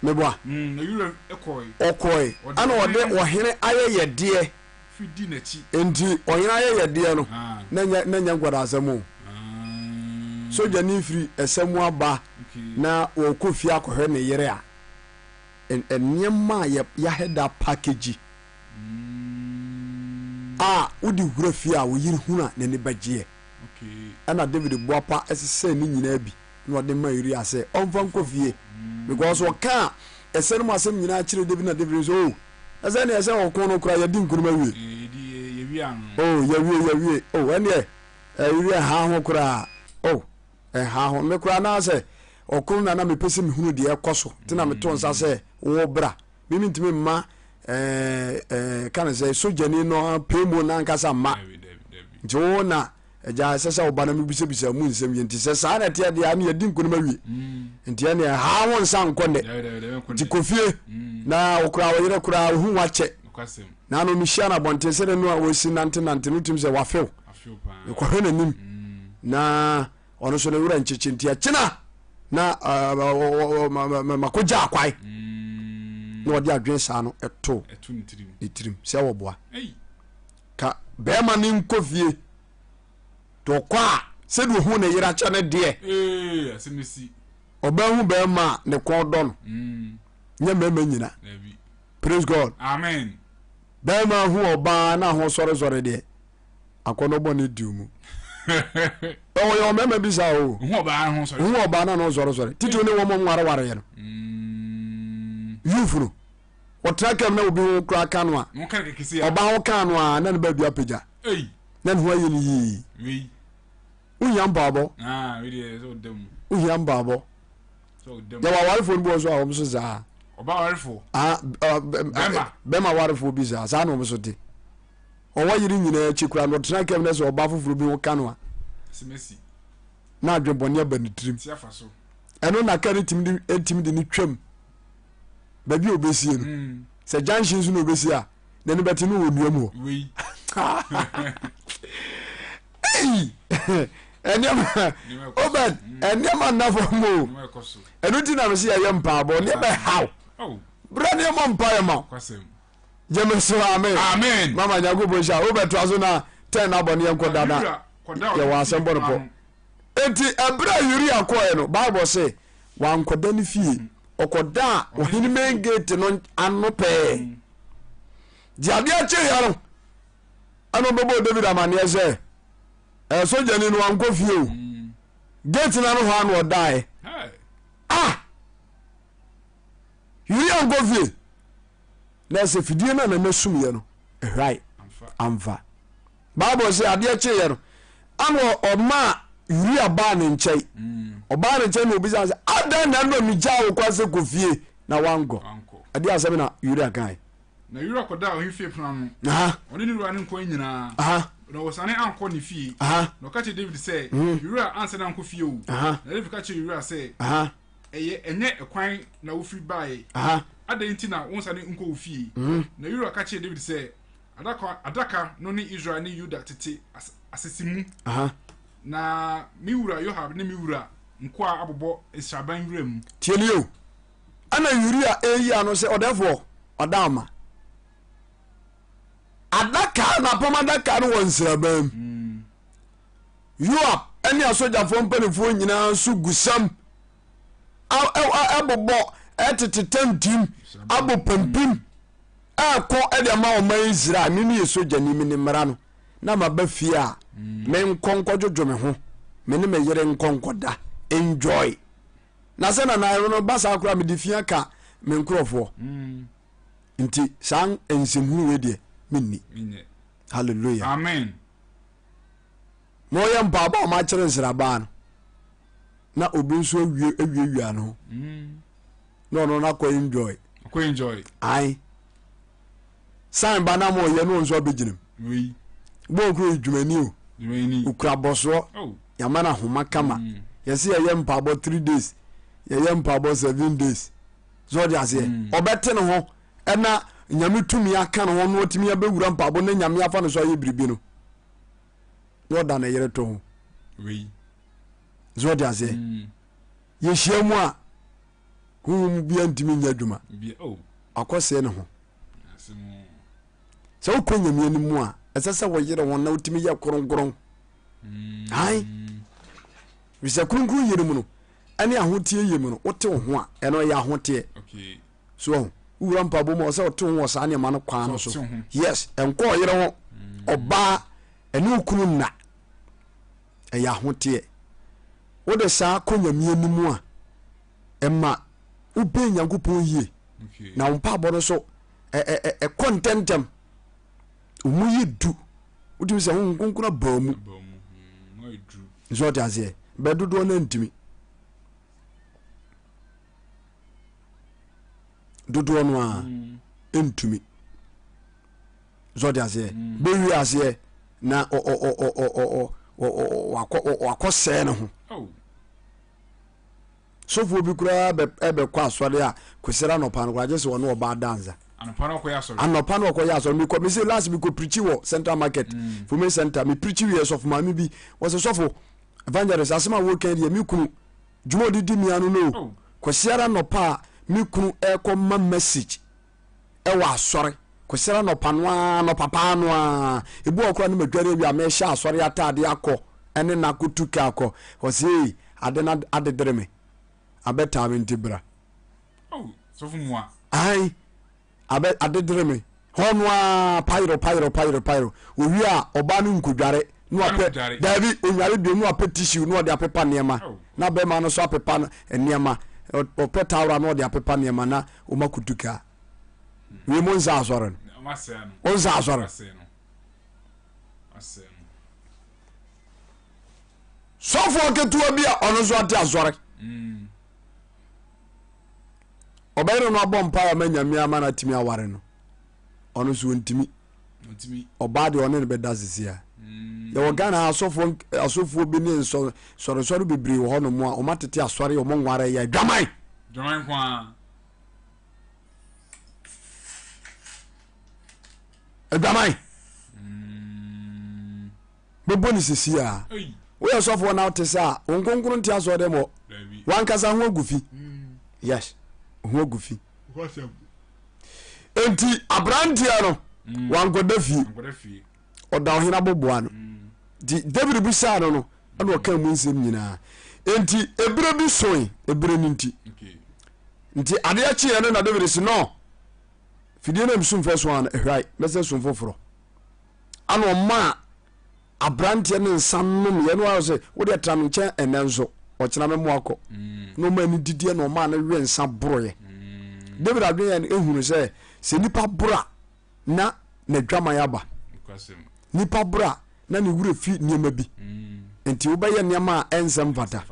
Meboa? Mm, na Uria kɔe. Ɔkɔe, ɛna ɔde ɔhene ayɛyɛdeɛ. Firi dii n'akyi. Enti ɔhene ayɛyɛdeɛ no, na nyɛ na nyɛ nkwadaa-asɛm o. Sogyani firi ɛsɛ mu aba na ɔrekɔ fie akɔhwɛ ne yere a, nneɛma a yɛahɛ da package. a wode wura fie a wo yere hunu a n'ani bɛgyeɛ. Ɛna David boapa sesɛɛ ne nyinaa bi na ɔde maa Uria sɛ ɔmfa nkɔ fie because ɔkaa ɛsɛ no mu asɛm nyinaa kyerɛ David na David nso oh ɛsɛ neɛ sɛ ɔko no koraa yɛdi nkonim awie oh yɛwie yɛwie oh ɛneɛ Uria ha ho koraa oh ɛha ho me koraa na sɛ ɔko no na na mepɛ sɛ mehunu deɛ ɛkɔ so nti na meto nsa sɛ wo bra Me mentumi mma ɛɛ ɛɛ ka no sɛ sogyani no pɛ mu n'ankasa mma nti wo na agya ɛsɛ sɛ ɔba na mebisabisa mu nsɛm yɛ nti sɛ saa na ɛteɛ deɛ ne yɛdi nkonim awie mm. nti ɛne ɛha wo nsa nkɔ nnɛ nti kɔ fie mm. na wokora wo yere koraa wohu wakyɛ na ano mehyia no abɔnten sɛdeɛ no a wɔsi nantenante no wotim sɛ wafew mekɔhwɛ n'anim mm. na ɔno nso ne werɛ nkyekye nti ɛkyena na makɔgya akwae mm. na ɔde adwene saa no ɛto ne tirim sɛ wɔboa ka bɛrima ne nkɔ fie nti ɔkɔ a sɛdeɛ ɔhu ne yere akyɛ no deɛ ɔbaa hu bɛrima a ne kɔn dɔ no mm. nyɛ mmarima nyina praise God amen bɛrima hu ɔbaa na ho sɔresɔre deɛ akɔnɔ bɔne di mu ɔyɛ ɔmɛma bi saa o hu ɔbaa ho sɔre hu ɔbaa na no sɔre sɔre titiri ne wɔn mo nwareware yɛ no mm. youth no ɔtra kam na obi ho kura ka no a ɔbaa ho ka no a na ne baabi apagya na ne ho ayɛ no yie wohia mpaabɔ ah, wohia mpaabɔ yɛwɔ awarefoɔ no bi wɔ so a wɔn so saa ah, bɛma awarefoɔ bi saa saa na wɔn so te Ɔwɔ yere nyinaa akyi koraa no, ɔtena kam na sɛ ɔbaa foforɔ bi ho ka no a, na adwenbɔne aba ne tirim. Ɛno na ka no tumi de no twam baabi a ɔbɛsie no. Mm. Sɛ junction so na ɔbɛsie a, n'ani bɛte no wɔ nnua mu hɔ. Nneɛma Obed, nneɛma nna fam o. Ɛno nti na mese yɛyɛ mpaabɔ, nneɛma ɛhaw. Oh. Berɛ nneɛma mpaeɛ ma wo. Gyeme so amen. Amen. Mama Nyankopɔn nhyira. Wo bɛtoa so na tɛn na bɔ ne yɛnkɔ da na yɛwɔ asɛm bɔ no pɔ. Enti ɛberɛ a Uria kɔɛ no, Bible se wankɔda ne fie. Ɔkɔdaa ɔhene main gate no ano pɛɛ. Deɛ adeɛ kyeeɛ no, ɛna ɔbɛbɔɔ David amanneɛ sɛ, ɛɛ sogyani no wankɔ fie o. Gate no ano hɔ ano ɔdaeɛ. Ah! Uria nkɔ fie. Na ɛsɛ fidie no a nana sumyɛ no ɛhwae amfa. Bible sɛ adeɛ kyeeɛ no ana ɔmaa Uria baa ne nkyɛn. Mm. Ɔbaa ne nkyɛn na obisa sɛ adɛn na ɛnɔ megyaa wo kwan sɛ kɔ fie na wankɔ. Ɛde asɛm na Uria kae. Na Uria kɔdaa ɔhene fie pono ano. Ɔne ne wura ne nkoa nyinaa. Na wɔsane ankɔ ne fie. Na ɔka kyerɛ David sɛ, mm. Uria ansane ankɔ fie o. Na David ka kyerɛ Uria sɛ, Ɛyɛ, ɛnyɛ ɛkwan na wofiri baeɛ. Adɛn nti na wonsane nkɔ wo fie? Na Uria ka kyerɛɛ Dawid sɛ, Adaka, adaka no ne Israel ne Yuda tete as, asese mu. Na me wura Yoab ne me wura nkoa abobɔ nsraban wura mu. Tie nie o. Ɛna Uria reyi ano sɛ, Ɔdɛɛfoɔ, ɔda ama. Adaka no, apam adaka no wɔ nsraban mu. Mm. Yoab ne asogyafoɔ mpanimfoɔ nyinaa nso gu sam bobɔ tete tantim abɔ pampim ɛkɔ de ama ɔman Israel. Me meyɛ sogyani, me ne mmara no na maba fie a menkɔ nkɔdwodwo me ho, me ne me yere nkɔ nkɔda enjoy. Na sɛ nana no ba saa koraa mede fi aka me nkurɔfoɔ. Nti saa nsɛmhunu wei deɛ menni. Hallelujah. Amen. Na ɔyɛ mpaabɔ a ɔmakyerɛ nsrabaa no na obi nso awie awiawia ne ho mm. na ɔno no akɔ enjoy akɔ enjoy ae sign ba na ma ɔyɛ no nso abɛgyina mu bɔɔ kuro yɛ dwumani o okura bɔsoɔ oh. yɛama no ahoma kama mm. yɛsɛ yɛyɛ mpaabɔ three days yɛyɛ mpaabɔ seven days so ɔde aseɛ mm. ɔbɛte ne ho ɛna nyame tumi aka ne ho na ɔtumi abɛwura mpaabɔ na nyame afa no so ayɛ biribi no na ɔda ne yere to ho so ɔde aseɛ mm. yɛhyia mu a honhom bia ntumi nyɛ adwuma oh. akɔsɛe ne ho sɛ wokɔ nyame anim mu a ɛsɛ sɛ wɔyere ho na wotumi yɛ kronkron mm. ae fisɛ kronkron yɛ no mu no ɛne ahoteɛ yɛ mu no wote wo ho a ɛno ɛyɛ ahoteɛ so ɔho wowura mpaabɔ mu a ɔsɛ ɔte ho wɔ saa nneɛma no kwan no so yes ɛnkɔ ɔyere ho mm. ɔbaa ɛne wo kunu nna. Ɛyɛ ahoteɛ. Wode saa kɔ Nyame anim a, ɛma wobɛn Nyankopɔn yie. Na wo mpaabɔ no so ɛkɔ ntɛmntɛm. Ɔmu yɛ du. Wotumi sɛ Honhom Kronkron abaa mu. Nso ɔte aseɛ. Bɛ dodoɔ no ntumi. Dodoɔ no a ntumi. Nso ɔte aseɛ. Bɛwie aseɛ na wakɔ sɛɛ ne ho. Sɔfoɔ bi koraa bɛkɔ asɔre a kwesɛrɛ anɔpa no koraa gye sɛ ɔne ɔbaa dansa. Anɔpa no ɔkɔyɛ asɔre. Anɔpa no ɔkɔyɛ asɔre. Mekɔ mese last mekɔ pirikyi wɔ Central Market mm. Fume Center. Me pirikyi wie sɔfo maame bi wɔsɛ sɔfo evangelist asɛm a wɔka deɛ me kunu dwuma ɔde di mia no no. Oh. Kwasiara anɔpa a me kunu ɛkɔ ma message ɛwɔ asɔre kwasiara anɔpa no ara anɔpa paa no ara ebi wɔ koraa no madware awie a mehyɛ asɔre ataade akɔ ɛne no akɔtu kaa kɔ ɔsɛ ei ade no adedere me abɛtaa me nti bra. Oh, sɔfo mua. Ae, abɛ adedere me hɔ no ara payero payero payero payero owie a ɔbaa no nkodware na wapɛ daabi onware bio na wapɛ tissue na ɔde apepa nneɛma oh. na bɛrima no nso apepa nneɛma ɔpɛ tawra na ɔde apepa nneɛma na wɔn akotu kaa wie mo nsa asɔre no o nsa asɔre sɔfoɔ ketewa bi a ɔno nso ate asɔre mm. ɔbɛyere no abɔ mpaeɛ ama nyame ama no atumi aware no ɔno nso ɔntumi ɔbaa deɛ ɔne no bɛda sisi a mm. yɛwɔ Ghana asɔfoɔ asɔfoɔ bi ne nsɔ sɔresɔre bebree wɔ hɔnom a wɔn atete asɔre wɔn nware yɛ adwaman. Dwaman nko ara. Adwaman. Mm. Bɛbɔ ne sisi a. Woyɛ sɔfoɔ na wote sɛ a wo nkonkron nte asɔre dɛm hɔ. Wankasa ho agu fi. Mm. Yes, ho agu fi. Enti aberanteɛ no mm. wankɔda fie. Ɔda ɔhene aboboa no. Mm. Nti David bisaa no no ɛna ɔka mu nsɛm nyinaa. Enti ebere bi soe ebere no nti. Nti adeɛ kyeeɛ no na David si no fidie no msum fɛ so ano ɛhwae mɛsɛ sum foforɔ. Ana ɔmaa aberanteɛ no nsa nom yɛ no ayɛ sɛ wode tra me nkyɛn ɛnɛ nso ɔkyena me mmoa kɔ mm. na ɔmaa no didiɛ na ɔmaa no we nsa boroeɛ mm. David adwene yɛ no ehunu sɛ sɛ nipa boro a na n'adwaman aba nipa boro a na ne werɛ fi nneɛma bi mm. nti wobɛyɛ nneɛma a ɛnsɛ mfata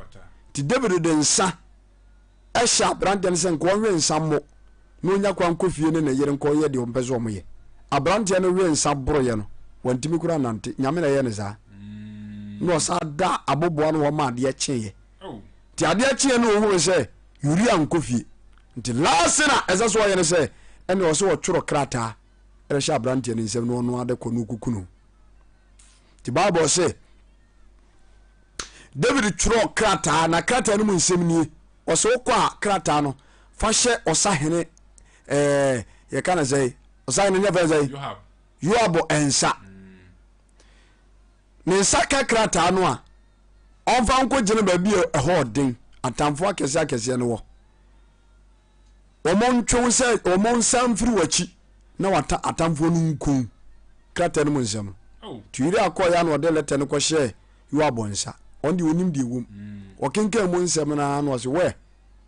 nti David de nsa hyɛ aberanteɛ no sɛ nka ɔnwe nsa mmɔ na ɔnya kwan nkɔ fie ne ne yere nkɔyɛ deɛ ɔmpɛ sɛ ɔmoyɛ. Aberanteɛ no wee nsa boroeɛ no, wantumi koraa nante. Nyame na ɛyɛ no saa. Na ɔsan da aboboa no hɔ ma adeɛ kyeeɛ. Nti adeɛ kyeeɛ no ɔhunu sɛ Uria nkɔ fie. Nti last thing a ɛsɛ sɛ ɔyɛ no sɛ ɛne ɔsɛ ɔtwerɛ krataa ɛhyɛ aberanteɛ no nsam na ɔno ade kɔ na ɔkuku no. Nti Bible se David twerɛɔ krataa, na krataa no mu nsɛm nie. Ɔsɛ wokɔ a krataa no fa hyɛ ɔsahene ɛɛ yɛka no sɛ ɔsahene ne fɛn sɛ Yoab nsa. Ne nsa ka krataa no a ɔmfa nkɔgyina baabi a ɛhɔ ɔden atamfo akɛseɛ akɛseɛ no wɔ. Wɔn ntwe wo sɛ wɔn nsa mfiri w'akyi na wata atamfoɔ no nku krataa no mu nsɛm no. Oh. Nti Uria kɔeɛ a na ɔde lɛtɛ no kɔhyɛɛ Yoab nsa. Ɔno deɛ ɔnim deɛ ɛwom. Mm. Ɔkenkan mu nsɛm no ara na ɔse wɛ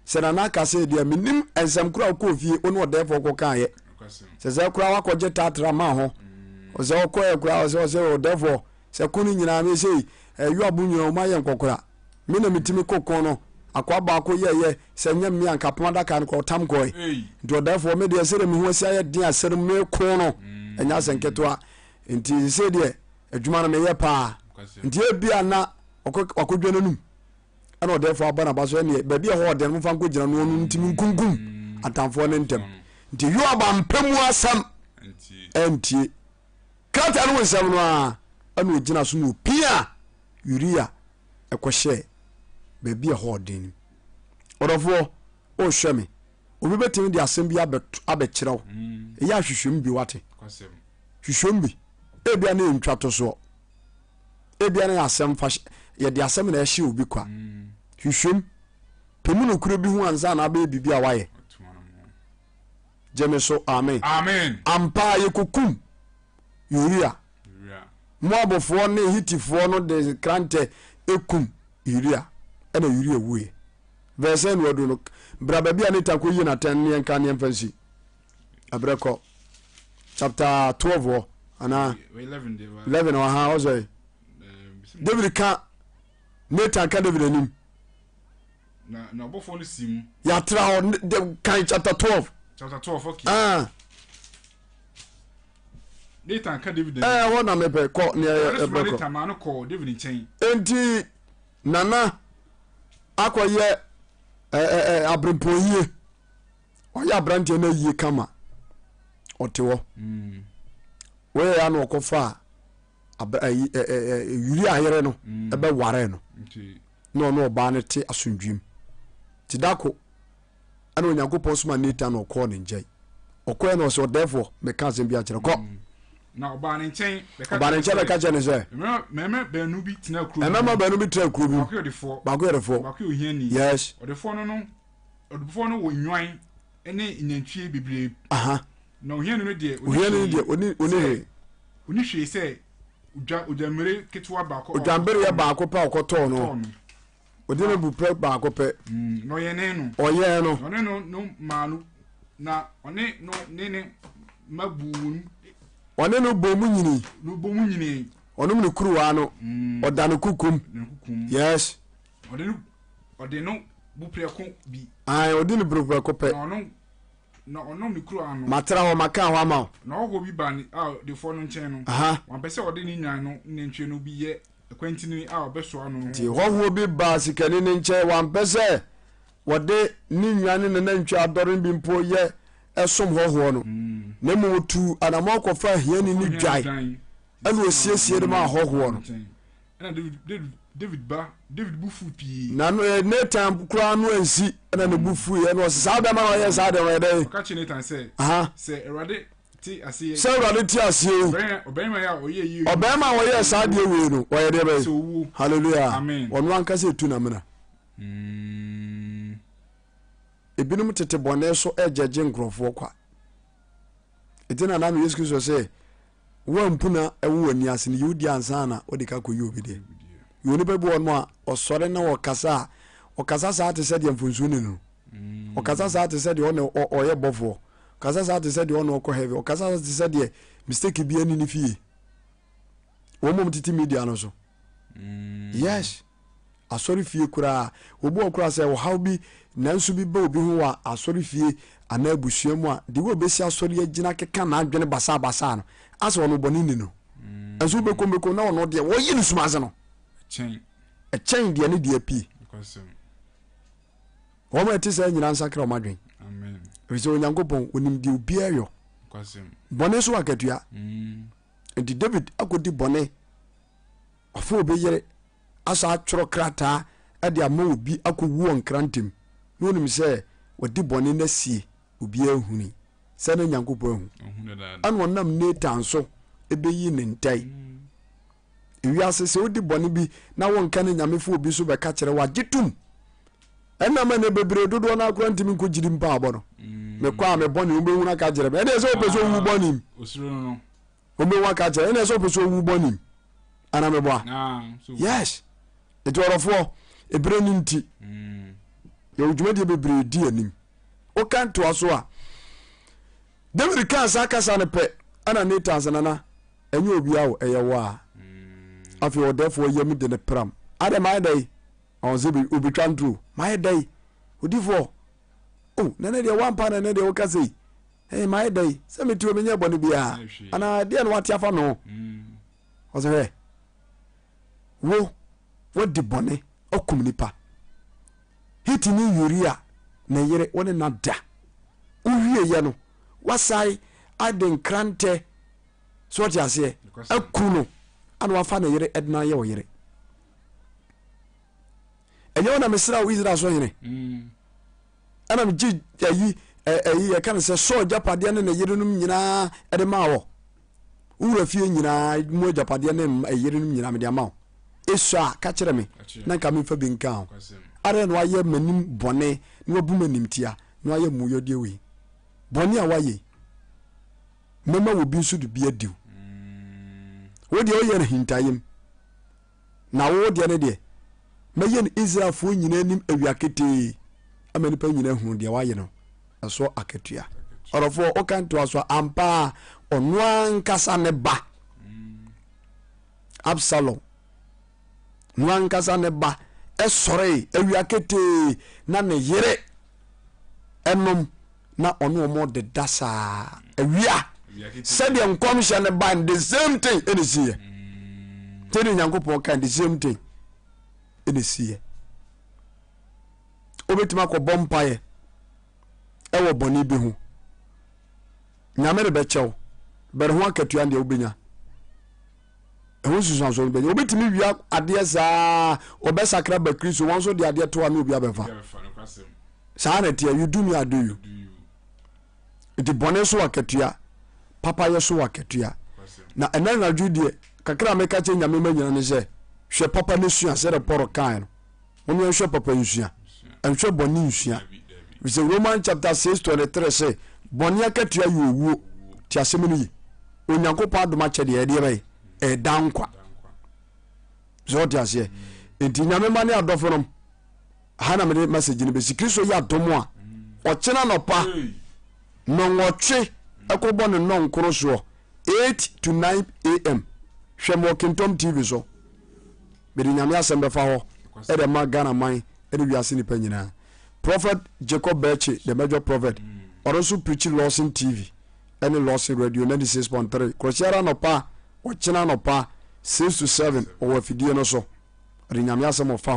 sɛ nana aka sɛ deɛ menim nsɛm koraa wokɔɔ fie wo ne ɔdɛɛfoɔ kɔkaeɛ sɛ sɛ koraa wakɔgye tatra ma ho mm. ɔsɛ ɔkɔɛ koraa ɔsɛ ɔsɛ ɔdɛɛfoɔ sɛ ko no nyinaa me sei Yoab nyinaa ɔma yɛ nkɔkora Me na metumi ko ko no. Akoa baako yɛeɛ sɛ ɛnyɛ me a anka apam adaka no koraa ɔtam kɔe. Nti ɔdaefoɔ me deɛ sɛdeɛ me ho asi ayɛ den asɛ no meko no ɛnyɛ asɛ nketewa. Nti sesei deɛ adwuma no meyɛ paa. Nti ebia na wakɔdwa n'anum ɛna ɔdaefoɔ aba n'aba so ɛneɛ baabi a ɛhɔ ɔden no momfa nkɔgyina no ɔno ntumi nkunkum atamfoɔ no ntɛm. Nti Yoab ampɛ mu asɛm antie. Krataa no mu nsɛm no ara ɛna ɔgyina so na ɔpia Uria kɔhyɛɛ baabi a ɛhɔ ɔden no. Ɔdɔfoɔ, wohwɛ me. Obi bɛtumi de asɛm bi abɛkyerɛ wo. Mm. Ɛyɛ ahwehwɛm bi wate. Hwehwɛm bi. Ebia na ɛntwa to soɔ. Ebia na yɛ asɛm fa yɛde asɛm na ɛhyɛ obi kwa. Mm. Hwehwɛm. Pɛ mu nokorɛ bi ho ansa na abɛyɛ biribi a wayɛ. Gye me so, amen. Amen. Ampa yɛkɔkum Uria. Moabfoɔ ne Hitifoɔ no de nkrantɛ kum Uria, ɛna Uria wuiɛ. Verse sɛn na wadu no? Bra baabi a Nathan kɔyii no atɛn no yɛnka ne yɛmfa nsi. Ɛberɛ kɔ. Chapter 12 hɔ anaa 11 hɔ ha ɔsɛ David ka Nathan ka David anim. Na na ɔbɔfoɔ no si mu. Yɛatra hɔ kan chapter 12. Chapter 12 okay. Ah. Nathan ka David anim. Ɛɛ hɔ na mepɛ kɔ ne ɛbrɛ kɔ. Nathan maa no kɔɔ David nkyɛn. Enti nana akɔyɛ ɛɛ abrempɔn yie ɔyɛ aberanteɛ no ayie kama ɔte hɔ mm. wɔyɛ ya na ɔkɔfa ayi ɛɛ yuri ayere no mm. ɛbɛware no na ɔno ɔbaa no te asomdwem ti dako Ɛna Onyankopɔn soma Natan na ɔkɔɔ ne nkyɛn. Ɔkɔɛ na ɔsɛ ɔdɛɛfoɔ mɛka asɛm bi akyerɛ kɔ. Mm. Na ɔbaa ne nkyɛn bɛka ɔbaa ne nkyɛn bɛka kyerɛ ne sɛ. Mmarima baanu bi tena kuro bi. Mmarima baanu bi tena kuro bi. Baako yɛ ɔdefoɔ. Baako yɛ ɔdefoɔ. Baako yɛ ohiani. Yes. Ɔdefoɔ no no ɔdefoɔ no wɔ nnwan ne nantwie bebree. Aha. Na ohiani no deɛ. Ohiani no deɛ oni oni hwee. Oni hwee sɛ odwa odwammere ketewa baako. Odwambereɛ baako pɛ a ɔkɔtɔɔ no. Ɔde no bu pɛ baako pɛ. Mm, na ɔyɛnee no. Ɔyɛn no. Na ɔne no no maa no na ɔne no ne ne mma buu wɔn. Ɔne no bɔ mu nyini. No bɔ mu nyini. Ɔnom ne kuruwa no. Mm. Ɔda ne kukum. Ne kukum. Yes. Ɔde no ɔde no bu prɛko bi. Ayi ɔde no bu prɛko pɛ. Na ɔno Na ɔnom ne kuro ano. Matra hɔ, maka hɔ ama wo. Na ɔhɔhoɔ bi baa ne a ɔdefoɔ no nkyɛn no, wampɛ sɛ ɔde ne nnwan no nantwie no bi yɛ akwantini a ɔbɛsoa no no ho. Nti hɔhoɔ bi baa sikani no nkyɛn, wampɛ sɛ wɔde ne nnwan ne ne nantwie adɔre no bi mpo yɛ som hɔhoɔ no, na mmom ɔtuu anammɔn kɔfaa hiani no dwan, ɛna ɔsiesie no maa hɔhoɔ no. Ɛna David, David, David ba, David bo fuu pii. Na no, eh, Nathan koraa no ansi, ɛna ne bo fuu yɛ, na ɔsɛ saa bɛma na ɔyɛ saa deɛ ɔyɛ dɛn? Ɔka kyerɛ Nathan sɛ, Aha. Sɛ Awurade te aseɛ. Sɛ Awurade te aseɛ yi. Ɔbarima yi a ɔyɛ yie. Ɔbarima a ɔyɛ saa deɛ wei no, ɔyɛ deɛ bɛyɛ. Sɛ owuo. Hallelujah. Amen. Ɔno ankasa etu n'amena. Mm. Ebinom tete bɔne so ɛgyɛgye nkurɔfoɔ kwa. Eti na nanu Yesu Kristo sɛ Wo a mpuna wɔ w'ani ase no, yi wo deɛ ansa na wode ka kɔyi obi deɛ. Yɛ onipa bi wɔ hɔnom a, ɔsɔre na ɔkasa a, ɔkasa saa te sɛ deɛ mfonsuo ni no. Ɔkasa saa te sɛ deɛ ɔne ɔyɛ bɔfoɔ. Ɔkasa saa te sɛ deɛ ɔne ɔkɔ heaven. Ɔkasa saa te sɛ deɛ mistake bi ani ne fie. Wɔn mom tete media no so. Yes. Asɔrefie koraa. Obi wɔ koraa sɛ ɔhaw bi nanso bi ba obi ho wɔ asɔrefie anaa abusua mu a, the way obesi asɔre agyina keka n'adwene basaabasaa no, asɛ ɔno bɔne nni no. Nso wobɛkɔ mbɛkɔ na ɔno deɛ wɔyi no sum ase no. Ɛkyɛn deɛ ne deɛ pie. Wɔn a ɛte saa nyinaa nsakra wɔn adwene. Ɛfiri sɛ Onyankopɔn onim deɛ obiara yɔ. Bɔne so akatua. Mm. Nti David akɔdi bɔne. Wafa obi yere asan atwerɛ krataa de ama obi akɔwu wɔ nkrantɛ mu, na ɔnim sɛ wadi bɔne no asie, obiara nhunui, sɛ na Nyankopɔn ahu. Ɛna ɔnam Natan so bɛyi ne ntae. Ewiase sɛ wodi bɔne bi na wonka ne nyame fo obi so bɛka kyerɛ wo agye tom. Ɛnam ɛnɛ bebree dodoɔ no akora ntumi nkɔ gyidi mpaabɔ no. Mekɔ a me bɔne wobɛhunu aka kyerɛ me. Ɛdeɛ sɛ wopɛ sɛ owu bɔne mu. Wobɛhu aka kyerɛ ɛna sɛ wopɛ sɛ owu bɔne mu ana meboa yes nti ɔdɔfoɔ ebere no nti mm. yɛwɔ dwumadie bebree di anim woka ntoa so a David kaa saa kasa no pɛ ɛna Nathan sɛ nana ɛnyɛ obiara o ɛyɛ wo a mm. afei ɔdɛfoɔ yam de ne pram adɛ mayɛ dɛ ɔn sɛ obɛtwa ntoro mayɛ dɛ odifoɔ o nana deɛ wampa na nana deɛ woka sei Ee, mayɛ dɛn sɛ mete hɔ menyɛ bɔne biara? Anaa deɛ na wate afa me ho? Mm. Ɔsɛ hwɛ, wo wadi bɔne akum nipa. Hitini Uria ne yere wo ne na da. Wowieɛ no, wasae ade nkrantɛ so ɔte aseɛ aku no ana wafa ne yere ɛde no ayɛ ɔyere. Ɛnyɛ wo na mesra wo Israel so hene. Mm. Ɛna megye ayi ɛyi yɛka no sɛ Saul agyapadeɛ ne ne yerenom nyinaa ɛde maa wɔ. Wo wura fie nyinaa mu agyapadeɛ ne yerenom nyinaa mede ama wo. Esua a ka kyerɛ me na nka memfa bi nka ho. Adɛn na wayɛ m'anim bɔne na wabu m'animtia na wayɛ mmuyɔdeɛ wei? Bɔne a wayɛ yi, mɛma obi nso de bi adi wo. Wo deɛ woyɛ no hintayem, na wo deɛ no deɛ, mɛyɛ no Israelfoɔ nyinaa anim awia ketee ama nnipa nyinaa ahunu deɛ woayɛ no ɛso akatua. Ɔdɔfoɔ, woka ntoa so a, ampa ara ɔno ankasa ne ba Absalom, no ankasa ne ba sɔree awia ketee na ne yere ɛnom na ɔne wɔn deda saa awia sɛdeɛ nkɔmhyɛ no ba the same thing ɛna ɛsiiɛ sɛdeɛ Nyankopɔn kan the same thing ɛna ɛsiiɛ. Wobɛtumi akɔbɔ mpaeɛ ɛwɔ bɔne bi ho, Nyame de bɛkyɛw bɛre ho akatua deɛ wobɛnya ɛho nsusuansoɔ no bɛnya. Wobɛtumi wia adeɛ saa, wɔbɛsakra ba Kristo, wɔn nso de adeɛ to a na obi abɛfa. Saa na ɛteɛ, you do me I do you. Nti bɔne so akatua, papayɛ so akatua. Na ɛna anadwo deɛ kakra a meka kyerɛ Nyame ma nyina ne sɛ hwɛ papa no sua sɛdeɛ Paul kae no. Mom yɛnhwɛ papa nsua, ɛnhwɛ bɔne nsua. Efisɛ Romans chapter 6 23 se bɔne akatua yɛ owuo. Te asɛm no ye. Onyankopɔn adom akyɛdeɛ ɛdeɛ bɛyɛ ɛda nkwa. Sɛ ɔte aseɛ. Nti Nyame ma ne adɔfo nom ha na mede message no bɛsi. Kristo yɛ adom a ɔkyena nɔpa nɔnwɔtwe ɛkɔbɔ ne nɔnkoro soɔ 8 to 9 am hwɛ me wɔ Kingtom TV so. Mede Nyame asɛm bɛfa hɔ de ama Ghana man ne wiase nnipa nyinaa. Prophet Jacob Berkye, the major prophet, ɔno nso preachi Lawson TV ne Lawson Radio 96.3 Kwasiara anɔpa, ɔkyena anɔpa 6 to 7 ɔwɔ afidie no so. Ɔde Nyame asɛm ɔfa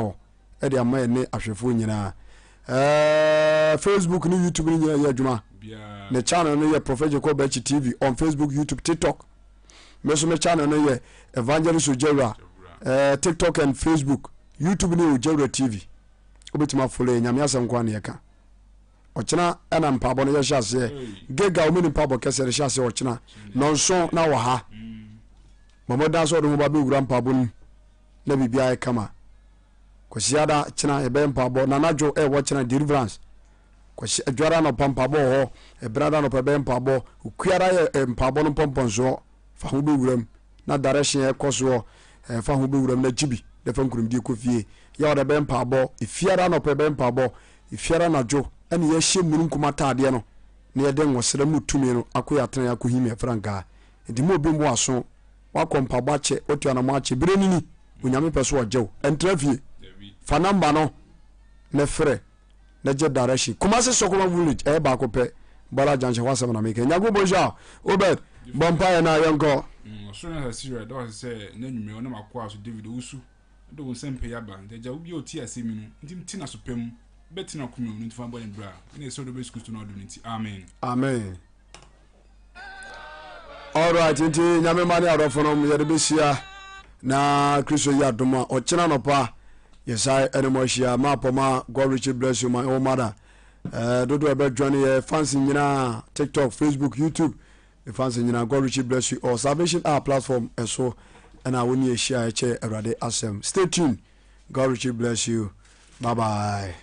hɔ de ama yɛne ahwɛfoɔ nyinaa. Ɛɛ Facebook ne YouTube no nyinaa yɛ adwuma. Ne channel no yɛ Prophet Jacob Berkye TV on Facebook, YouTube, TikTok. Me nso me channel no yɛ Evangelist Ojawura eh, TikTok and Facebook. YouTube no yɛ Ojawura TV. Wobɛtumi afollow yɛ Nyame asɛm nko a na yɛka. Ɔkyena ɛna mpaabɔ no yɛhyɛ aseɛ. Gega wɔn ni mpaabɔ kɛseɛ no hyɛ aseɛ ɔkyena. Nɔnson na wɔ ha. Bɔ mmɔden sɛ ɔde ho ba bɛwura mpaabɔ no mu na biribiara yɛ kama. Kwasiada kyena yɛbɛyɛ mpaabɔ. Nanadwo ɛwɔ kyena deliverance. Kwasi Adwara anɔpa mpaabɔ wɔ hɔ, Ɛbenada anɔpa ɛbɛyɛ mpaabɔ, Okuada yɛ eh, mpaabɔ no mpɔmpɔnsoɔ, fa ho bɛwura mu, na direction a ɛkɔ soɔ, eh, fa ho bɛwura mu na gye bi, na fa nkunimdie kɔ fie. Yawada ɛbɛyɛ mpaabɔ, Efiada anɔpa ɛbɛyɛ mpaabɔ, Efiada anadwo ɛne yɛhyɛ mununkum ataadeɛ no, na yɛde nwosra mu tumi no akɔ yɛn atenaeɛ akɔhim yɛn frankaa. Nti mo obi mmo aso, wakɔ mpaabɔ akyɛ, watu anamɔ akyɛ, berɛ no ni, Onyame pɛ so ɔgye wo, ɛntra fie, fa number no na frɛ. na gye direction. Kumasi Sokoma village ɛyɛ baako pɛ. Bɔla junction hɔ asɛm na meka. Nyankopɔn nhyira wo. Obed, bɔ mpaeɛ na yɛnkɔ. Mm, ɔsoro ne asase wura, da wase sɛ na anwummerɛ ɔnam akoa so David owusu de wo nsɛmpa yi aba. Nti agya, obi a ɔtie asɛm yi no, nti nte n'aso pa mu, bɛte n'akoma mu, no nti fa bɔ ne bra. Ɛna ɛsɛ ɔdɔ bɛsu Kristo no adom no nti. Amen. Amen. Alright, nti nyame ma ne adɔfo nom yɛde bɛhyia na Kristo yi adom a ɔkyena nɔpa yɛsae ɛne mo ahyia ma apɔma God richly bless you my own mother eh, dodo ɛbɛdwane yɛ fans nyinaa TikTok, Facebook, YouTube fans nyinaa God richly bless you all Salvation Hour platform ɛso ɛna wo ne yɛhyia ɛkyɛ Awurade asɛm stay tuned God richly bless you bye bye.